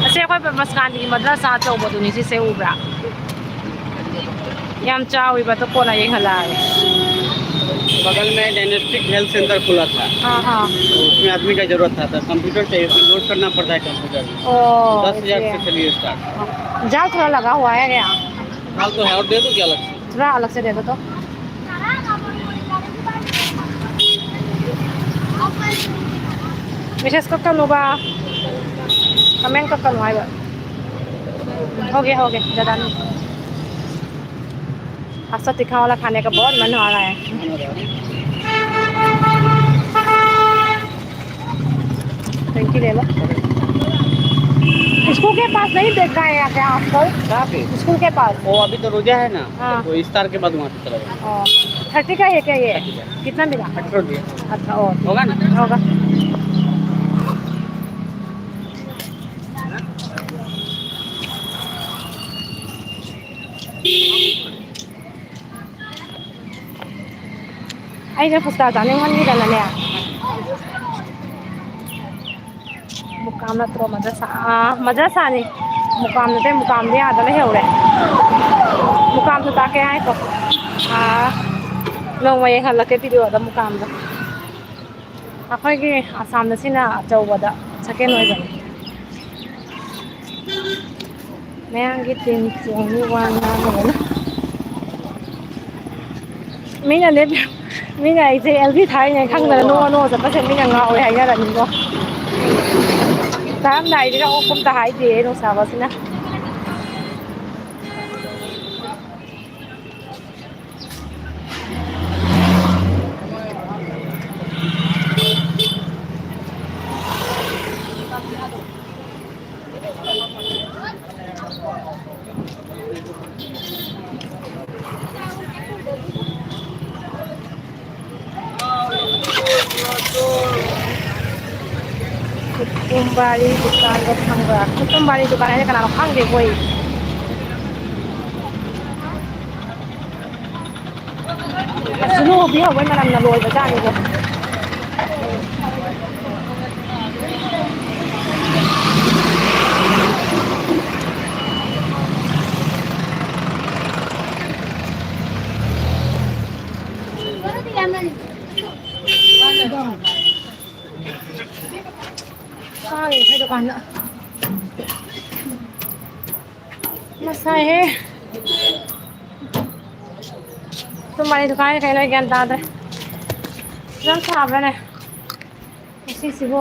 ꯑꯁꯤ ꯑꯩꯈꯣꯏ ꯃꯁꯀꯥꯟꯒꯤ ꯃꯗ꯭ꯔꯁꯥ ꯑꯆꯧꯕꯗꯨꯅꯤ ꯁꯤꯁꯦ, ꯎꯕ꯭ꯔꯥ? ꯌꯥꯝ ꯆꯥꯎꯋꯤꯕ, ꯑꯗꯣ ꯀꯣꯟꯅ ꯌꯦꯡꯍꯜꯂꯛꯑꯒꯦ꯫ बगल में डायग्नोस्टिक हेल्थ सेंटर खुला था। हाँ, हाँ। तो उसमें आदमी का जरूरत था, तो कंप्यूटर चाहिए, उसमें लोड करना पड़ता है कंप्यूटर में। ओ, दस हजार से इसलिए। चलिए स्टार्ट। जाल थोड़ा लगा हुआ है क्या? जाल तो है, और दे दो क्या अलग से? थोड़ा अलग से दे दो तो। मैसेज कब करूँगा? कमेंट कब करूँगा? हो गया, हो गया, ज़्यादा नहीं। अच्छा, तीखा वाला खाने का बहुत मन हो रहा है। थैंक यू, ले लो। स्कूल के पास नहीं देख रहा है क्या आपको? कहाँ पे? स्कूल के पास। वो अभी तो रोजा है ना, हाँ। तो इफ्तार के बाद वहाँ पे चला जाएगा। ओ, थर्टी का है क्या ये? थर्टी का। कितना मिला? अठारह रुपये। अच्छा, और होगा ना? होगा। ꯑꯩꯅ ꯐꯨꯁꯀꯥ ꯆꯥꯅꯤꯡꯃꯟꯈꯤꯗꯅꯅꯦ, ꯃꯨꯀꯥꯝ ꯅꯠꯇ꯭ꯔꯣ ꯃꯗ꯭ꯔꯁꯥ? ꯑꯥ, ꯃꯗ꯭ꯔꯁꯥꯅꯤ꯫ ꯃꯨꯀꯥꯝ ꯅꯠꯇꯦ, ꯃꯨꯀꯥꯝꯗꯤ ꯑꯥꯗ ꯂꯩꯍꯧꯔꯦ꯫ ꯃꯨꯀꯥꯝꯁꯨ ꯇꯥꯛꯀꯦ ꯍꯥꯏꯀꯣ꯫ ꯑꯥ, ꯅꯣꯡꯃ ꯌꯦꯡꯍꯜꯂꯛꯀꯦ ꯚꯤꯗꯤꯑꯣꯗ ꯃꯨꯀꯥꯝꯗꯣ꯫ ꯑꯩꯈꯣꯏꯒꯤ ꯑꯁꯥꯝꯗ ꯁꯤꯅ ꯑꯆꯧꯕꯗ ꯁꯦꯀꯦꯟ ꯑꯣꯏꯕꯅꯤ꯫ ꯃꯌꯥꯡꯒꯤ ꯇꯤꯟ ꯆꯣꯡꯉꯤ ꯋꯥ ꯉꯥꯡꯕꯗꯅ꯫ ꯃꯤꯅꯅꯦ, ꯃꯤꯅ ꯑꯩꯁꯦ ꯑꯦꯜ ꯕꯤ ꯊꯥꯔꯤꯅꯦ ꯈꯪꯗꯅ ꯅꯣꯛꯑ ꯅꯣꯛꯑ ꯆꯠꯄꯁꯦ ꯃꯤꯅ ꯉꯥꯎꯋꯦ ꯍꯥꯏꯅꯔꯅꯤꯀꯣ꯫ ꯆꯥꯔꯝꯗꯥꯏꯁꯤꯗ ꯑꯣꯛꯄ ꯑꯝꯇ ꯍꯥꯏꯗꯦ ꯅꯨꯡꯁꯥꯕꯁꯤꯅ꯫ ꯀꯨꯇꯨꯝꯕꯥꯔꯤ ꯗꯨꯀꯥꯟꯗ ꯐꯪꯕ꯭ꯔꯥ? ꯀꯨꯇꯨꯝꯕꯥꯔꯤ ꯗꯨꯀꯥꯟ ꯍꯥꯏꯁꯦ ꯀꯅꯥꯅꯣ ꯈꯪꯗꯦ ꯑꯩꯈꯣꯏ꯫ ꯖꯨꯅꯨ ꯍꯧꯕꯤ ꯍꯧꯕꯩ ꯃꯅꯝꯅ ꯂꯣꯏꯕꯖꯥꯠꯅꯤꯗ꯫ ꯆꯥꯔꯤ ꯑꯩꯈꯣꯏ ꯗꯨꯀꯥꯟꯗ꯫ ꯃꯁꯥꯏꯍꯦ꯫ ꯇꯨꯝꯕꯅꯤ ꯗꯨꯀꯥꯟꯒꯤ ꯀꯩꯅꯣ ꯑꯩ ꯒ꯭ꯌꯥꯟ ꯇꯥꯗ꯭ꯔꯦ꯫ ꯌꯥꯝ ꯁꯥꯕ꯭ꯔꯅꯦ ꯉꯁꯤꯁꯤꯕꯨ?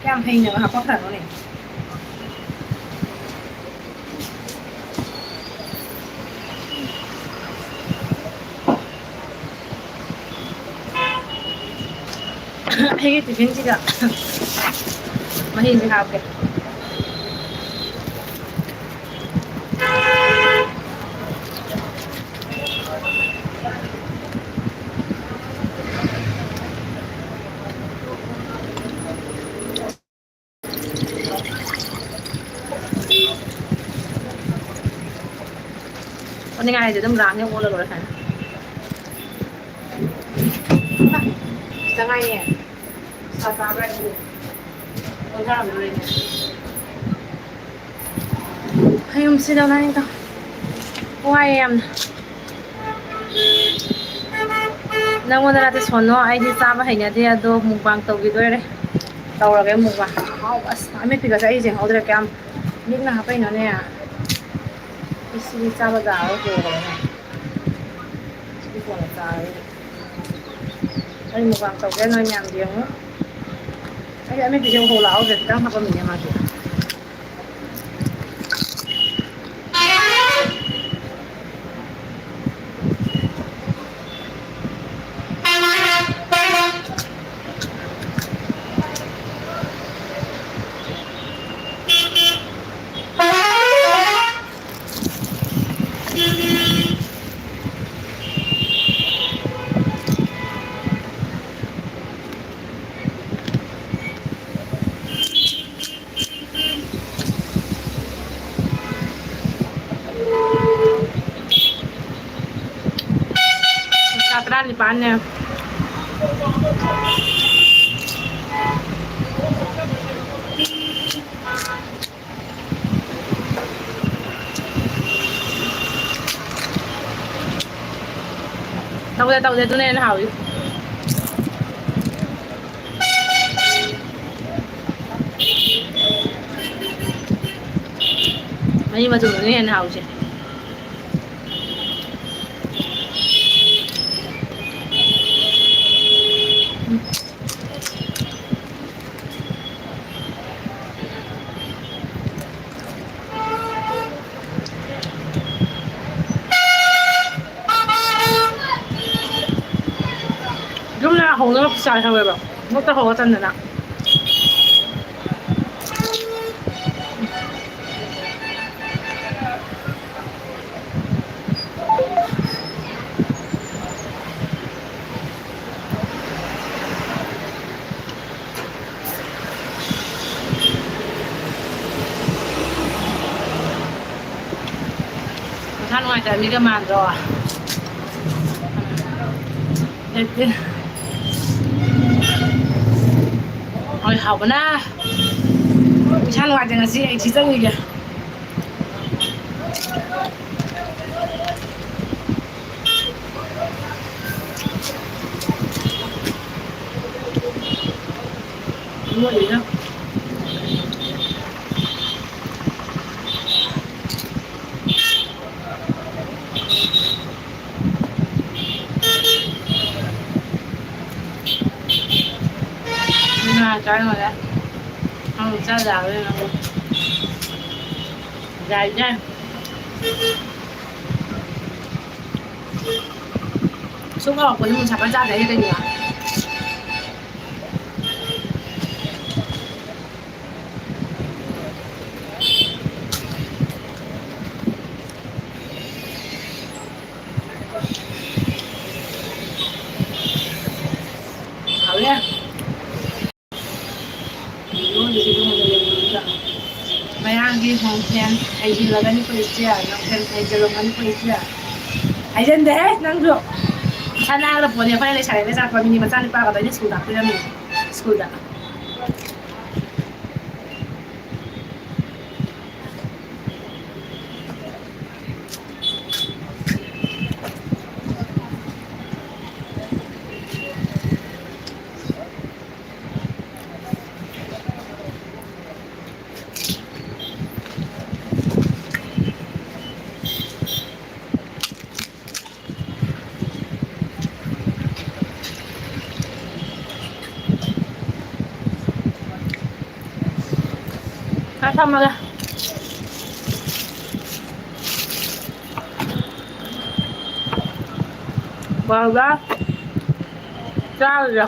ꯀꯌꯥꯝ ꯍꯩꯅꯒ ꯍꯥꯞꯄꯛꯈ꯭ꯔꯅꯣꯅꯦ꯫ ꯑꯩꯒꯤ ꯇꯤꯐꯤꯟꯁꯤꯗ ꯃꯍꯤꯁꯦ ꯍꯥꯞꯀꯦ꯫ ꯑꯣꯅꯤꯡꯉꯥꯏꯁꯦ ꯑꯗꯨꯝ ꯔꯥꯡꯅ ꯑꯣꯜꯂ ꯂꯣꯏꯔꯦ ꯁꯨꯃꯥꯏꯅ꯫ ꯈꯤꯇꯪ ꯉꯥꯏꯅꯦ꯫ ꯁꯥ ꯆꯥꯕ꯭ꯔꯥ ꯍꯥꯏꯁꯤꯕꯨ? ꯑꯣꯟꯊꯔꯝꯗꯣꯔꯦꯅꯦ꯫ ꯍꯌꯨꯝꯁꯤꯗ ꯅꯪꯗꯣ ꯋꯥꯏꯌꯦ ꯌꯥꯝꯅ꯫ ꯅꯪꯉꯣꯟꯗ ꯅꯠꯇꯦ ꯁꯣꯅꯣ, ꯑꯩꯗꯤ ꯆꯥꯕ ꯍꯩꯅꯗꯦ, ꯑꯗꯣ mukbang ꯇꯧꯈꯤꯗꯣꯏꯔꯦ꯫ ꯇꯧꯔꯒꯦ mukbang꯫ ꯑꯍꯥꯎꯕ ꯑꯁ ꯑꯃꯦꯠꯄꯤꯒꯁꯦ ꯑꯩ ꯌꯦꯡꯍꯧꯗ꯭ꯔꯦ ꯀꯌꯥꯝ ꯂꯤꯛꯅ ꯍꯥꯞꯄꯛꯏꯅꯣꯅꯦ꯫ ꯁꯤꯗꯤ ꯆꯥꯕ ꯌꯥꯔꯔꯣꯏ ꯍꯣꯔꯦꯟ꯫ ꯁꯤꯗꯤ ꯀꯣꯟꯅ ꯆꯥꯔꯒꯦ꯫ ꯑꯩ mukbang ꯇꯧꯒꯦ ꯅꯣꯏ ꯃꯌꯥꯝ ꯌꯦꯡꯉꯨ꯫ ꯑꯩ ꯑꯃꯦꯠꯄꯤꯁꯦ ꯍꯧ ꯂꯥꯛꯍꯧꯗ꯭ꯔꯦ ꯈꯤꯇꯪ ꯍꯥꯞꯄꯝꯃꯤꯅꯦ ꯃꯥꯁꯦ꯫ ꯇꯔꯥꯅꯤꯄꯥꯟꯅꯦ꯫ ꯇꯧꯗꯦ, ꯇꯧꯗꯦ, ꯑꯗꯨꯅ ꯍꯦꯟꯅ ꯍꯥꯎꯏ꯫ ꯃꯍꯤ ꯃꯆꯨꯝꯗꯨꯅ ꯍꯦꯟꯅ ꯍꯥꯎꯁꯦ꯫ ꯌꯨꯝꯗ ꯍꯧꯅꯕ ꯆꯥꯏ ꯍꯧꯋꯦꯕ꯫ ꯃꯨꯛꯇ ꯍꯧꯔ ꯇꯟꯗꯅ꯫ ꯃꯁꯥ ꯅꯨꯡꯉꯥꯏꯇꯕ ꯃꯤꯒ ꯃꯥꯟꯗ꯭ꯔꯣ? ꯂꯩꯇꯦ꯫ ꯍꯣꯏ, ꯍꯥꯎꯕꯅ꯫ ꯏꯁꯥ ꯅꯨꯡꯉꯥꯏꯇꯦ ꯉꯁꯤ, ꯑꯩ ꯁꯤ ꯆꯪꯉꯤꯒꯦ꯫ ꯂꯣꯏꯔꯦꯗ꯫ ꯉꯥ ꯆꯥꯔꯝꯃꯒ ꯑꯃꯨꯛ ꯆꯥ ꯌꯥꯕ꯭ꯔꯥ ꯌꯦꯡꯉꯣ꯫ ꯌꯥꯏ, ꯌꯥꯏ꯫ ꯁꯨꯛ ꯍꯥꯎꯔꯛꯄꯁꯦ ꯃꯣꯔꯣꯛ ꯁꯥꯕ ꯆꯥꯗꯦ ꯑꯩ ꯀꯩꯒꯤꯅꯣ? ꯍꯥꯎꯔꯦ꯫ ꯃꯌꯥꯡꯒꯤ ꯍꯣꯝ ꯐꯦꯟ ꯍꯩꯖꯤꯜꯂꯒꯅꯤꯀꯣ ꯏꯆꯦ, ꯅꯪ ꯐꯦꯟ ꯍꯩꯖꯤꯜꯂꯝꯒꯅꯤꯀꯣ ꯏꯆꯦ꯫ ꯍꯩꯖꯤꯟꯗꯦꯍꯦ ꯅꯪꯁꯨ꯫ ꯁꯅꯥꯒꯗ ꯄꯣꯠꯅꯤ꯫ ꯑꯩꯈꯣꯏꯅ ꯂꯩꯁꯥꯔꯤꯉꯩꯗ ꯆꯠꯄ ꯃꯤꯅꯤ ꯃꯆꯥꯅꯨꯄꯥꯒꯗꯣ ꯑꯩꯅ ꯁ꯭ꯀꯨꯜ ꯇꯥꯛꯄꯤꯔꯝꯃꯤ꯫ ꯁ꯭ꯀꯨꯜꯗ꯫ ꯊꯝꯃꯒꯦ꯫ ꯕꯔꯒꯔ ꯆꯥꯔꯨꯔꯣ꯫